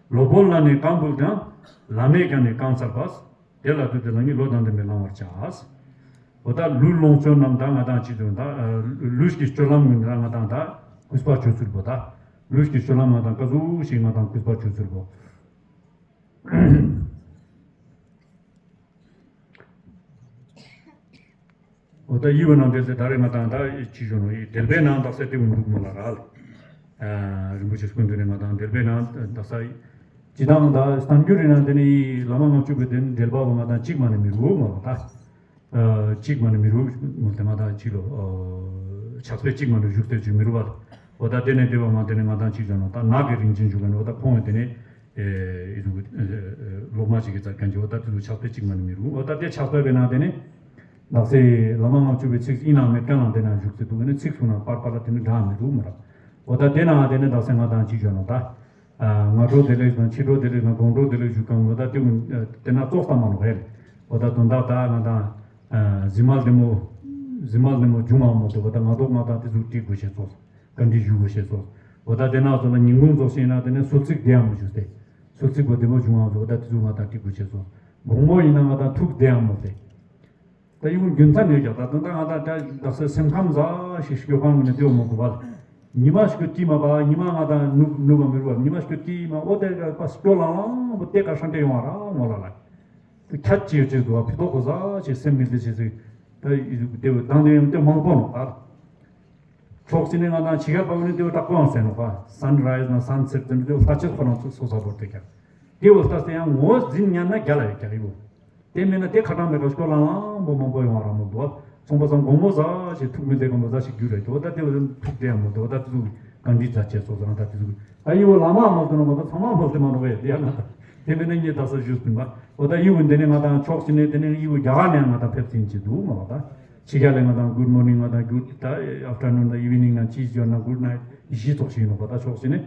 སློབ་དཔོན་ལ་ནི་བསྐང་ཕུལ་ཀྱང་བླ་མས་ཀྱང་ནི་བསྐང་ཚར་བ། དེ་ལ་དུས་དེ་ལ་ནི་བློ་དང་ལྡན་པས་བླང་བར་བྱ། འོ་ད་ལུས་ལོངས་སྤྱོད་རྣམས་དང་ང་དང་ཅི་བྱུང་ད། ལུས་ཀྱི་སྤྱོད་ལམ་ངོས་ནས་ང་དང་ད་གུས་པ་བྱོས་ཚུལ་བོ་ད། ལུས་ཀྱི་སྤྱོད་ལམ་ང་དང་ཀ་ཟུག་ཞིག་ང་དང་གུས་པ་བྱོས་ཚུལ་བོ། འོ་ད་ཡིད་བ་ནང་དེ་ཚེ་ད་རེས་ང་དང་ད་ཅི་བྱུང་ནོ་ཡིད་དེ་པའི་ནང་དག་ས་དེ་བུ་འདུག་མ་ལ་ར། རིན་པོ་ཆེ་སྐུ་མདུན་ནས་ང་དང་དེ་པའི་ནང་དག་ས། ཅི་དང་ད་གསར་འགྱུར་རི་ནང་དེ་ནས་ཡིད་བླ་མ་ལྔ་བཅུ་པའི་དེ་ནས་འབྲེལ་པ་བ་ང་དང་གཅིག་མ་ནས་མི་རུ་མ་ལ་ད། གཅིག་མ་ནི་མི་རུ་མོ་དེ་ང་དང་གཅིག་ལོ། ཕྱག་དཔེ་གཅིག་མ་ནི་བཞུགས་ཏེ་ཅིག་མི་རུ་བ། འོ་ད་དེ་ནས་དེ་བ་མ་དེ་ནས་ང་དང་གཅིག་བྱོན་ནོ་ད་ནག་གི་རིན་ཆེན་བཞུགས་ནོ་འོ་ད་ཁོང་ཡང་དེ་ནས་ཨེ་ཨི་ཟུག་སློབ་མ་ཅིག་གི་རྩ་ཁན་གྱི་འོ་ད་དེ་ཚོ་ཕྱག་དཔེ་གཅིག་མ་ནི་མི་རུ་འོ་ད་དེ་ཕྱག་དཔེ་བས་ན་དེ་ནས་དག་སེ་བླ་མ་ལྔ་བཅུ་པའི་ཚིག་ཨི་ནང་མེད་ཀ་ནང་དེ་ན་བཞུགས་ཏེ་འདུག་ནས་ཚིག་གསུང་ན་པར་པར་ལ་དེ་ནས་འདྲ་མི་རུ་མ་ར། འོ་ད་དེ་ན་དེ་ནས་དག་སེ་ང་དང་གཅིག་བྱོན་ནོ་ད། སྔ་དྲོ་བདེ་ལེགས་དང་ཕྱི་དྲོ་བདེ་ལེགས་དང་དགོང་དྲོ་བདེ་ལེགས་ཞུ་གང་འོ་ད་དེ་དེ་ན་ཙོག་ཙམ་མ་ནོ་ཧེ། འོ་ད་དོན་དག་ད་ང་དང་གཟིམ་མལ་བདེ་མོ། གཟིམ་མལ་བདེ་མོ་བྱུང་བ་མོ་དེ་འོ་ད་ང་ཏོག་ང་དང་དེ་ཚོ་བྲིས་དགོས་ཤེས་ཙོག་བཀའ་འདྲི་ཞུ་དགོས་ཤེས་ཙོག་འོ་ད་དེ་ན་ཚོ་ལ་ཉིན་གུང་ཙོག་ཤེས་ན་དེ་ནས་གསོལ་ཚིགས་བདེ་ཡང་མི་ཞུ་སྟེ། གསོལ་ཚིགས་པོ་བདེ་མོ་བྱུང་བ་ཚོ་འོ་ད་དེ་ཚོ་ང་དང་བྲིས་དགོས་ཤེས་ཙོག་དགོང་མོ་ཡིན་ན་ང་དང་ཐུགས་བདེ་ཡང་མོ་སྟེ། ད་ཡིན་རྒྱུ་མཚན་ཡོད་ཀྱང་ད་དོན་དག་ང་དང་ད་དག་ས་སེམས་ཁམས་ཟ་ཞིག་སྐྱོ་གང་ངོ་ནས་ལྟོས་མོ་གོ་བ། ཉི་མ་ཞིག་གི་དཀྱིལ་མ་པ་ཉི་མ་ང་དང་ནུབ་ནུབ་པ་མི་རུ་བ་ཉི་མ་ཞིག་གི་དཀྱིལ་མ་འོ་དེ་པ་སྐྱོ་ལང་ལང་པོ་དེ་ག་ཧྲང་ཏེ་ཡོང་བ་ར་ངོ་ལ་ལ། དུ་ཁྱད་ཅེས་ཅེས་དུ་བ་ཕི་ཏོག་གོ་ཟ་ཞེས་སེམས་མི་བདེ་ཞེས་ཟིག་ད་ཡི་དེ་བུ་དང་དེ་ཡང་དེ་མང་པོ་ནོ་ད། ཕྱོགས་གཅིག་ནས་ང་དང་ཕྱི་རྒྱལ་པ་བུ་ནི་དེ་བུ་དྲག་པོ་ཡང་ཟེར་ནོ་པ། སན་རའི་ཛི་ན་སན་སེཊ་དེ་འདྲ་དེ་བུ་ལྷ་ཆེན་ཁོ་རང་ཚོ་སོ་ས་བོར་དེ་ཀྱང་། དེ་བུ་ལྟ་སྟེ་ཡང་ངོ་འཛིན་ཉན་ན་རྒྱ་ལ་ཡོད་ཀྱང་ཡིན་བོ། དེ་མིན་ན་དེ་ཁ་གྲངས་མེད་པ་སྐྱོ་ལང་ལང་པོ་མང་པོ་ཡོང་བ་རང་མོ་འདུག་སོང་པ་སང་དགོང་མོ་ཟ་ཞེས་ཐུག་མི་བདེ་ག་མོ་ཟ་ཞིག་རྒྱུ་རེད་དོ། ད་དེ་བུ་ཐུག་དེ་ཡང་མོ་དོ། ད་དེ་ཚོ་གང་འདྲི་ཛ་ཆེ་སོ་ཟ་ད་དེ་ཚོ་ཨ་ཡི་བོ་ལ་མ་མ་ཟེར་ན་མ་ད་ཚང་མ་བོ་དེ་མ་ནོ་བས་དེ་ཡང་ན་ད་དེ་མིན་ན་ངས་ད་ས་ཞུས་པིན་པ་འོ་ད་ཡི་བོ་འདི་ནས་ང་དང་ཕྱོགས་གཅིག་ནས་དེ་ནས་ཡི་བོ་རྒྱ་གར་ནས་ང་དང་ཕེབས་ཚིན་གྱི་འདུག་མ་བ་ད། ཕྱི་རྒྱལ་ལས་ང་དང་good morning ང་དང་good ད་afternoon དང་evening ན་ཅི་ཞོར་ན་good night བཞི་ཙོགས་ཤིག་ཡིན་ནོ་པ་ད་ཕྱོགས་ཤིག་ནས།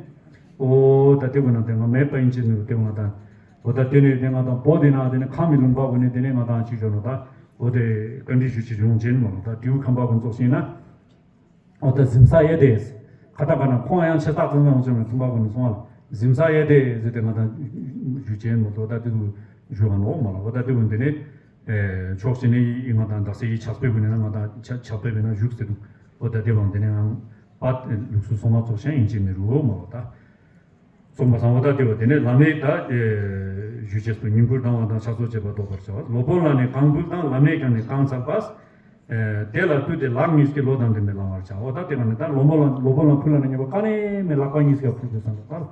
ཨོ་ད་དེ་བོ་ན་དེ་ང་མེད་པ་ཡིན་ཅི་ནུ་དེ་བོ་ང་དང་། ཨོ་ད་དེ་ནས་དེ་ང་དང་བོ་དེ་ན་དེ་ནས་ཁམས་མི་ལུང་པ་བོ་ནས་དེ་ནས་ང་དང་ཅི་ཞོར་ནོ་ད། ཨོ་དེ་བཀའ་འདྲི་ཞུ་ཅི་ཡོང་ཅན་མ་ལོ་ད་དེའུ་ཁམས་པ་བོ་ཙོགས་ཤིག་ན། ཨོ་ད་གཟིམ་ས་ཡེ་དེ། ཁ་ཏ་ག་ན་ཁོང་ཡང་ཆེ་སྟག་ཙང་ཙང་ཅང་མེད་ཐུམ་པ་གོ་ནས་སོང་བ་ལ་གཟིམ་ས་ཡེ་དེ་ཟེར་ཏེ་ང་དང་ཞུ་ཅན་མོ་ཏོ་ད་དེ་ཚོ་ཞུ་ག་ནོ་མ་ལ་འོ་ད་དེ་བོ་འདི་ནས་ཕྱོགས་ཅི་ནས་ང་དང་དག་ས་ཡི་ཕྱག་དཔེ་བོ་ནས་ང་དང་ཕྱག་དཔེ་བོ་ན་བཞུགས་ཟེར་འདུག་འོ་ད་དེ་བང་འདི་ནས་ང་པ་ལུགས་སུ་སོང་བ་ཙོགས་ཤན་ཡིན་ཅི་མི་རུ་མ་ལ་ད། སོང་པ་སང་འོ་ད་དེ་བོ་དེ་ནས་བླ་མའི་ད་ ཞུ་བྱེད་དུ་ཉིང་ཁུར་དང་བ་དང་ཕྱག་འཚལ་བྱེད་པ་བཟློག་པར་བྱའོ། སློབ་དཔོན་ལ་ནི་གང་ཕུལ་དང་བླ་མས་ཀྱང་ནི་གང་སྩལ་པ། ཨེ་དེ་ལ་བཏུད་དེ་ལག་གཉིས་ཀྱིས་བློ་དང་ལྡན་པས་བླང་བར་བྱའོ། ད་དེ་ག་ནི་ད་སློབ་དཔོན་ལ་སློབ་དཔོན་ལ་ཕུལ་ལ་ནི་ཉེས་པ་ག་ནི་མེད་ལག་པ་གཉིས་ཀྱིས་ཕུལ་དགོས་བསམ་ལ་ད།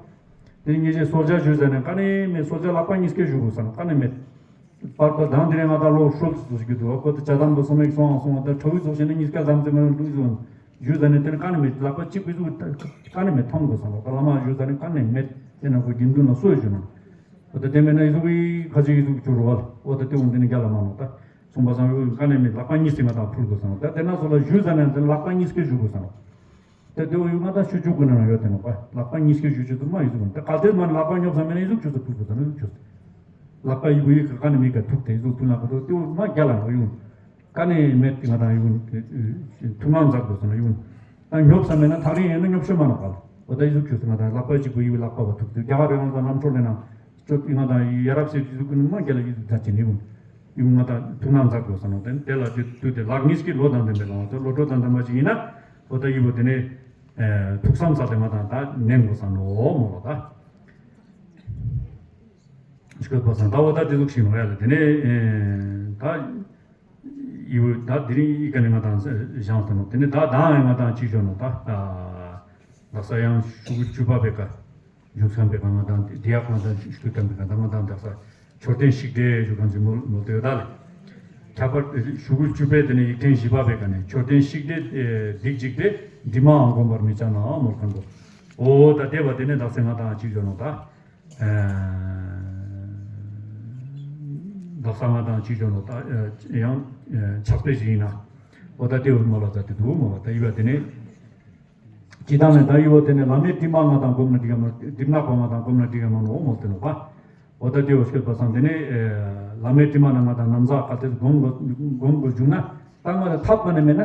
དེ་ཉེས་བྱས་གསོལ་ཇ་ཞུ་ཟེར་ནས་ག་ནི་མེད་གསོལ་ཇ་ལག་པ་གཉིས་ཀྱིས་ཞུ་དགོས་བསམ་ལ་ག་ནི་མེད། པར་པར་དང་དེ་རིང་ང་ད་ལོ་ཤོར་ཚུལ་ཞིག་འདུག་ཁོ་ད་ཇ་དམ་པོ་སོང་མེད་སོང་སོང་བ་ད་གྲོགས་ཚོགས་བྱས་ནས་གཉིས་ཀ་ཟམ་ཙེ་མ་ལུས་སོང་། ཞུ་ཟ་ནས་དེ་ནི་ག་ནས་མེད་ལག་པ་གཅིག་པུས་ཟུག་ག་ནས་མེད་ཐམ་དགོས་སོང་ལོ། ད་བླ་མ་ཞུ་ཟ་ནས་ག་ནས་མེད་དེ་ན་ཁོ་དགེ་འདུན་ལ་གསོལ་ཞུ་ན། འོ་ད་དེ་མེད་ན་ཡི་ཟུག་གི་ཁ་ཅིག་ཡི་ཟུག་གི་བྱུར་བ་ལ་འོ་ད་དེ་འོང་དེ་ནི་རྒྱ་ལ་མ་ནོ་ད། གསུངས་པ་སང་ཡོད་ག་ནས་མེད་ལག་པ་གཉིས་སེ་ང་དང་ཕུལ་དགོས་སོང་ལོ། ད་དེ་ན་སོ་ལ་ཞུ་ཟ་ནས་དེ་ལག་པ་གཉིས་སྐད་ཞུ་དགོས་སོང་ལོ། ད་དེ་འོ་ཡུ་ང་དང་ཞུ་ཅུག་གི་ན་ཡོད་དེ་ནོ་པ་ལག་པ་གཉིས་སྐད་ཞུ་ཅུག་ཏུ་མ་ཡི་ཟུག་ད་ག་དེ་མ་ལག་པ་ཉོབ་ས་མེད་ན་ཡི་ཟུག་ཆུ་ཚོད་ཕུལ་དགོས་སོང་ལོ་ཡི་ཟུག་ཆུ་ཚོད། ལག་པ་ཡི་བུ་ཡི་ག་ག་ནས་མི་ག་ཐུག་དེ་ཟུག་ཐུག་ན་ག་དོ་ཏེ་མ་རྒྱ་ལ་ཡོང་། ག་ནས་མེད་ང་དང་ཡོང་ཐུག་ན་མཛད་དགོས་སོང་ཡོང་། ད་ཉོབ་ས་མེད་ན་ཐག་རིང་ཡིན་ན་ཉོབ་ཤོས་མ་ནོ་ག་ལ། འོ་ད་ཡི་ཟུག་ཁྱོད་ང་དང་ལག་པ་གཅིག་པུ་ཡི་བུ་ལག་པ་བ་ཐུག་དུས་རྒྱ་གར་རི་ང་དང་ལམ་འཕྲོ་ལས་ན་ཅོ་ང་དང་ཡ་རབས་སེ་ཡི་ཟུག་ཀུན་མ་རྒྱ་ལ་ཡི་ཟུག་ད་ཅི་ནི་ཡོང་། ཡོང་ང་དང་ཐུག་ན་མཛད་དགོས་སོང་ནོ་དེ་དེ་ལ་དུས་དུས་དེ་ལག་གཉིས་ཀྱི་ལོ་དང་ལྡན་པའི་ལོ་ང་ཚོ་ལོ་གྲོགས་དང་ལྡན་པ་ཅིག་ཡིན་ན་འོ་ད་ཡི་བུ་དེ་ནས་ཐུགས་བསམ་ས་དེ་ང་དང་ད་ནན་དགོས་སོང་ནོ་མོ་ལོ་ད། ཤོད་པ་སང་ད་འོ་ད་དེ་ཟུག་ཤིག་ནོ་ཡ་ལ་དེ་ནས་ད་ཡི་བུ་ད་དེ་རིང་ཡི་ག་ནས་ང་དང་བཞེངས་སོང་ནོ་དེ་ནས་ད་ད་ང་དང་ཅི་བྱོ་ནོ་ད་ལག་ས་ཡང་ཤུ་གུ་བཅུ་པ་བེ་ཀ་ཡུག་སམ་བེ་ཀ་ང་དང་དེ་ཡག་ང་དང་ཤུ་གུ་ཏམ་བེ་ཀ་ད་ང་དང་ལག་ས་མཆོད་རྟེན་ཞིག་དེ་ཞུ་གང་ཅི་མོལ་མོལ་དེ་ད་ལ་ཁྱད་པར་ཤུ་གུ་བཅུ་པའི་དེ་ནས་ཡིག་ཕྲེང་བཞི་པ་བེ་ཀ་ནས་མཆོད་རྟེན་ཞིག་དེ་སྡིག་ཅིག་དེ་འདྲི་མ་འོང་གོམ་པར་མི་བྱ་ན་མོལ་གང་གོ་འོ་ད་དེ་བ་དེ་ནས་ལག་ས་ང་དང་ཅི་བྱོ་ནོ་ད། ལག་ས་ང་དང་ཅི་བྱོ་ནོ་ད་ཡང་ཕྱག་དཔེ་ཞིག་ཡིན་ན་འོ་ད་ལྟེ་བ་མ་ལ་ད་དེ་འདུག་མ་ལ་ད་ཡི་བ་དེ་ནས་ཅི་དང་ནས་ད་ཡི་བ་དེ་ནས་བླ་མའི་དྲི་མ་ང་དང་སྒོམ་ན་འགྲིག་ག་མ་དྲི་མ་པ་ང་དང་སྒོམ་ན་འགྲིག་ག་མ་ནོ་མོ་དེ་ནོ་པ་འོ་ད་ལྟེ་བ་ཤོད་པ་སང་དེ་ནས་བླ་མའི་དྲི་མ་ན་ང་དང་ནམ་ཟག་ག་དེ་སྒོམ་དགོས་སྒོམ་དགོས་བྱུང་ན་ད་ང་ལ་ཐབས་མ་ནས་མེད་ན།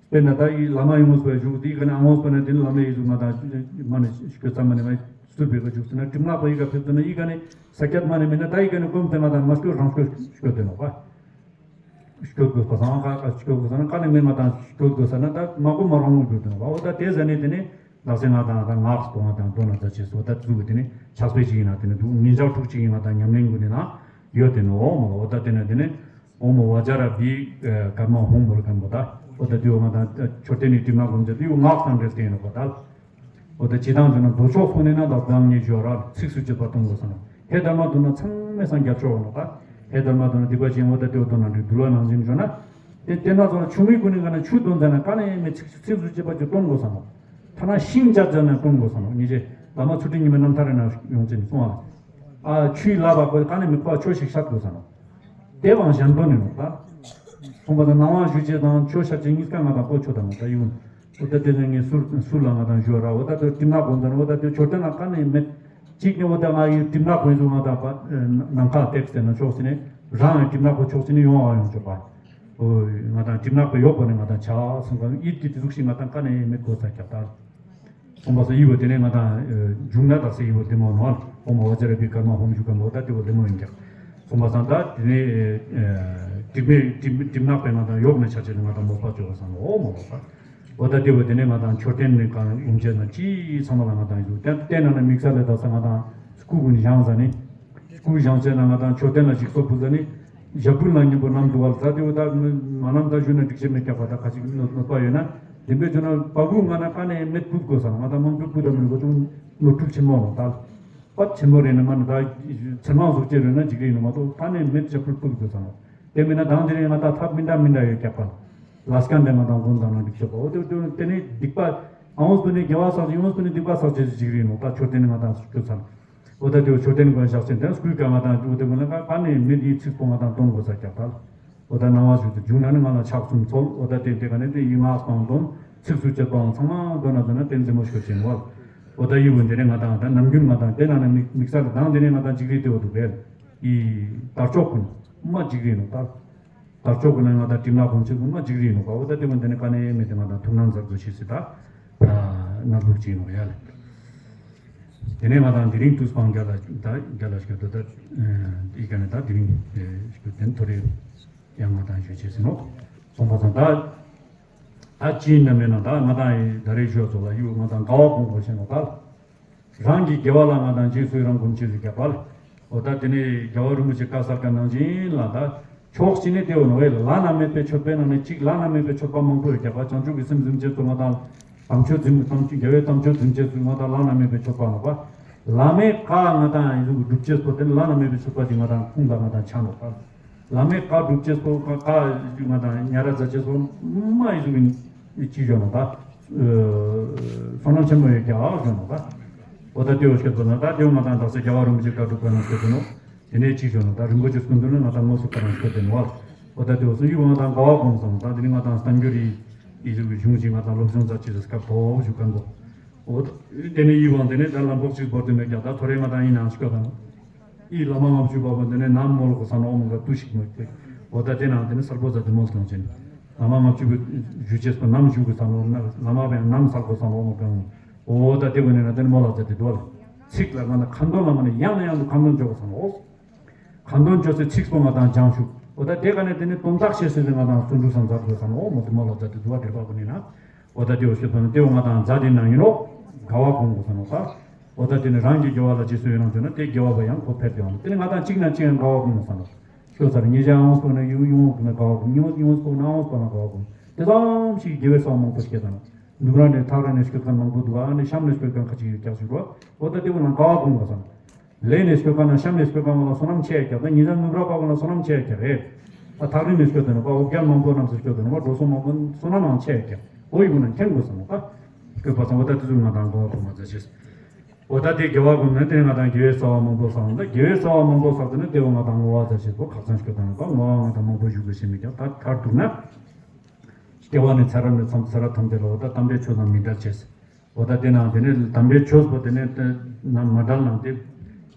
དཔེར་ན་ད་ཡི་བླ་མ་ཡོངས་པ་བཞུགས་དེ་ག་ནས་ཨ་ངོས་པ་ནས་དེ་ནི་བླ་མའི་ཡི་གཟུགས་ང་དང་མ་ནས་སྐྱོད་ཙམ་མ་ནས་མ་སུ་བེ་ག་བཞུགས་ཟེར་ན་གྲིམ་ནག་པ་ཡི་ག་ཕེབས་ཟེར་ན་ཡི་ག་ནས་ས་ཀྱད་མ་ནས་མེད་ན་ད་ཡི་ག་ནས་སྒོམ་དེ་ང་དང་མ་སྐྱོད་རང་སྐྱོད་སྐྱོད་དེ་ནོ་པ། སྐྱོད་དགོས་པ་སང་ཁ་ཁ་སྐྱོད་དགོས་ཟེར་ན་ག་ནས་མེད་ང་དང་སྐྱོད་དགོས་ཟེར་ན་ད་མ་སྒོམ་མ་རང་ངོ་སྐྱོད་དེ་ནོ་པ། འོ་ད་དེ་ཟ་ནས་དེ་ནས་ལག་སེ་ང་དང་ད་ངག་སྟོང་ང་དང་དོ་ན་ད་ཅེས་སོ་ད་དེ་ཚུ་གི་དེ་ནས་ཕྱག་དཔེ་ཅིག་ཡིན་ན་དེ་ནས་འདུག་ཉིན་ཞག་དྲུག་ཅིག་ཡིན་ང་དང་ཉམས་ལེན་གུན་ནས་ན་ཡོད་དེ་ནོ་མ་ལ། འོ་ད་དེ་ནས་དེ་ནས། ཨོཾ་ཨ་ཛ་ར་བི་ཀརྨ་ཧཱུྃ་བོར་ཁན་པོ་ད། འོ་ད་དེའོ་ང་དང་མཆོད་རྟེན་ནི་གྲིབ་ནག་སྒོམ་བྱ་དེའོ་ངག་དང་འབྲེལ་ཏེ་ཡིན་ནོ་པ་ད། འོ་ད་ཅི་དང་དུ་ན་མདོ་ཕྱོགས་སུ་ནི་ན་དག་དང་ཉེ་ཞོ་ར་ཚིགས་སུ་བཅད་པ་གཏོང་དགོས་སམ། ཧེ་དར་མ་དུ་ན་ཚང་མའི་སང་རྒྱབ་ཕྱོགས་ནོ་ད། ཧེ་དར་མ་དུ་ན་སྡིག་པ་ཅན་འོ་ད་དེའོ་དོ་ན་འདྲི་འདུལ་བ་ནང་བཞིན་བྱོ་ན། དེ་དེ་ན་ཚོ་ན་ཆུ་མིག་ཀུན་ནི་ང་ན་ཆུ་དོན་ཙ་ན་ཀ་ནས་མི་ཚིགས་ཚིགས་སུ་བཅད་པ་ཅིག་གཏོང་དགོས་སམ། ཐ་ན་ཤིང་བཅད་ཙ་ན་གཏོང་དགོས་སམ། ཉེ་ཞེ་བླ་མ་ཚུལ་ཁྲིམས་ཉི་མའི་རྣམ་ཐར་རེ་ན་ཡོང་ཅེས་གསུང་བ། ཨ་ཆུའི་ལ་བ་ཁོ་ཀ་ནས་མི་ཁོ་ཆོས་ཤིག་ཤར་དགོས་སམ། དེ་བང་གཞན་དོན་ནི་ནོ་ད། གསུངས་པ་དང་ནང་བ་ཞུ་བྱེད་དང་ཆོས་ཤར་བྱེད་གཉིས་ཀ་ང་དང་ཁོ་ཆོས་དང་ད་ཡོང་། འོ་ད་དེ་ནས་ངས་ཟུར་ཟུར་ལ་ང་དང་ཞུ་ར་འོ་ད་དེ་གྲིབ་ནག་གོང་དང་འོ་ད་དེ་མཆོད་རྟེན་ལ་ཀ་ནས་མེད། གཅིག་ནས་འོ་ད་ང་ཡི་གྲིབ་ནག་གོང་ཚུ་ང་དང་པ་ནམ་མཁའ་བཏེགས་ཟེར་ན་ཆོག་ཟེར་ནས་རང་ཡང་གྲིབ་ནག་པོ་ཆོག་ཟེར་ནས་ཡོང་བ་ཡོང་ཆོག་པ། འོ་ང་དང་གྲིབ་ནག་པོ་ཡོག་པོ་ནས་ང་དང་ཆ་སོང་ག་ཡིད་ཀྱི་དེ་ཟུག་ཤིག་ང་དང་ཀ་ནས་མེད་དགོས་ས་ཀྱག་ད། གསུངས་པ་སོ་ཡི་བོ་དེ་ནས་ང་དང་འབྱུང་ན་དག་ས་ཡི་བོ་དེ་མོ་ནོ། ཨོཾ་ཨ་ཛ་ར་བི་ཀརྨ་ཧཱུྃ་ཞུ་ཀརྨ་འོ་ད་དེ་བོ་དེ་མོ་ཡིན་ཀྱག། གསུངས་པ་སང་ད་དེ་ནས་གྲིབ་མེད་གྲིབ་གྲིབ་ནག་པའི་ང་དང་ཡོག་ནས་ཆ་ཆེ་ནས་ང་དང་མོག་པ་བཅོ་བ་སང་ཨོ་མོ་ལོག་པ། འོ་ད་དེ་བོ་དེ་ནས་ང་དང་མཆོད་རྟེན་ནས་གང་ཡུམ་ཆེན་ན་ཅི་ཚང་མ་ལ་ང་དང་ཡུ་བསྟན་བསྟན་ན་ན་དམིགས་བསལ་ལས་ད་ས་ང་དང་སྐུ་ཀུན་བཞེངས་ཟ་ནི། སྐུ་བཞེངས་བྱས་ན་ང་དང་མཆོད་རྟེན་ལ་ཞིག་གསོ་ཕུལ་ཟ་ནི། ཞབས་དྲུང་ལ་སྙིང་པོ་བསྣམས་འདུག་བ་ལ་ད་དེ་བོ་ད་མ་བསྣམས་ད་ཞུ་ན་འགྲིག་ཆེ་མེད་ཀྱག་པ་ད་ཁ་ཅིག་གནོད་གནོད་པ་ཡོད་ན། དེ་འབད་བྱུང་ན་བ་སྤུ་ང་ན་ཀ་ནས་མེད་སྤུ་དགོས་ས་ང་དང་དམངས་ཁྲོད་སྤུ་ད་མི་དགོས་ཅུང་ནོར་འཁྲུལ་ཆེན་མོ་ནོ་ད། པ་ཆེན་མོ་རེད་ན་མ་ནི་ད་ཚེར་མང་གཟུགས་ཅན་རེད་ན་འཇིག་རེད་ནོ་མ་གཏོགས་ཀ་ནས་མེད་ཞབས་དྲུང་སྤུ་དགོས་ས་ནོ། དེ་མིན་ན་དང་དེ་རིང་ང་དང་ཐབས་མི་འདྲ་མི་འདྲ་ཡོད་ཀྱག་པ། ལས་ཀ་འདི་ང་དང་དགོན་དང་ན་འགྲིག་ཆོག་པ་འོ་དེ་དེ་དེ་ནི་སྡིག་པ་ཨང་སུ་ནི་དགེ་བ་བསགས་ཅིག་ཡོངས་སུ་ནི་སྡིག་པ་བསགས་ཅིག་ཅིག་རེད་ནོ་ད་མཆོད་རྟེན་ནི་ང་དང་སུ་ཚང་། འོ་ད་དེ་མཆོད་རྟེན་ནི་ང་བཞག་ཅིང་དེ་སྐུའི་ཀ་ང་དང་འོ་དེ་མིན་ན་ཀ་ནས་མི་དེའི་ཚིག་པོ་ང་དང་གཏོང་དགོས་ས་ཀྱག་ད། འོ་ད་ནང་བ་ཞུ་དུ་འབྱུང་ན་ནི་ང་ལ་ཕྱག་གསུམ་འཚོལ་འོ་ད་དེ་དེ་ག་ནས་དེ་ཡི་ང་སྤང་དོན་ཚིགས་སུ་བཅད་པའང་ཚང་མ་འདོན་ན་འདོན་ན་དེ་མཛེས་མོ་ཤོད་ཅིང་བ། འོ་ད་ཡི་བོ་འདི་ནས་ང་དང་ད་ནམ་རྒྱུན་ང་དང་དེ་ན་ནི་དམིགས་དམིགས་བསལ་དང་དེ་ནས་ང་དང་འཇིག་རིགས་དེ་བོ་འདུག་བས། ཡི་དར་ལྕོག་ཀུན་མ་འཇིག་རིགས་ནོ་ད། དར་ལྕོག་ཀུན་ལ་ང་དང་གྲིབ་ནག་གོང་ཆེན་ཀུན་མ་འཇིག་རིགས་ནོ་པ་འོ་ད་དེ་བོ་འདི་ནས་ཀ་ནས་མེད་དེ་ང་དང་ཐུགས་སྣང་མཛད་དགོས་ཤེས་སི་ད། ནག་ལུག་ཅིག་ནོ་ཡ་ལ། དེ་ནས་ང་དང་དེ་རིང་དུས་སྤང་རྒྱ་ལ་ད་རྒྱ་ལ་ཞིག་ཏུ་ད་ཨི་ཀ་ནས་ད་དེ་རིང་ཞིག་དེ་ཐོ་རེ་ཡང་ང་དང་ཞུ་ཆེ་ཟིན་ནོ། སོང་པ་སང་ད་ད་ཅི་ཡིན་ན་མེད་ན་ད་ང་དང་ཡི་ད་རེས་ཞུ་ཚོ་ལ་ཡུ་ང་དང་དགའ་བ་སྤོང་དགོས་ཤེས་ནོ་ད། རང་གི་དགེ་བ་ལ་ང་དང་རྗེས་སུ་རང་སྒོམ་ཆེ་ཟིག་རྒྱབ་པ་ལ། འོ་ད་དེ་ནས་རྒྱལ་བ་རིན་པོ་ཆེ་བཀའ་གསར་བཀའ་ནང་བཞིན་ལ་ད་ཕྱོགས་གཅིག་ནས་དེ་འོ་ནོ་བས་བླ་ན་མེད་པའི་མཆོད་པའི་ནང་ནས་གཅིག་བླ་ན་མེད་པའི་མཆོད་པ་མང་པོ་ཡོད་ཀྱག་པ། བྱང་ཆུབ་ཀྱི་སེམས་འཛིན་བྱེད་ཚུལ་ང་དང་དམ་ཆོས་འཛིན་དམ་ཆོས་རྒྱལ་བའི་དམ་ཆོས་འཛིན་བྱེད་ཚུལ་ང་དང་བླ་ན་མེད་པའི་མཆོད་པ་ནོ་པ། བླ་མའི་བཀའ་ང་དང་ཡིན་ཟུག་སྒྲུབ་བྱེད་ཚུལ་དེ་ནི་བླ་ན་མེད་པའི་མཆོད་པ་ཞིག་ང་དང་ཁུངས་དང་ང་དང་ཆ་ནོ་པ། བླ་མའི་བཀའ་སྒྲུབ་ཅེས་སོགས་བཀའ་བཀའ་ང་དང་ཉ་ར་མཛད་ཅེས་སོགས་མ་ཡི་གཟུགས་ཀྱི་ཅི་བྱོན་ནོ་ད། བསོད་ནམས་ཆེན་མོ་ཡོད་ཀྱང་བྱོན་ནོ་ད། འོ་ད་ལྟེའུ་སྐད་པོ་ན་ད་ལྟེའུ་ང་དང་དག་ས་རྒྱལ་བ་རིན་པོ་ཆེ་བཀའ་སྒྲུབ་པ་ན་སྐད་དུ་ནོ། དེ་ནས་ཅི་བྱོན་ནོ་ད་རིན་པོ་ཆེ་སྐུ་མདུན་ནི་ང་དང་དངོས་སུ་བཀའ་རང་སྐད་དུ་ནོ་བ། འོ་ད་ལྟེའུ་སུ་ཡིས་ང་དང་དགའ་བ་སྒོམ་སོང་ད་དེ་ནི་ང་དང་གསར་འགྱུར་ཡི་ཡི་གཟུགས་ཀྱི་གཞུང་ཅིག་ང་དང་སློབ་སྦྱོང་མཛད་ཅེས་སྐབས་ཐོག་ཞུ་མཁན་པོ། འོ་ད་དེ་ནས་ཡིད་དབང་དེ་ནས་ད་ལམ་བོག་ཅིག་བོར་དུ་མེད་ཀྱང་ད་ཐོ་རེ་ང་དང་ཡིན་ནང་སྐྱོ་ད་ནོ། ཨི་བླ་མ་ལྔ་བཅུ་པ་པོ་འདི་ནས་ནམ་མོ་ལོག་གོ་ས་ནོ་མོ་ག་ཏུ་ཞིག་མོ་ཏེ། འོ་ད་དེ་ནང་དེ་ནས་གསར་པོ་ཟ་དེ་མོ་སྐང་ཅན། བླ་མ་ལྔ་བཅུ་པའི་ཞུ་ཅེས་པོ་ནམ་ཞུ་གོ་ས་ནོ་ན་བླ་མ་བས་ནམ་སལ་གོ་ས་ནོ་མོ་གང་། འོ་ད་དེ་བོ་ནས་ན་དེ་ནས་མོ་ལ་ཟ་དེ་དོ་ལ། ཚིག་ལ་ང་ན་ཁ་འདོན་ལ་མ་ནས་ཡང་ནས་ཡང་དུ་ཁ་འདོན་འཇོག་གོ་ས་ནོ། ཁ་འདོན་འཇོག་སའི་ཚིག་པོ་ང་དང་སྦྱང་ཞུ། འོ་ད་དེ་ག་ནས་དེ་ནས་དོན་དག་ཤེས་སྲིད་དེ་ང་དང་སུ་འགྲུ་སང་ཟ་དགོས་ས་ནོ་མོ་དེ་མོ་ལ་ཟ་དེ་དོ་བ་དེ་པ་བོ་ནས་ན། འོ་ད་དེ་འོ་ཤེས་པ་ན་དེ་འོ་ང་དང་མཛའ་དེ་ནང་ཡིན་ནོ། དགའ་བ་སྒོམ་དགོས་ས་ནོ་ད། འོ་ད་དེ་ནི་རང་གི་དགེ་བ་ལ་རྗེས་སུ་ཡི་རང་བྱུང་ན་དེ་དགེ་བ་པ་ཡང་ཁོ་ཕེབས་ཏེ་འོང་། དེ་ནི་ང་དང་གཅིག་ན་གཅིག་ཡང་དགའ་བ་སྒོམ་དགོས་ས་ནོ། ཤོ་ཚར་ཉེ་ཞག་ཡོངས་སོ་ན་ཡུ་ཡོངས་སོ་ན་དགའ་བ་སྒོམ། ཡོངས་ཡོངས་སོ་ན་ཡོངས་སོ་ན་དགའ་བ་སྒོམ། དེ་ཙམ་ཞིག་དགེ་བའི་ས་མང་པོ་སྐྱེས་ད་ནོ། འདུག་ར་ནས་ཐག་ར་ནས་སྐྱོད་མཁན་མང་པོ་འདུག་ཨ་ནི་གཤམ་ནས་སྐྱོད་མཁན་ཁ་ཅིག་ཡོད་ཀྱག་ཞིག་རོ། འོ་ད་དེ་བོ་ན་དགའ་བ་སྒོམ་དགོས་ས་ནོ། ལས་ནས་སྐྱོད་མཁན་ན་གཤམ་ནས་སྐྱོད་མཁན་ལ་བསོད་ནམས་ཆེ་ཡ་ཀྱག་ད་ཉིན་ཟང་ནུབ་ར་པ་བོ་ན་བསོད་ནམས་ཆེ་ཡ་ཀྱག་རེད། ད་ཐག་རིང་ནས་སྐྱོད་དེ་ནོ་པ་འོ་བརྒྱ་མང་པོ་རྣམས་སུ་སྐྱོད་དེ་ནོ་པ་འགྲོ་སོང་མང་པོ་བསོད་ནམས་མང་ཆེ་ཡ་ཀྱག་འོ་ཡི་བོ་ན་མཁྱེན་དགོས་ས་ནོ་ད། སྐྱོད་པ་ཚང་པོ་ད་དེ་ཚོ་ང་དང་དགའ་བ་སྒོམ་མ་ཚ་ཤེས། འོ་ད་དེ་དགེ་བ་སྒོམ་ན་དེ་ང་དང་དགེ་བའི་རྩ་བ་མང་པོ་བསགས་ན་ད་དགེ་བའི་རྩ་བ་མང་པོ་བསགས་དེ་ན་དེ་བོ་ང་དང་བསྔོ་བ་ཚ་ཤེས་པོ་ཁག་ཚང་སྐྱོད་དེ་ནོ་པ་བསྔོ་བ་ང་དང་མང་པོ་ཞུ་དགོས་ཤེས་མི་ཀྱག་ད་མཐར་གཏུགས་ན། སྐྱེ་བ་ནས་ཚེ་རབས་ནས་མཚམས་ཚེ་རབས་ཐམས་ཅད་ལ་འོ་ད་དམ་པའི་ཆོས་དང་མི་འབྲལ་ཅེས། འོ་ད་དེ་ནང་དེ་ནས་དམ་པའི་ཆོས་པོ་དེ་ནས་དེ་ནང་མ་འབྲལ་ནང་དེ་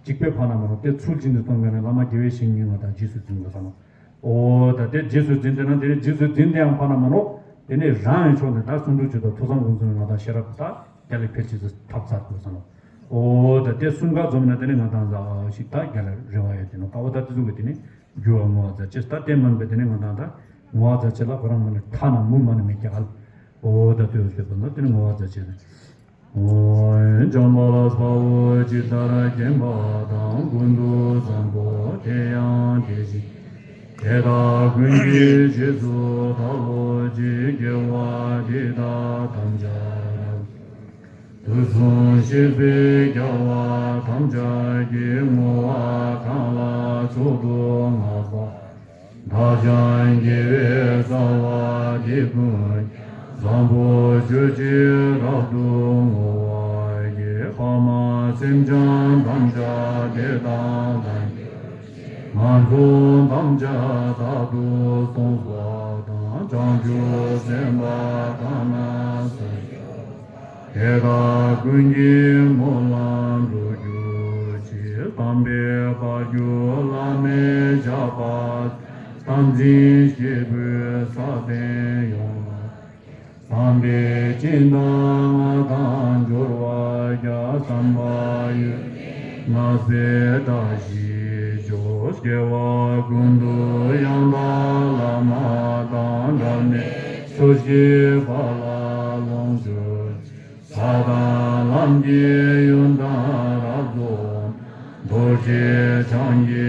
གཅིག་པའི་ཕ་ན་མ་ནོ་དེ་ཚུལ་བཞིན་དུ་གཏོང་མཁན་ནི་བླ་མ་དགེ་བའི་བཤེས་གཉེན་ང་དང་རྗེས་སུ་འཛིན་དགོས་ས་ནོ། འོ་ད་དེ་རྗེས་སུ་འཛིན་དེ་ན་དེ་ནས་རྗེས་སུ་འཛིན་དེ་ཡང་ཕ་ན་མ་ནོ། དེ་ནས་རང་ཡང་ཕྱོགས་ནས་ད་གསུང་སྒྲོས་ཆོས་དང་ཐོས་བསམ་སྒོམ་གསུམ་ང་དང་ཤེས་རབ་ད་རྒྱ་ལས་འཕེལ་ཆེད་དུ་ཐབས་མཛད་དགོས་ས་ནོ། འོ་ད་དེ་གསུམ་ཀ་འཛོམས་ན་དེ་ནས་ང་དང་ད་ཞིག་ད་རྒྱ་ལ་རེ་བ་ཡོད་དེ་ནོ་ཀ་འོ་ད་དེ་ཚོ་གི་དེ་ནས། རྒྱུ་བ་བསྔོ་བ་མཛད་ཅེས་ད་བསྟན་མིན་པའི་དེ་ནས་ང་དང་ད་བསྔོ་བ་མཛད་ཅེས་ལ་ཁོ་རང་མ་ནི་ཐ་ན་མུ་མ་ནི་མི་སྐྱ་ཨལ། འོ་ད་དུས་ཞེས་པ་ན་དེ་ནས་བསྔོ་བ་མཛད་ཅེས་ནི། འོ་འཇམ་དཔལ་དཔའ་བོས་ཇི་ལྟར་མཁྱེན་པ་དང་། ཀུན་ཏུ་བཟང་པོ་དེ་ཡང་དེ་བཞིན་དེ་དག་ཀུན་གྱི་རྗེས་སུ་བདག་སློབ་ཅིང་། དགེ་བ་འདི་དག་ཐམས་ཅད་རབ་ཏུ་གསུངས་ཤིག་པའི་རྒྱལ་བ་ཐམས་ཅད་ཀྱིས། བསྔོ་བ་གང་ལ་མཆོག་ཏུ་བསྔགས་པ། བདག་ཀྱང་དགེ་བའི་རྩ་བ་འདི་ཀུན་ཀྱང་། བཟང་པོ་སྤྱོད་ཕྱིར་རབ་ཏུ་བསྔོ་བར་བགྱི། ཕ་མ་སེམས་ཅན་ཐམས་ཅད་དེ་དག་བདག་གིར་བསྔོ་བ། ང་ཚོ་ཐམས་ཅད་རྟག་ཏུ་སྲུང་བ་དང་། བྱང་ཆུབ་སེམས་དཔའ་གང་ན་བཞུགས། དེ་དག་ཀུན་གྱི་སྨོན་ལམ་འགྲུབ་གྱུར་ཅིག་དམ་པའི་བཀའ་བརྒྱུད་བླ་མའི་ཞབས་པད། དམ་འཛིན་སྐྱེས་བུ་སྲ་བརྟན་ཡོངས་ལ། བསམ་པའི་སྤྱན་དང་སྔགས་དང་འབྱོར་བ་རྒྱ། བསམ་པ་ཡོད་ཚད་མངའ་གསོལ་བཀྲ་ཤིས་ཤོག་སྐྱེ་བ་ཀུན་ཏུ་ཡང་དག་བླ་མ་དང་། འབྲལ་མེད་ཆོས་ཀྱི་དཔལ་ལ་ལོངས་སྤྱོད་ཅིང་། ས་དང་ལམ་གྱི་ཡོན་ཏན་རབ་རྫོགས། རྡོ་རྗེ་འཆང་གི་